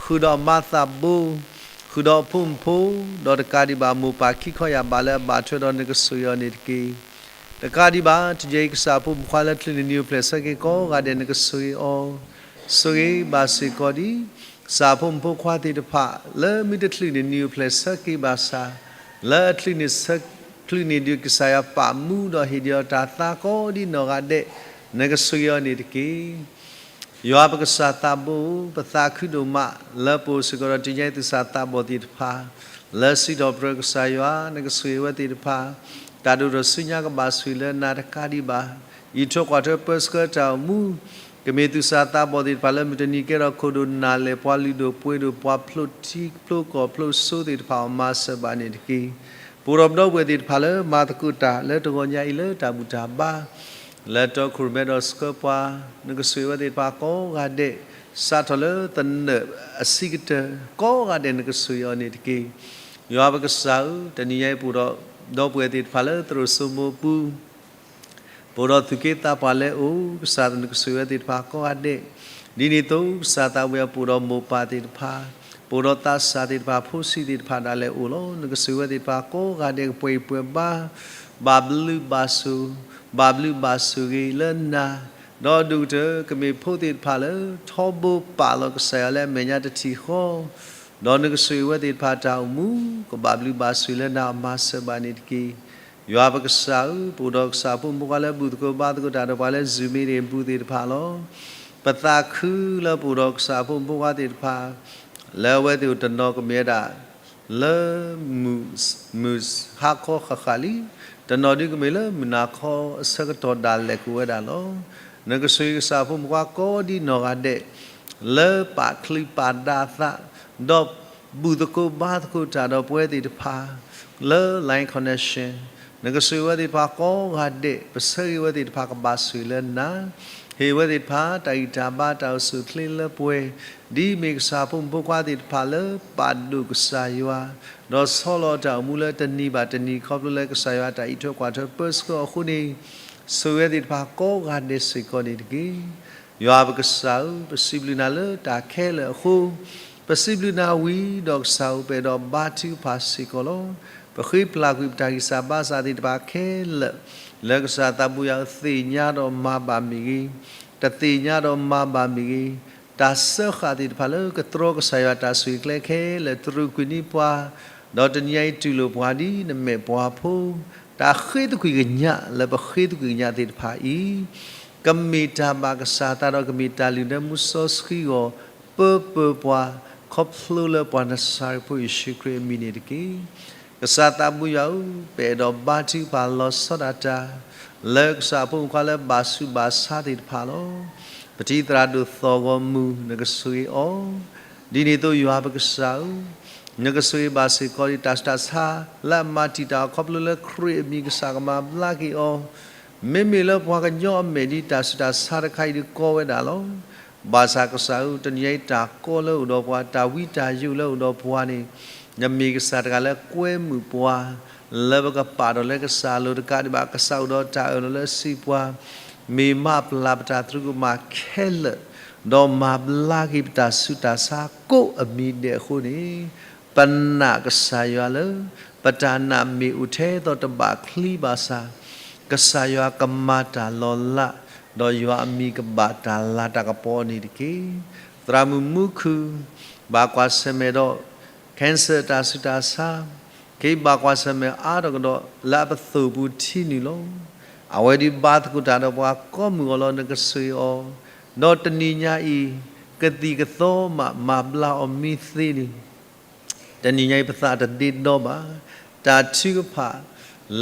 ဃုာ်ဒီးအမါသးဘိ, ဃုာ်ဒီးအဖိမုၣ်ဖိ, ဒီးတကးဒံးဘၣ်မိၢ်ပၢ်ခံခီယၢ်ဘးလၢအဘၣ်ထွဲဒီး နကဆိၣ်ဂ့ၤအီၤန့ၣ်တက့ၢ်. တကးဒံးဘၣ် တနံၤအံၤကစၢ်ဖိမုၣ်ဖိခွါလၢချုးန့ၢ်နံၣ်အိၣ်ဖျဲၣ်ဆၢက့ၤကိးဂၤဒဲး နကဆိၣ်ဂ့ၤအီၤ, ဆိၣ်ဂ့ၤဘၣ်စ့ၢ်ကီးဒံး ကစၢ်ဖိမုၣ်ဖိခွါသ့ၣ်တဖၣ် လၢမ့ၢ်တချုးန့ၢ်နံၣ်အိၣ်ဖျဲၣ်ဆၢက့ၤဘၣ်ဆၣ်, လၢအချုးန့ၢ်ဆၢ, ချုးန့ၢ်ဒံးကစၢ်ယွၤပာ်မူဒီးဟ့ၣ်ဒံးအီၤတၢ်သါကိးဒံနီၢ်ဂၤဒဲး, နကဆိၣ်ဂ့ၤအီၤန့ၣ်တက့ၢ်. ယွၤပကစၢ်သးဘိ, ပသးခုဒိၣ်မး လၢပအိၣ်စ့ၢ်ကီးဒီးတနံၤညါအံၤ သူၣ်စၢ်သးဘီၣ်သ့ၣ်တဖၣ်, လၢစံးထီၣ်ပတြၢၤကစၢ်ယွၤ, နကဆိၣ်ဂ့ၤဝဲသ့ၣ်တဖၣ်, တၢ်ဒိၣ်ထီၣ်ဆူညါကဘၣ်ဆိၣ်ဂ့ၤလၢနၤတကးဒံးဘၣ်, အံးထွဲကွၢ်ထွဲပၢဆှၢတၢ်အိၣ်မူ, ကမ့ၢ်သူၣ်စၢ်သးဘီၣ်သ့ၣ်တဖၣ်လၢမုၢ်တနံၤကဲထီၣ်ခိၣ်ဒိၣ် နၢ်လဲၢ်ပှၤလုၢ်ဒိၣ်ပှ့ၤဒိၣ် ပှၤဖျိးထံဖျိးကီၢ်ဖျိးစိသ့ၣ်တဖၣ်အီၤမၤစၢၤဘၣ်န့ၣ်တက့ၢ်. ပအိၣ်ဒီးပဒီပုၢ်ဝဲၢ်သ့ၣ်တဖၣ်လၢမၤသကိးတၢ်လၢတဂီၤညါအံၤလၢတၢ်ဘူၣ်တၢ်ဘါ လၢတီခိၣ်ရိၣ်မဲဒီးဆှၢပှၤ, နကဆိၣ်ဂ့ၤဝဲသ့ၣ်တဖၣ်ကိးဂၤဒဲး, စးထီၣ်လၢသနၢၣ်အဆံးကတၢၢ် ကိးဂၤဒဲးနကဆိၣ်ဂ့ၤအီၤန့ၣ်တက့ၢ်. ယွၤပကစၢ်ဧၢ, တနံၤညါအံၤပအိၣ်ဒီး ဒီပုၢ်ဝဲၢ်သ့ၣ်တဖၣ်လၢသရိာ်စိမိၤပူၤ ပအိၣ်ဒီးသူၣ်က့သးပှၢ်လၢအအိၣ်, ကစၢ်နကဆိၣ်ဂ့ၤဝဲသ့ၣ်တဖၣ်ကိးဂၤဒဲး, ဒ်န့ၣ်အသိး ကစၢ်သးဝံၣ်အပအိၣ်ဒီးမိၢ်ပၢ်သ့ၣ်တဖၣ်, ပအိၣ်ဒီးသးစၢ်သ့ၣ်တဖၣ် ဖိဆံးသ့ၣ်တဖၣ်ဒၣ်လဲာ်အိၣ်လီၤ. နကဆိၣ်ဂ့ၤဝဲသ့ၣ်တဖၣ်ကိးဂၤဒဲး ကပှဲၤအံၤပှဲၤဘါ, ဘၣ်ဘျုးဘၣ်ဆိၣ်, ဘၣ်ဘျုးဘၣ်ဆိၣ်ဂ့ၤလၢနၤ, ဒီးဒိၣ်ကတၢၢ် ကမ့ၢ်ဖိသ့ၣ်တဖၣ်လၢ ထီဘိပာ်လီၤကစၢ်ယွၤလၢအမဲာ်ညါတထံၣ်ဃီ ဒီးနကဆိၣ်ဂ့ၤဝဲသ့ၣ်တဖၣ်တၢ်အိၣ်မူ ကဘၣ်ဘျုးဘၣ်ဆိၣ်လၢနၤအမၤစၢၤဘၣ်န့ၣ်တက့ၢ်. ယွၤပကစၢ်ဧၢ, ပအိၣ်ဒီးကစၢ်ဖိမုၣ်ဖိခွါလၢဘူၣ်သကိးဘါသကိးတၢ်ဒီးပှၤလၢ Zoom meeting ပူၤသ့ၣ်တဖၣ်လီၤ. ပသးခုလၢပအိၣ်ဒီးကစၢ်ဖိမုၣ်ဖိခွါသ့ၣ်တဖၣ် လၢအဝဲသ့ၣ်အိၣ်တနီၤကမ့ၢ်ဝဲဒၣ် လၢမုၢ်, မုၢ်ဟါခီဃၣ်ဃၣ်လံ, တနီၤဒုကမ့ၢ်လၢမုၢ်နၤခီအဆၢကတီၢ်ဒၣ်လဲာ်ကအိၣ်ဝဲဒၣ်လီၤ. နကဆိၣ်ဂ့ၤကစၢ်ဖိမုၣ်ဖိခွါကိးဒံနီၢ်ဂၤဒဲး လၢပာ်ချံပာ်ဒါသး, ဒီးဘူၣ်သကိးဘါသကိးတၢ်ဒီးပဝဲသ့ၣ်တဖၣ် လၢ Line Connection, နကဆိၣ်ဂ့ၤဝဲသ့ၣ်တဖၣ်ကိးဂၤဒဲး, ပဆၢဂ့ၤဝဲသ့ၣ်တဖၣ်ကဘၣ်ဆိၣ်ဂ့ၤလၢနၤ, ဟ့ၣ်ဝဲသ့ၣ်တဖၣ် တၢ်ဂံၢ်တၢ်ဘါတၢ်အိၣ်ဆူၣ်အိၣ်ချ့လၢပှဲၤ, ဒ်မ့ၢ်ကစၢ်ဖိမုၣ်ဖိခွါသ့ၣ်တဖၣ်လၢပာ်ဒိၣ်ကစၢ်ယွၤ, ဒီးဆီလီၤတၢ်အိၣ်မူလၢတနံၤဘၣ်တနံၤ ခီဖျိလၢကစၢ်ယွၤတၢ်အံးထွဲကွၢ်ထွဲပၢဆှၢအဃိန့ၣ်, ဆိၣ်ဂ့ၤဝဲသ့ၣ်တဖၣ်ကိးဂၤဒဲးစ့ၢ်ကီးန့ၣ်တက့ၢ်. ယွၤပကစၢ်ဧၢ, ပစံးဘျုးနၤလၢတၢ်ခဲလၢာ်အဃိ, ပစံးဘျုးနၤဝံၤဒီးကစၢ်ဧၢ ပအဲၣ်ဒိးဘါထုကဖၣ်စ့ၢ်ကီးလီၤ. ပ ပဃ့ပျၢ်ကွံာ်ပတၢ်ဂံၢ်စၢ်ဘါစၢ်သ့ၣ်တဖၣ်ခဲလၢာ်, လၢကစၢ်သးဘိယွၤဧၢ သ့ၣ်ညါဒီးမၤဘၣ်မ့ၢ်ဂ့ၤ, တသ့ၣ်ညါဒီးမၤဘၣ်မ့ၢ်ဂ့ၤ, တၢ်စၢဃာ်သ့ၣ်တဖၣ်လၢကတြီကစၢ်ယွၤတၢ်ဆိၣ်ဂ့ၤကျဲခဲလၢာ် တြူာ်ကွံာ်န့ၢ်ပှၤ, ဒီးတနံၤအံၤတူၢ်လိာ်ပှၤဒ်နမဲာ်ပှၤဖိ, တၢ်ဃ့သကွံာ်ကညးလၢပဃ့သကွံာ်ကညးသ့ၣ်တဖၣ်အံၤ ကမ့ၢ်တၢ်ဘၣ်ကစၢ်သးဒီးကမ့ၢ်တၢ်လုၢ်နၢမူစီဆှံဂီၢ် ပၢပၢပှၤ ခီဖျိလၢပှၤနစၤရ့းဖိယ့ၣ်ၡူးခရံာ်အမံၤန့ၣ်တက့ၢ်. ကစၢ်သးဘိယွၤဧၢ, ပအဲၣ်ဒိးဘါထုကဖၣ်လီၤဆီဒၣ်တၢ် လၢကစၢ်အဖိမုၣ်ခွါလၢဘၣ်ဆူးဘၣ်ဆါသ့ၣ်တဖၣ်လီၤ. ပထံၣ်သရၣ်ဒိၣ်သီၣ်ဂီၤမုၢ်နကဆိၣ်ဂ့ၤအီၤ, ဒ်န့ၣ်အသိးယွၤပကစၢ်ဧၢ, နကဆိၣ်ဂ့ၤဘၣ်စ့ၢ်ကီးဒ်တၢ်ဆူးတၢ်ဆါ လၢအမၤတံာ်တာ်အီၤခီဖျိလၢခရံာ်အမံၤကစၢ်ကမၤဘျါက့ၤအီၤ မ့မ့ၢ်လၢပှၤကညီအမဲာ်ဒ်တၢ်ဆူးတၢ်ဆါတခါအံၤဒုးကီဝဲဒၣ်လီၤ. ဘၣ်ဆၣ်ကစၢ်ဧၢ, တနံၤအံၤတၢ်ကီလၢအိၣ်ဒီးပှၤ, တၢ်ဝံတၢ်ယိးလၢအိၣ်ဒီးပှၤန့ၣ်, နမ့ၢ်ကစၢ်တဂၤလၢကွဲမုာ်ပှၤ, လၢပကပာ်ဒီးလၢကစၢ်အလိၤတကးဒံးဘၣ် ကစၢ်အိၣ်ဒီးတၢ်အၢၣ်လီၤလၢအစံးပှၤ, မ့ၢ်မၤပျၢ်ပတၢ်သရူးကမၣ်ခဲလၢာ်, ဒီးမၤဘျါက့ၤပတၢ်ဆူးတၢ်ဆါကိးအမံၤဒဲးအဃိန့ၣ် ပနာ်ကစၢ်ယွၤလၢ ပတၢ်နာ်မ့ၢ်အိၣ်ထဲသိးတဘၣ်ချံဘၣ်ဆၣ်, ကစၢ်ယွၤကမၤတၢ်လီၤလး, ဒီးယွၤအမံၤကဘၣ်တၢ်လၤတၢ်ကပီၤန့ၣ်တက့ၢ်. သရၣ်မုၣ်မူခုၣ် ဘၣ်ကွၢ်ဆၢၣ်မဲာ်ဒီး cancer တၢ်ဆူးတၢ်ဆါ, ခဲအံၤဘၣ်ကွၢ်ဆၢၣ်မဲာ်အါထီၣ်ကဒီး လၢအပသိၣ်ပူၤထံနုာ်လီၤ. အဝဲဒုးဘါသကိးတၢ်ဒီးပှၤကိးမုၢ်အီၤလီၤ နကဆိၣ်ဂ့ၤအီၤ, ဒီးတနံၤညါအံၤ ကသံၣ်ကသီမး မၤဘျါအီၤမံသ့လံ. တနံၤညါအံၤပသးတဒ့ဒီဘၣ်. တၢ်ထုကဖၣ်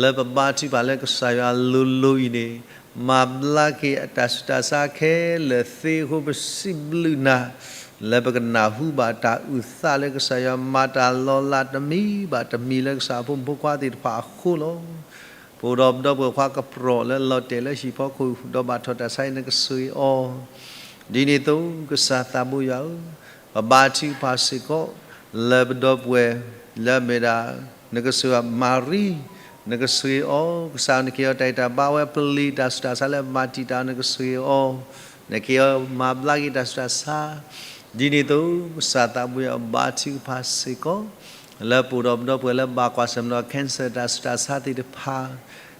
လၢပဘါထုကဖၣ်လၢကစၢ်ယွၤအလိၤလိၤအံၤန့ၣ်, မၤဘျါက့ၤအတၢ်ဆူးတၢ်ဆါခဲလၢာ်သ့အဃိ ပစံးဘျုးနၤ လၢပကနၢ်ဟူဘၣ်တၢ်အုၣ်သးလၢကစၢ်ယွၤမၤတၢ်လီၤလး တမံၤဘၣ်တမံၤလၢကစၢ်အဖိမုၣ်ဖိခွါသ့ၣ်တဖၣ်အဃိလီၤ. ပအိၣ်ဒီးပဒီပုၢ်ဝဲၢ်ခွါကပြီၢ်လၢလီၤတဲာ်လၢဟံၣ်ဖီခိၣ် ဒီးဘၣ်ထီၣ်တၢ်ဆါအံၤ နကဆိၣ်ဂ့ၤအီၤ, ဒ်န့ၣ်အသိးကစၢ်သးဘိယွၤဧၢ, ပဘါထုကဖၣ်စ့ၢ်ကီး လၢပဒီပုၢ်ဝဲၢ် လၢအမ့ၢ်ဒၣ် နကဆိၣ်ဂ့ၤမၤရံ, နကဆိၣ်ဂ့ၤအီၤ, ကစၢ်နကဟ့ၣ်အီၤတၢ်ဂံၢ်တၢ်ဘါ အဝဲပျံၤတၢ်ဆူးတၢ်ဆါလၢမၤတံာ်တာ် နကဆိၣ်ဂ့ၤအီၤ, နကဟ့ၣ်အီၤမၤဘျါက့ၤတၢ်ဆူးတၢ်ဆါ, ဒ်န့ၣ်အသိးကစၢ်သးဘိယွၤဧၢ ဘါထုကဖၣ်စ့ၢ်ကီး လၢပအိၣ်ဒီးပဒီပုၢ်ဝဲၢ်လၢဘၣ်ကွၢ်ဆၢၣ်မဲာ်ဒီး cancer တၢ်ဆူးတၢ်ဆါသ့ၣ်တဖၣ်,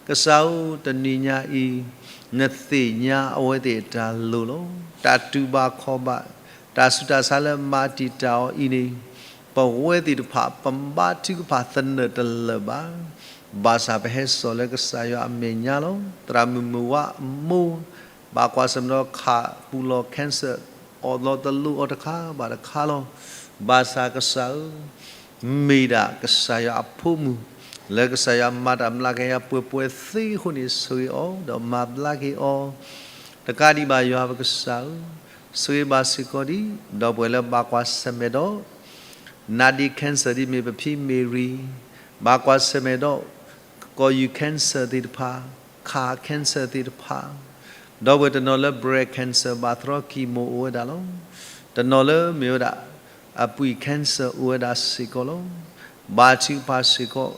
ကစၢ်ဧၢ တနံၤညါအံၤ နသ့ၣ်ညါအဝဲသ့ၣ်အတၢ်လိၤလီၤ. တၢ်တူၢ်ဘၣ်ခီၣ်ဘၣ် တၢ်ဆူးတၢ်ဆါလၢမၤတံာ်တာ်အီၤအံၤန့ၣ်, ပဝဲသ့ၣ်တဖၣ် ပဘါထုကဖၣ်သနၢၣ်တလၢာ်ဘၣ်. ဘၣ်ဆၣ်ပဟဲစိာ်လၢကစၢ်ယွၤအမဲာ်ညါလီၤ. သရၣ်မုၣ်မုၢ်ဝါအမိၢ် ဘၣ်ကွၢ်ဆၢၣ်မဲာ်ဒီးခးပူၤလီၤ cancer အီၣ်လီၤတလိအီၤတခါဘၣ်တခါလီၤ. ဘၣ်ဆၣ်ကစၢ်ဧၢ, မ့ၢ်ဒၣ်ကစၢ်ယွၤအဖိမုၣ် လၢကစၢ်ယွၤမၤတၢ်မျးကယၤပှဲၤပှဲၤသ့အဃိန့ၣ် ဆိၣ်ဂ့ၤအီၤ ဒီးမၤဘျါက့ၤအီၤ, တကးဒံးဘၣ်ယွၤပကစၢ်ဧၢ, ဆိၣ်ဂ့ၤဘၣ်စ့ၢ်ကီးဒ် ဒီပုၢ်ဝဲၢ်လၢဘၣ်ကွၢ်ဆၢၣ်မဲာ်ဒီး နါဒ့ cancer ဒ်မ့ၢ်ပဖံမ့ၢ်ရံ, ဘၣ်ကွၢ်ဆၢၣ်မဲာ်ဒီး ကီၢ်ယူၢ် cancer သ့ၣ်တဖၣ်, ခး cancer သ့ၣ်တဖၣ်, ဒီပုၢ်ဝဲၢ်တနီၤလၢ breast cancer ဘၣ်သရီ chemo အိၣ်ဝဲဒၣ်လီၤ. တနီၤလၢမ့ၢ်ဝဲဒၣ် အပှံၢ် cancer အိၣ်ဝဲဒၣ်စ့ၢ်ကီးလီၤ. ဘါထုကဖၣ်စ့ၢ်ကီး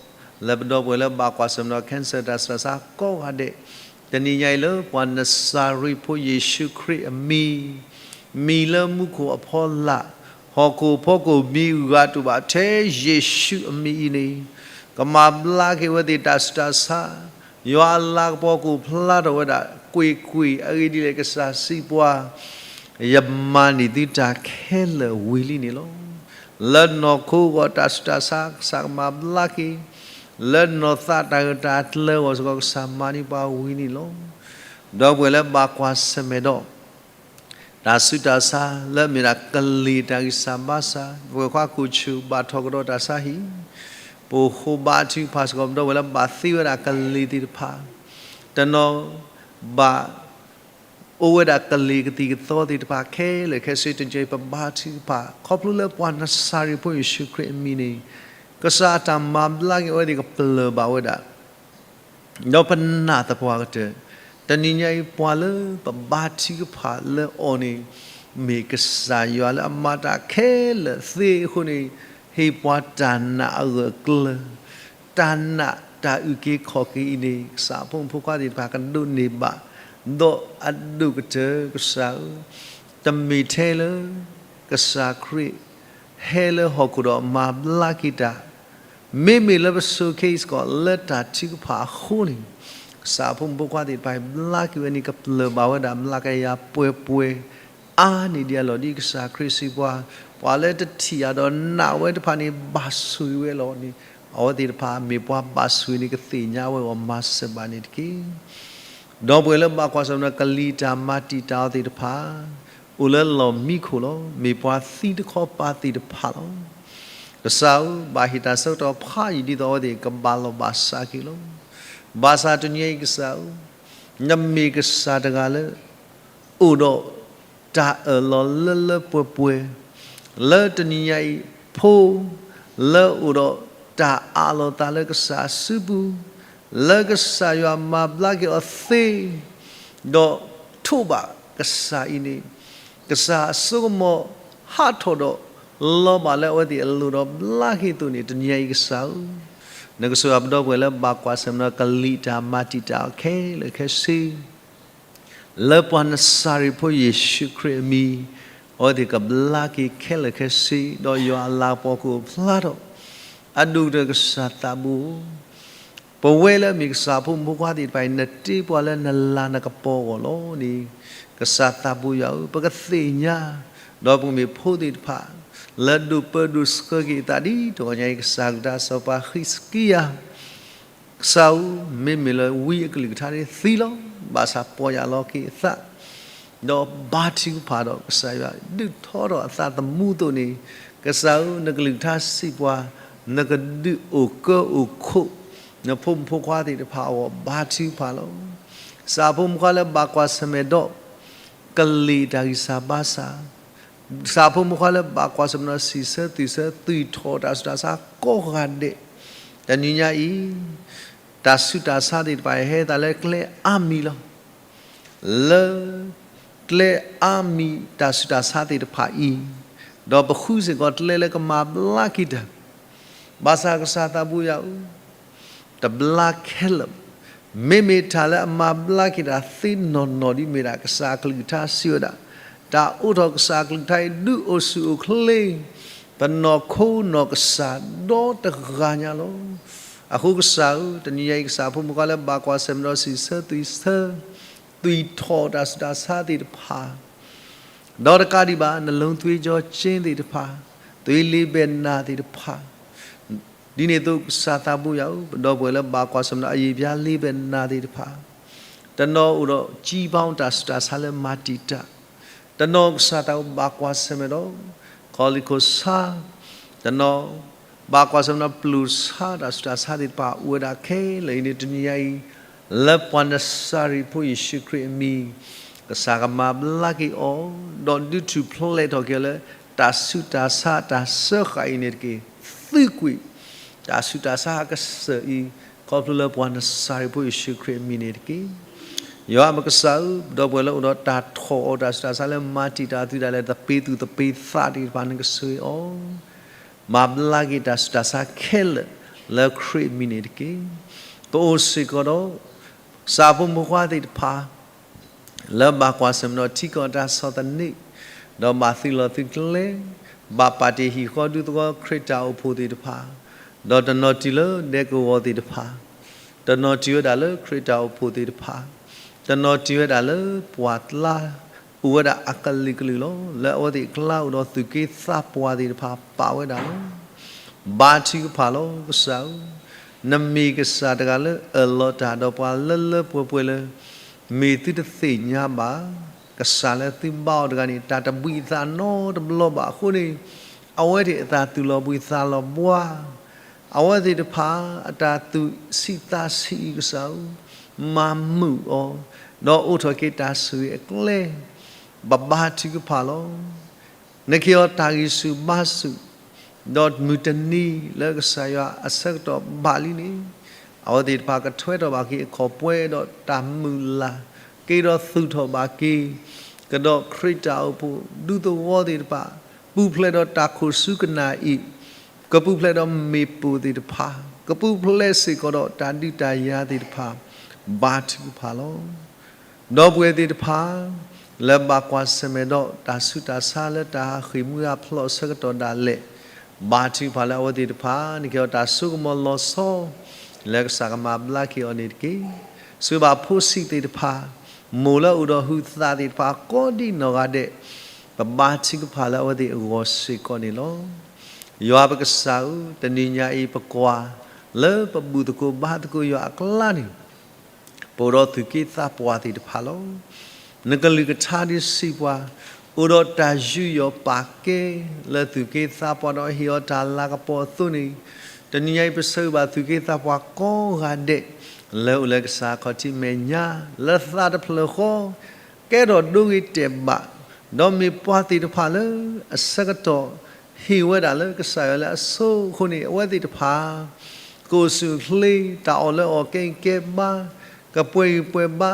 လၢပဒီပုၢ်ဝဲၢ်လၢဘၣ်ကွၢ်ဆၢၣ်မဲာ်ဒီး cancer တၢ်ဆူးတၢ်ဆါကိးဂၤဒဲး, တနံၤညါအံၤလၢပှၤနစၤရ့းဖိယ့ၣ်ၡူးခရံာ်အမံၤ မံၤလၢမူခိၣ်အဖီလာ်, ဟီၣ်ခိၣ်ဖီခိၣ်မံၤဂၤတအိၣ်ဘၣ်ထဲယ့ၣ်ၡူးအမံၤအံၤန့ၣ်, ကမၤဘျါက့ၤဝဲသ့ၣ်တၢ်ဆူးတၢ်ဆါ, ယွၤအလၤကပီၤကအိၣ်ဖျါထီၣ်ဝဲဒၣ် ကွ့ၢ်ကွ့ၢ် အဂ့ၢ်ဒ်လဲၣ်ကစၢ်စံးပှၤ, ယမၤန့ၢ်သုတၢ်ခဲလၢာ်ဝံၤလံန့ၣ်လီၤ. လၢနီၢ်ခိအဂီၢ်တၢ်ဆူးတၢ်ဆါ ကစၢ်ကမၤဘျါက့ၤ, လၢနီၢ်သးတၢ်ဂၢၢ်တၢ်ကျၢၤအဂီၢ်စ့ၢ်ကီး ကစၢ်မၤန့ၢ်ပှၤဝံၤန့ၣ်လီၤ. ဒီပုၢ်ဝဲၢ်လၢဘၣ်ကွၢ်ဆၢၣ်မဲာ်ဒီး တၢ်ဆူးတၢ်ဆါလၢအမ့ၢ်ဒၣ်ကလံၤတၢ်ဂံၢ်စၢ်ဘါစၢ်, ပဝဲၢ်ခွါခိၣ်ဆူၣ်ဘၣ်ထီၣ်ကဒီးတၢ်ဆါဟံၣ်, ပဃိဘါထုကဖၣ်စ့ၢ်ကီး ဒီပုၢ်ဝဲၢ်လၢဘၣ်သ့ဝဲဒၣ်ကလံၤသ့ၣ်တဖၣ်, တနီၤဘၣ် အိၣ်ဝဲဒၣ်ကလံၤကသံၣ်ကသီသ့ၣ်တဖၣ်ခဲလၢာ်ခဲဆ့ တနံၤညါအံၤ ပဘါထုကဖၣ် ခီဖျိလၢပှၤနစၤရ့းဖိယ့ၣ်ၡူးခရံာ်အမံၤန့ၣ်, ကစၢ်အတၢ်မၤဘျါက့ၤအဝဲသ့ၣ်ကပလၢၢ်ဘၣ်ဝဲဒၣ် ဒီးပနာ်သပှၢ်ကတၢၢ်, တနံၤညါအံၤ ပှၤလၢပဘါထုကဖၣ်လၢအီၤန့ၣ် မ့ၢ်ကစၢ်ယွၤလၢအမၤတၢ်ခဲလၢာ်သ့အဃိန့ၣ်, ဟ့ၣ်ပှၤတၢ်နာ်အဂၢၢ်အကျၢၤ, တၢ်နာ်တၢ်အုၣ်က့ၤခီၣ်က့ၤအံၤန့ၣ် ကစၢ်အဖိမုၣ်ဖိခွါသ့ၣ်တဖၣ်ကဒိးန့ၢ်ဘၣ် ဒီးအဒိၣ်ကတၢၢ် ကစၢ်ဧၢ, တမ့ၢ်ထဲလၢ ကစၢ်ခရံာ် ဟဲလၢဟီၣ်ခိၣ်ဒီးမၤဘျါက့ၤတၢ် မ့မ့ၢ်လၢပစိၤခဲအံၤစ့ၢ်ကီး လၢတၢ်ထုကဖၣ်အဃိန့ၣ်, ကစၢ်အဖိမုၣ်ဖိခွါသ့ၣ်တဖၣ်အံၤ ဘျါက့ၤဝဲန့ၣ် ကပျၢၢ်ဘၣ်ဝဲဒၣ် ဘျါကယၤပှဲၤပှဲၤ အါန့ၢ်ဒံးအလီၢ် ဒ်ကစၢ်ခရံာ်စံးပှၤ, ပှၤလၢတထံၣ်ယၤဒီးနာ်ဝဲတဖၣ်န့ၣ် ဘၣ်ဆိၣ်ဂ့ၤဝဲလီၤန့ၣ်, အဝဲသ့ၣ်တဖၣ်မ့ၢ်ပှၤဘၣ်ဆိၣ်ဂ့ၤန့ၣ် ကသ့ၣ်ညါဝဲအဂီၢ် မၤစၢၤဘၣ်န့ၣ်တက့ၢ်. ဒီပုၢ်ဝဲၢ်လၢဘၣ်ကွၢ်ဆၢၣ်မဲာ်ဒီး ကလံၤတၢ်မၤတံာ်တာ်အီၤသ့ၣ်တဖၣ် အိၣ်လၢလီၢ်မံခိၣ်လီၤ. မ့ၢ်ပှၤသံတခီပၤသ့ၣ်တဖၣ်လီၤ. ကစၢ်ဧၢ, ဘၣ်ဟ့ၣ်တၢ်ဆၢကတီၢ်ဖးယံာ်ဒ်သိးအဝဲသ့ၣ် ကဘၣ်လီၢ်ဘၣ်စးက့ၤလီၤ. ဘၣ်ဆၣ်တနံၤအံၤကစၢ်ဧၢ, နမ့ၢ်ကစၢ်တဂၤလၢ အိၣ်ဒီးတၢ်အၢၣ်လီၤလၢလၢပှဲၤပှဲၤ, လၢတနံၤညါအံၤဖိ, လၢအိၣ်ဒီးတၢ်အးလီၤသးလၢကစၢ်အစုပူၤ, လၢကစၢ်ယွၤမၤဘျါက့ၤအီၤသ့, ဒီးထိးဘၣ်ကစၢ်အံၤန့ၣ်, ကစၢ်အစိကမီၤဟးထီၣ်ဒီး လီၤဘၣ်လၢအဝဲသ့ၣ်အလိၤဒီးဘျါက့ၤအသိးန့ၣ်, တနံၤညါအံၤကစၢ်ဧၢ, နကဆိၣ်ဂ့ၤပဒီပုၢ်ဝဲၢ်လၢဘၣ်ကွၢ်ဆၢၣ်မဲာ်ဒီး ကလံၤတၢ်မၤတံာ်တာ်အီၤခဲလၢာ်ခဲဆ့ လၢပှၤနစၤရ့းဖိယ့ၣ်ၡူးခရံာ်အမံၤ, အဝဲသ့ၣ်ကဘျါက့ၤခဲလၢာ်ခဲဆ့, ဒီးယွၤအလၤကပီၤကအိၣ်ဖျါထီၣ်, အဒိၣ်ကတၢၢ်ကစၢ်သးဘိဧၢ, ပဝဲလၢအမ့ၢ်ကစၢ်အဖိမုၣ်ဖိခွါသ့ၣ်တဖၣ်အံၤ နတ့ပှၤလၢနလၤနကပီၤအဂီၢ်လီၤန့ၣ်, ကစၢ်သးဘိယွၤဧၢ, ပကသ့ၣ်ညါ, ဒီးပကမ့ၢ်ဖိသ့ၣ်တဖၣ် လၢဒိးပၢဒိးဆှၢက့ၤအသးဒ်တဂီၤညါအံၤ ကစၢ်ကလုၢ်ကထါစီၤပၤဃံးစကံယၤ ကစၢ်ဧၢ, မ့မ့ၢ်လၢဝံအကလုၢ်ကထါန့ၣ်သံလီၤ, ဘၣ်ဆၣ်ပီၢ်ယၢ်လီၤက့ၤအသး, ဒီးဘါထုကဖၣ်ဒီး ကစၢ်ယွၤဒုးထီထီၣ်အသးသမူအသိးန့ၣ်, ကစၢ်ဧၢ, နကလုၢ်ကထါစံးပှၤ, နကဒုးအိၣ်ကၢအိၣ်ခိး နဖိမုၣ်ဖိခွါသ့ၣ်တဖၣ်အဂီၢ် ဘါထုကဖၣ်လီၤ. ကစၢ်ဖိမုၣ်ဖိခွါလၢဘၣ်ကွၢ်ဆၢၣ်မဲာ်ဒီး ကလံၤတၢ်ဂံၢ်စၢ်ဘါစၢ်, ကစၢ်ဖိမုၣ်ဖိခွါလၢဘၣ်ကွၢ်ဆၢၣ်မဲာ်ဒီး စံးဆၢသွံၣ်ဆၢ သွံၣ်ထီၣ်တၢ်ဆူးတၢ်ဆါကိးဂၤဒဲး, တနံၤညါအံၤ တၢ်ဆူးတၢ်ဆါသ့ၣ်တဖၣ် ဟဲသးလၢကျဲအါမံၤလီၤ. လၢကျဲအါမံၤတၢ်ဆူးတၢ်ဆါသ့ၣ်တဖၣ်အံၤ, ဒီးပဃုစ့ၢ်ကီးကျဲလၢကမၤဘျါက့ၤတၢ်, ဘၣ်ဆၣ်ကစၢ်သးဘိယွၤဧၢ, တဘျါခဲလၢာ်ဘၣ်. မ့မ့ၢ်တၢ်လၢအမၤဘျါက့ၤတၢ်သ့နီၢ်နီၢ်ဒ်မ့ၢ်ဒၣ် ကစၢ်အကလုၢ်ကထါစံးဝဲဒၣ်, တၢ်အိးထီၣ်ကစၢ်အကလုၢ်ကထါအံၤ ဒုးအိၣ်ဆူၣ်အိၣ်ချ့ ပနီၢ်ခိနီၢ်ကစၢ်ဒီတဂၤညါလီၤ. အဃိကစၢ်ဧၢ, တနံၤညါအံၤ ကစၢ်ဖိမုၣ်ဖိခွါလၢဘၣ်ကွၢ်ဆၢၣ်မဲာ်ဒီး စံးဆၢသွံၣ်ဆၢ သွံၣ်ထီၣ်တၢ်ဆူးတၢ်ဆါသ့ၣ်တဖၣ်, ဒီးတကးဒံးဘၣ် နလိၤသွ့ကၠီကၠ့သ့ၣ်တဖၣ်, သွ့လ့ဘဲၣ်နၢ်သ့ၣ်တဖၣ်, ဒ်န့ၣ်အသိးကစၢ်သးဘိယွၤဧၢ, ပဒီပုၢ်ဝဲၢ်လၢဘၣ်ကွၢ်ဆၢၣ်မဲာ်ဒီး အယံာ်ပျါလ့ဘဲၣ်နၢ်သ့ၣ်တဖၣ်, တနီၤအိၣ်ဒီး ကံဘီတၢ်ဆူးတၢ်ဆါလၢမၤတံာ်တာ်, တနီၤကစၢ်သးဘိဘၣ်ကွၢ်ဆၢၣ်မဲာ်ဒီး ခီလ့ၣ်ခိၣ်ဆါ, တနီၤ ဘၣ်ကွၢ်ဆၢၣ်မဲာ်ဒီးပျိၢ်ဆါ တၢ်ဆူးတၢ်ဆါသ့ၣ်တဖၣ်အိၣ်ဝဲဒၣ်ခဲလၢာ်အံၤန့ၣ် တနံၤညါအံၤ လၢပှၤနစၤရ့းဖိယ့ၣ်ၡူးခရံာ်အမံၤ ကစၢ်ကမၤဘျါက့ၤအီၤ, ဒီးဒုးထူၣ်ဖျဲးထီၣ်က့ၤလၢ တၢ်ဆူးတၢ်ဆါတၢ်စၢဃာ်အံၤန့ၣ်တက့ၢ်. သုးကွံာ် တၢ်ဆူးတၢ်ဆါအကစၢၢ်အံၤ ခီဖျိလၢပှၤနစၤရ့းဖိယ့ၣ်ၡူးခရံာ်အမံၤန့ၣ်တက့ၢ်. ယွၤပကစၢ်ဧၢ, ပဒီပုၢ်ဝဲၢ်လၢအိၣ်ဒီးတၢ်ထီၣ်အီၤ တၢ်ဆူးတၢ်ဆါလၢမၤတံာ်တာ်အသုးဒၣ်လဲာ် သပ့ၤသူၣ်သပ့ၤသးသ့ၣ်တဖၣ် နကဆိၣ်ဂ့ၤအီၤ, မၤဘျါက့ၤတၢ်ဆူးတၢ်ဆါခဲလၢာ် လၢခရံာ်အမံၤန့ၣ်တက့ၢ်. ပအိၣ်စ့ၢ်ကီးဒီး ကစၢ်ဖိမုၣ်ဖိခွါသ့ၣ်တဖၣ် လၢဘၣ်ကွၢ်ဆၢၣ်မဲာ်ဒီးထံကီၢ်တၢ်ဆီၣ်သနံး, ဒီးဘၣ်သုးလီၢ်သုးကျဲ, ဘၣ်ပာ်တ့ၢ်ဟံၣ်ဃီဒူသဝီခရံာ်တၢ်အိၣ်ဖှိၣ်သ့ၣ်တဖၣ်, ဒီးတနီၤတုၤလၢဒဲကဝီၤသ့ၣ်တဖၣ်, တနီၤတုၤဝဲဒၣ်လၢခရံာ်တၢ်အိၣ်ဖှိၣ်သ့ၣ်တဖၣ်, တနီၤတုၤဝဲဒၣ်လၢပှၢ်ကျါ အိၣ်ဝဲဒၣ်အကလုာ်ကလုာ်လီၤ. လၢအဝဲသ့ၣ်အကျါအိၣ်ဒီးသူၣ်က့သးပှၢ်သ့ၣ်တဖၣ်ပာ်ဝဲဒၣ်လီၤ. ဘါထုကဖၣ်လီၤကစၢ်ဧၢ, နမ့ၢ်ကစၢ်တဂၤလၢအၢၣ်လီၤတၢ်ဒီးပှၤလၢလၢပှဲၤပှဲၤလၢ မ့ၢ်သုတသ့ၣ်ညါဘၣ်, ကစၢ်လၢသုဘါအီၤတဂၤန့ၣ် တၢ်တဘှံးအသးနီတဘျီဘၣ်အဃိန့ၣ်, အဝဲသ့ၣ်အတၢ်သူၣ်လီၤဘှံးသးလီၤဘှါ, အဝဲသ့ၣ်တဖၣ်အတၢ်သူၣ်ဆံးသးဆံးအံၤကစၢ်ဧၢ, မၤမုာ်အီၤ, ဒီးအိးထီၣ်က့ၤတၢ်ဆိၣ်ဂ့ၤအကျဲ, ပဘါထုကဖၣ်လီၤ. နကဟ့ၣ်အီၤတၢ်ဂံၢ်ဆူၣ်ဘါဆူၣ်, ဒီးမုၢ်တနံၤလၢကစၢ်ယွၤအဆၢကတီၢ်ဘၣ်လံန့ၣ်, အဝဲသ့ၣ်တဖၣ်ကထွဲထီၣ်ဘၣ်က့ၤအခီၣ်ပှဲၤဒီးတၢ်မုၢ်လၢ်, က့ၤဒီးသူၣ်ထီၣ်ဘၣ်က့ၤ, ကဒီးခရံာ်တၢ်အိၣ်ဖှိၣ်ဒူသဝီသ့ၣ်တဖၣ်, ပူၤဖျဲးဒီးတၢ်ခိၣ်ဆူကနၣ်အံၤ, ကပူၤဖျဲးဒီးမ့ၣ်ပိၢ်သ့ၣ်တဖၣ်, ကပူၤဖျဲးစ့ၢ်ကီးဒီးတၢ်ဒုးတၢ်ယၤသ့ၣ်တဖၣ်, ဘါထုကဖၣ်လီၤ. ဒီပုၢ်ဝဲၢ်သ့ၣ်တဖၣ် လၢဘၣ်ကွၢ်ဆၢၣ်မဲာ်ဒီးတၢ်ဆူးတၢ်ဆါလၢတၢ်ဟးဃ့ၢ်မှံဟးဖျိးအဆၢကတီၢ်ဒၣ်လဲာ်, ဘါထုကဖၣ်လၢအဝဲသ့ၣ်တဖၣ် နကဟ့ၣ်အီၤတၢ်စိကမီၤလီၤဆီ လၢကစၢ်ကမၤဘျါက့ၤအီၤန့ၣ်တက့ၢ်. ဆိၣ်ဂ့ၤဘၣ်ဖိဆံးသ့ၣ်တဖၣ်, မိၢ်လၢအိၣ်ဒီးဟုးသးသ့ၣ်တဖၣ် ကိးဒံနီၢ်ဂၤဒဲး, ပဘါထုကဖၣ်လၢအဝဲသ့ၣ်အဂီၢ်စ့ၢ်ကီးန့ၣ်လီၤ. ယွၤပကစၢ်ဧၢ, တနံၤညါအံၤ ပကွၢ်လၢပဘူၣ်သကိးဘါသကိး ယွၤအကျါန့ၣ် ပအိၣ်ဒီးသူၣ်က့သးပှၢ်သ့ၣ်တဖၣ်လီၤ. နကလုၢ်ကထါဒုးစံးပှၤ, အိၣ်ဒီးတၢ်ယူးယီၣ်ပာ်ကဲ လၢသူၣ်က့သးပှၢ်ဒီးဟ့ၣ်အီၤတၢ်လၤကပီၤအသိးန့ၣ်, တနံၤညါအံၤ ပဆၢဂ့ၤဘၣ်သူၣ်က့သးပှၢ်ကိးဂၤဒဲး လၢအိၣ်လၢကစၢ်ခီၣ်ထံးမဲာ်ညါ လၢသးတဖျၢၣ်ဃီ ကဲထီၣ်ဒိဂ့ၤတဲာ်ဘၣ်, ဒီးမ့ၢ်ပှၤသ့ၣ်တဖၣ်လၢအဆၢကတီၢ် ဟ့ၣ်ဝဲဒၣ်လၢကစၢ်ယွၤလၢအဆိအဃိန့ၣ် အဝဲသ့ၣ်တဖၣ် ကအိၣ်ဆူၣ်အိၣ်ချ့ တၢ်အီၣ်လၢအီၣ်ကဲဂံၢ်ကဲဘါ, ကပှဲၤဂံၢ်ပှဲၤဘါ,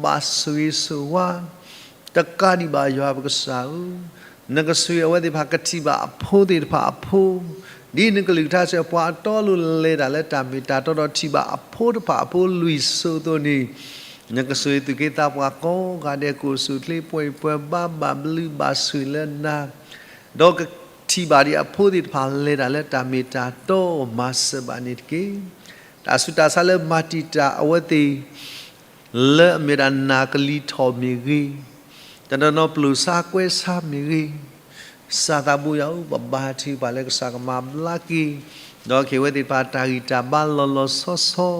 ဘၣ်ဆိၣ်ဂ့ၤဆိၣ်ဝါ, တကးဒံးဘၣ်ယွၤပကစၢ်ဧၢ, နကဆိၣ်ဂ့ၤအဝဲသ့ၣ်တဖၣ်ကထံၣ်ဘၣ်အဖိသ့ၣ်တဖၣ်အဖိ, ဒ်နကလုၢ်ကထါစံး ပှၤအတီအလိၤလဲၤတၢ်လၢတၢ်မ့ၢ်တၢ်တီဒီးထံၣ်ဘၣ်အဖိတဖၣ်အဖိလွံၢ်စိၤအသိးန့ၣ်, နကဆိၣ်ဂ့ၤသူၣ်က့သးပှၢ်ကိးဂၤဒဲး ကအိၣ်ဆူၣ်အိၣ်ချ့ ပှဲၤဂံၢ်ပှဲၤဘါ ဘၣ်ဘျုးဘၣ်ဆိၣ်ဂ့ၤလၢနၤ ဒီးကထံၣ်ဘၣ်ဒံးအဖိသ့ၣ်တဖၣ်လဲၤတၢ်လၢတၢ်မ့ၢ်တၢ်တီ မၤစၢၤဘၣ်န့ၣ်တက့ၢ်. တၢ်ဆူးတၢ်ဆါလၢမၤတံာ်တာ်အဝဲသ့ၣ် လၢအမ့ၢ်ဒၣ်နၢ်ကလံၤထီၣ်မ့ၢ်ဂ့ၤ, တနီၤနီၤပျိာ်ဆါကွဲဆါမ့ၢ်ဂ့ၤ, စၢ်သးဘိယွၤဧၢ, ပဘါထုကဖၣ်လၢကစၢ်ကမၤဘျါက့ၤ, ဒီးကဟ့ၣ်အဝဲသ့ၣ်တဖၣ်တၢ်ဂံၢ်တၢ်ဘါလီၤလီၤဆီဆီ,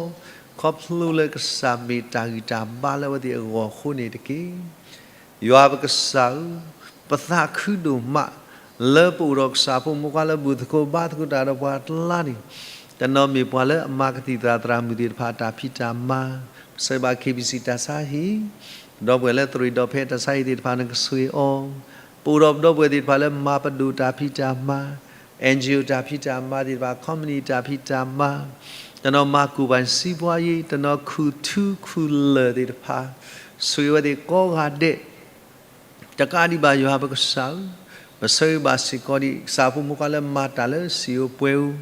ခီဖျိလၢကစၢ်မ့ၢ်တၢ်ဂံၢ်တၢ်ဘါလၢအဝဲသ့ၣ်အဂီၢ်အဃိန့ၣ်တက့ၢ်. ယွၤပကစၢ်ဧၢ, ပသးခုဒိၣ်မး လၢပအိၣ်ဒီးကစၢ်ဖိမုၣ်ဖိခွါလၢဘူၣ်သကိးဘါသကိးတၢ်ဒီးပှၤအကျါန့ၣ်, တနီၤမ့ၢ်ပှၤလၢအမၤကသံၣ်သရၣ်သရၣ်မုၣ်သ့ၣ်တဖၣ်တၢ်ဖံးတၢ်မၤ, ပဆၢဂ့ၤဘၣ် KBC တၢ်ဆါဟံၣ်, ဒီပုၢ်ဝဲၢ်လၢသရံးဒီးဖဲတၢ်ဆါဟံၣ်သ့ၣ်တဖၣ် နကဆိၣ်ဂ့ၤအီၤ, ပအိၣ်ဒီးပဒီပုၢ်ဝဲၢ်သ့ၣ်တဖၣ်လၢမၤပဒိၣ်တၢ်ဖံးတၢ်မၤ, NGO တၢ်ဖံးတၢ်မၤသ့ၣ်တဖၣ်, company တၢ်ဖံးတၢ်မၤ, တနီၤမၤကူၣ်ပၤစံးပှၤယံၤ, တနီၤခူၣ်ထူခူၣ်လၢၢ်သ့ၣ်တဖၣ်, ဆိၣ်ဂ့ၤအဝဲသ့ၣ်ကိးဂၤဒဲး, တကးဒံးဘၣ်ယွၤပကစၢ်ဧၢ, ပဆၢဂ့ၤဘၣ်စ့ၢ်ကီးဒံး ကစၢ်ဖိမုၣ်ဖိခွါလၢမၤတၢ်လၢစံာ်ဧိၤပှဲၤဧိၤ,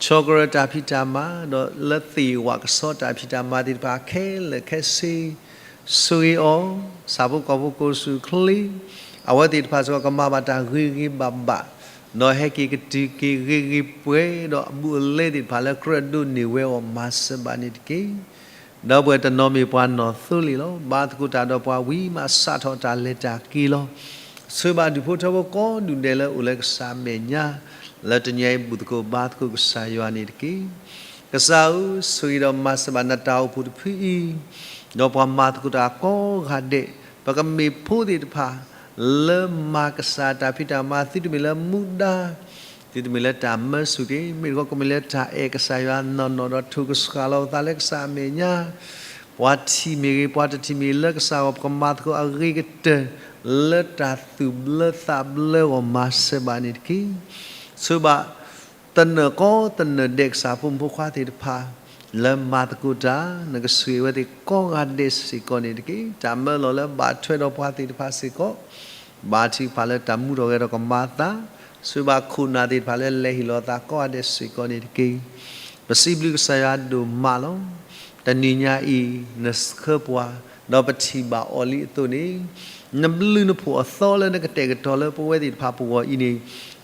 ဆီၣ်ကရၢတၢ်ဖံးတၢ်မၤ, ဒီးလၢသ့ၣ်ဝးကဆီတၢ်ဖံးတၢ်မၤသ့ၣ်တဖၣ်ခဲလၢာ်ခဲဆ့, ဆိၣ်ဂ့ၤအီၤ, စၢ်ဖိကီၢ်ဖိကအိၣ်ဆူၣ်အိၣ်ချ့, အဝဲသ့ၣ်တဖၣ်စ့ၢ်ကီးကမၤဘၣ်တၢ်ဂ့ၤဂ့ၤဘၣ်ဘၣ်, ဒီးဟဲက့ၤကတုၤက့ၤဂ့ၤဂ့ၤပှဲၤဒီးအဘူးအလဲသ့ၣ်တဖၣ်လၢကြၢးဒိးန့ၢ်ဝဲအီၤ မၤစၢၤဘၣ်န့ၣ်တက့ၢ်. ဒီပုၢ်ဝဲၢ်တနီၤမ့ၢ်ပှၤနီၢ်သိလ့ၣ်လီၤ. ဘါသကိးတၢ်ဒီးပှၤဝံၤမး စးထီၣ်တၢ်လဲၤတၢ်က့ၤလီၤ. ဆိၣ်ဂ့ၤဘၣ်ဒူၣ်ဖိထၢဖိကိးဒူၣ်ဒဲးလၢအိၣ်လၢကစၢ်မဲာ်ညါ, လၢတနံၤအံၤဘူၣ်သကိးဘါသကိးကစၢ်ယွၤန့ၣ်တက့ၢ်. ကစၢ်ဧၢ, ဆိၣ်ဂ့ၤဒီးမၤစၢၤဘၣ်နတၢ်အိၣ်ဖှိၣ်တဖုအံၤ, ဒီးပှၤမၤသကိးတၢ်ကိးဂၤဒဲး, ပကမ့ၢ်ဖိသ့ၣ်တဖၣ် လၢမၤကစၢ်တၢ်ဖံးတၢ်မၤ သုတမ့ၢ်လၢမူဒါ သုတမ့ၢ်လၢတၢ်မၢဆူၣ်တဂ့ၤ, မ့ၢ်တခီကမ့ၢ်လၢတၢ်အဲၣ်ကစၢ်ယွၤနီၢ်နီၢ်ဒီးထိၣ်ကစှၤလီၤပသးလၢကစၢ်အမဲာ်ညါ, ပှၤထံၣ်မ့ၢ်ဂ့ၤ ပှၤတထံၣ်မ့ၢ်ဂ့ၤ လၢကစၢ်အဂီၢ် ပကမၤသကိးအဂ့ၤကတၢၢ် လၢတၢ်သူၣ်ဘျၢသးဘျၢအဂီၢ် မၤစၢၤဘၣ်န့ၣ်တက့ၢ်. ဆိၣ်ဂ့ၤဘၣ် သနၢၣ်ကိးသနၢၣ်ဒဲးကစၢ်ဖိမုၣ်ဖိခွါသ့ၣ်တဖၣ် လၢမၤသကိးတၢ်, နကဆိၣ်ဂ့ၤအဝဲသ့ၣ်ကိးဂၤဒဲးစ့ၢ်ကီးန့ၣ်တက့ၢ်. တၢ်မၢလီၤလၢဘၣ်ထွဲဒီးပှၤသ့ၣ်တဖၣ်စ့ၢ်ကီး ဘါထုကဖၣ်လၢတၢ်မူထီၣ်ဂဲၤထီၣ်ကမၤအသး, ဆိၣ်ဂ့ၤဘၣ်ခိၣ်နၢ်သ့ၣ်တဖၣ်လၢလဲၤဟ့ၣ်လီၤသးကိးဂၤဒဲးစ့ၢ်ကီးန့ၣ်တက့ၢ်. ပစံးဘျုးကစၢ်ယွၤဒိၣ်မးလီၤ. တနံၤညါအံၤ နဆှၢပှၤ, ဒီးပထံၣ်ဘၣ်အီၤလံအသိးန့ၣ်, နဘျုးနဖှိၣ်အသီလၢနကတဲာ်ကတီၤလၢပဝဲသ့ၣ်တဖၣ်ပဂီၢ်အံၤန့ၣ်,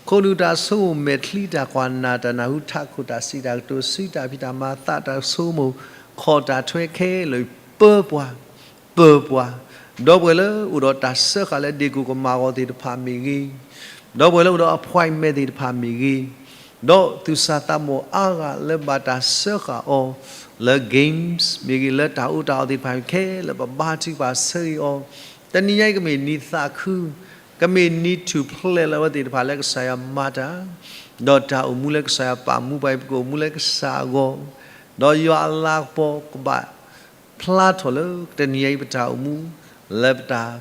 ခိၣ်နူာ်တၢ်ဆိကမိၣ် မဲာ်ချံတၢ်ကွၢ်နာ် တၢ်နၢ်ဟူ ထးခိၣ်တၢ်စံးတၢ်ကတိၤ စုတၢ်ဖံးတၢ်မၤ သးတၢ်ဆိကမိၣ် ခီၣ်တၢ်ထွဲခဲလၢာ် ပၢပှၤ ပၢၤပှၤ, ဒီပုၢ်ဝဲၢ်လၢအိၣ်ဒီးတၢ်စၢဃာ်လၢဒ့ၣ်ကိၣ်ကမၣ်အဂီၢ်သ့ၣ်တဖၣ်မ့ၢ်ဂ့ၤ, ဒီပုၢ်ဝဲၢ်လၢအိၣ်ဒီး appointment သ့ၣ်တဖၣ်မ့ၢ်ဂ့ၤ, ဒီးသူၣ်စၢ်သးဘီၣ်အါဂၤလၢဘၣ်တၢ်စၢဃာ်အီၤ လၢ games မ့ၢ်ဂ့ၤ, လၢတၢ်အူတၢ်အီၣ်သ့ၣ်တဖၣ်ခဲလၢာ် ပဘါထုကဖၣ်ဆၢဂ့ၤအီၤ, တနံၤညါအံၤကမ့ၢ်နံၤသးခု, ကမ့ၢ်နံၤထူၣ်ဖျဲးလၢအဝဲသ့ၣ်တဖၣ်လၢကစၢ်ယွၤမၤတၢ်, ဒီးတၢ်အိၣ်မူလၢကစၢ်ယွၤပာ်မူပှၤအံၤ ပကအိၣ်မူလၢကစၢ်အဂီၢ်, ဒီးယွၤအလၤကပီၤကဘၣ် ဖျါထီၣ်လၢတနံၤညါအံၤပတၢ်အိၣ်မူ, လၢပတၢ်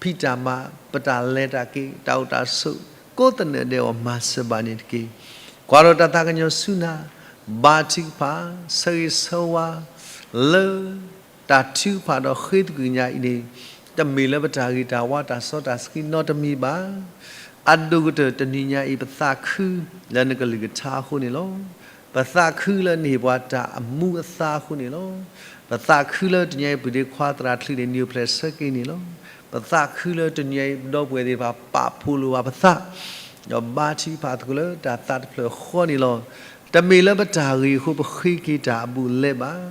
ဖံးတၢ်မၤ, ပတၢ်လဲၤတၢ်က့ၤ, တၢ်အိၣ်တၢ်ဆိး, ကိးသနၢၣ်ဒဲးအဂီၢ် မၤစၢၤဘၣ်န့ၣ်တက့ၢ်. ကွၢ်ဒီးတၢ်သးကညီၤဆူနၤ, ဘါထုကဖၣ်, ဆၢဂ့ၤဆၢဝါ, လၢ တၢ်ထုကဖၣ်ဒီးဃ့သကွံာ်ညါအံၤန့ၣ်, တမ့ၢ်လၢပတၢ်ဂ့ၤတၢ်ဝါတၢ်စီတၢ်ဆှံနီတမံၤဘၣ်. အဒိၣ်ကတၢၢ်တနံၤညါအံၤ ပသးခုလၢနကလုၢ်ကထါအဃိန့ၣ်လီၤ. ပသးခုလၢနဟ့ၣ်ပှၤတၢ်အမူအသါအဃိန့ၣ်လီၤ. ပသးခုလၢတနံၤညါအံၤ ပုၢ်ဒ့ခွါသရၣ်ချုးန့ၣ် နံၤအိၣ်ဖျဲၣ်ဆၢက့ၤန့ၣ်လီၤ. ပသးခုလၢတနံၤညါအံၤ ပဒီပုၢ်ဝဲၢ်သ့ၣ်တဖၣ် ပာ်ဖှိၣ်လိာ်ဘၣ်ပသး ဒီးဘါထုကဖၣ်သကိးလၢတၢ်သးတဖျၢၣ်ဃီန့ၣ်လီၤ. တမ့ၢ်လၢပတၢ်ဂ့ၢ်အဃိပဃ့က့ၤတၢ်အဘူးအလဲဘၣ်.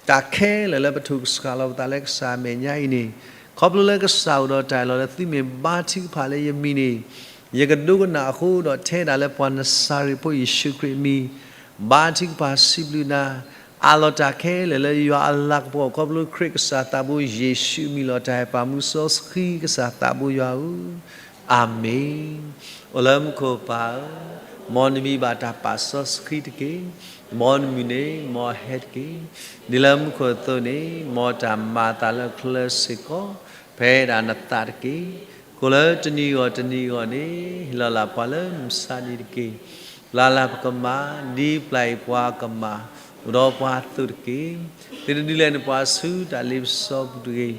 တၢ်ခဲလၢာ်လၢပထိၣ်ကဆှၣ်လီၤပသးလၢကစၢ်အမဲာ်ညါအံၤန့ၣ်, ခီဖျိလၢကစၢ်အိၣ်ဒီးတၢ်အၢၣ်လီၤလၢသုမ့ၢ်ဘါထုကဖၣ်လၢယမံၤန့ၣ်, ယကဒိကနၣ်အဃိဒီးထဲဒၣ်လၢပှၤနစၤရ့းဖိယ့ၣ်ၡူးခရံာ်အမံၤ, ဘါထုကဖၣ်စံးဘျုးနၤ, အးလီၤတၢ်ခဲလၢာ်လၢယွၤအလၤကပီၤ ခီဖျိခရံာ်ကစၢ်သးဘိယ့ၣ်ၡူးအမံၤလီၤ. တၢ်ဟဲပာ်မူစီဆှံကစၢ်သးဘိယွၤဧၢ, အၤမ့ၣ်. အိၣ်လၢမူခိၣ်ပၢ်ဧၢ, မ်နမံၤဘၣ်တၢ်ပာ်စီဆှံတက့ၢ်. မ်နမုၢ်န့ၣ်မ်အဟဲတက့ၢ်. ဒ်လၢမူခိၣ်အသိးန့ၣ် မ်တၢ်မၤအသးလၢချၢစ့ၢ်ကီး ဖဲဒၣ်နသးတက့ၢ်. ကိးလၢတနံၤဂီၢ်တနံၤဂီၢ်န့ၣ် ဟ့ၣ်လီၤလၢ်ပှၤလၢမုၢ်မဆါတနံၤတက့ၢ်. ပျၢ်လၢ်ပကမၤ ဒ်ပျၢ်အံၤပှၤကမၤ, အိၣ်ဒီးပှၤအသိးတက့ၢ်. သုတဒုးလဲၤနုာ်ပှၤဆူတၢ်လ့ပစီပူၤတဂ့ၤ.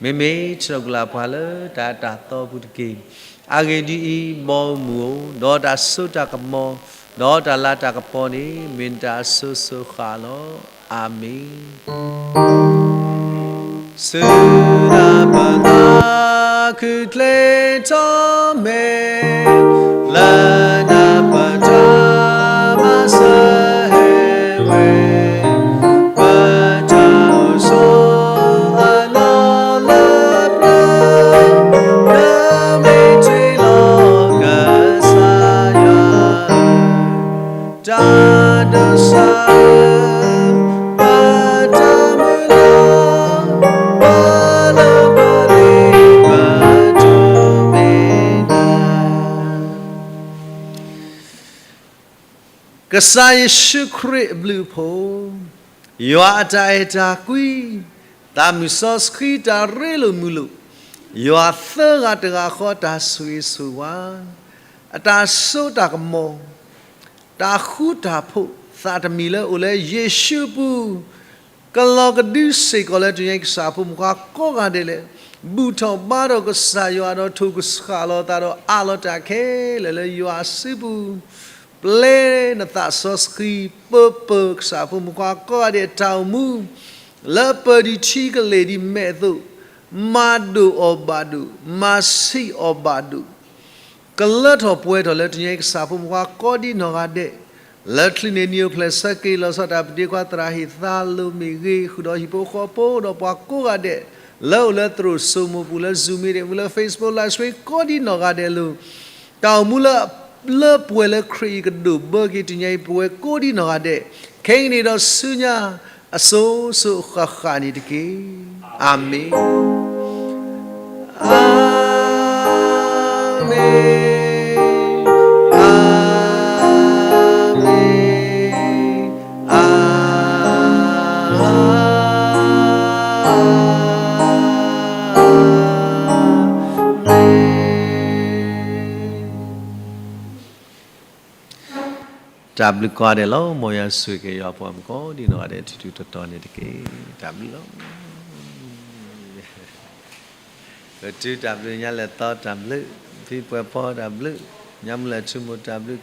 မ့မ့ၢ်ဆှၢကလၢ်ပှၤလၢတၢ်အၢတၢ်သီပူၤတက့ၢ်. အဂ့ၢ်ဒ်အံၤ, မ်အမုၢ်ဧိၤ, ဒီးတၢ်စိတၢ်ကမီၤ, ဒီးတၢ်လၤတၢ်ကပီၤန့ၣ် မ့ၢ်နတၢ်အစိၤစိၤဃၣ်ဃၣ်လီၤ. အၤမ့ၣ်. စူၢ်ဒၣ်ပသးခုၣ်ချ့ထီၣ်မဲာ်, လၢနပတၢ်မၤစၢၤဟဲဝဲ, ပတၢ်အိၣ်ဆိးအလီၢ်လၢပျၢၤ, လၢမ့ၢ်ထွံၣ်လီၤကစၢ်ယွၤ တၢ်ဒိးစၢ်, ပတၢ်မုၢ်လၢ်, ပလၢပလ့ပဒိးမ့ၢ်နၤ. ကစၢ်ယ့ၣ်ၡူးခရံာ်အဘျုးအဖှိၣ်, ယွၤအတၢ်အဲၣ်တၢ်ကွံ, သးမုၢ်စီဆှံတၢ်ရ့လိာ်မုာ်လိာ်, ယွၤသၢဂၤတဂၤဃီတၢ်ဆိၣ်ဂ့ၤဆိၣ်ဝါ, အတၢ်စိတၢ်ကမီၤ, တၢ်ဃူတၢ်ဖိး သးတမံၤလၢအိၣ်လၢယ့ၣ်ၡူးအပူၤ, ကလီၤကဒုစ့ၢ်ကီးလၢတနံၤအံၤကစၢ်ဖိမုၣ်ခွါကိးဂၤဒဲးလၢ ဘူၣ်ထီၣ်ဘါထီၣ်ကစၢ်ယွၤဒီးထိၣ်ကဆှၣ်လီၤသးဒီးအးလီၤတၢ်ခဲလၢာ်လၢယွၤအစုပူၤ, ပျဲနသးစီဆှံ ပၢပၢၢ်ကစၢ်ဖိမုၣ်ခွါကိးဂၤဒဲးအတၢ်အိၣ်မူ လၢပၢၢ်ဒံးထံကလ့ၢ်ဒံးမဲာ်အသိး, မၤဒိၣ်အီၤဘၣ်ဒိၣ်, မၤဆံးအီၤဘၣ်ဒိၣ်, ကလၢထီၣ်ပှဲၤထီၣ်လၢတနံၤအံၤကစၢ်ဖိမုၣ်ခွါကိးဒံနီၢ်ဂၤဒဲး, လၢချံးန့ၣ်နံၤအိၣ်ဖျဲၣ်ဆၢက့ၤလီၤဆီဒၣ်တၢ် ပဒ့ခွါသရၣ်ဟ့ၣ်သါလိၤမ့ၢ်ဂ့ၤ ဃုာ်ဒီးဟံၣ်ဖိဃီဖိဒီးပှၤကိးဂၤဒဲး, လၢအိၣ်လၢသရိာ်စိမိၤပူၤလၢ Zoom မ့ၢ်ဂ့ၤ လၢ Facebook Live Stream ကိးဒံနီၢ်ဂၤဒဲးလိၤ တၢ်အိၣ်မူလၢ လၢပှဲၤလၢခရံာ်အံၤကဒိၣ်ဘၢက့ၤတနံၤအံၤပဝဲကိးဒံနီၢ်ဂၤဒဲး, ခဲကနံၣ်ဒီးဆူညါ အစိၤစိၤဃၣ်ဃၣ်န့ၣ်တက့ၢ်. အၤမ့ၣ်. အၤမ့ၣ်, အၤမ့ၣ်, အၤမ့ၣ်. တၢ်ဘျုးကိးဂၤဒဲးလီၤ. မ်ယွၤဆိၣ်ဂ့ၤက့ၤယွၤပှၤမုၣ်ကိးဒံနီၢ်ဂၤဒဲး ထူထူတီတီန့ၣ်တက့ၢ်. တၢ်ဘျုးလီၤ. ပတုၤတၢ်ဘျုးညါလဲၤသီတၢ်ဘျုး, ဖံပှဲၤဖီတၢ်ဘျုး, ညါမုၢ်လၢ်ထူမိၢ်တၢ်ဘျုး,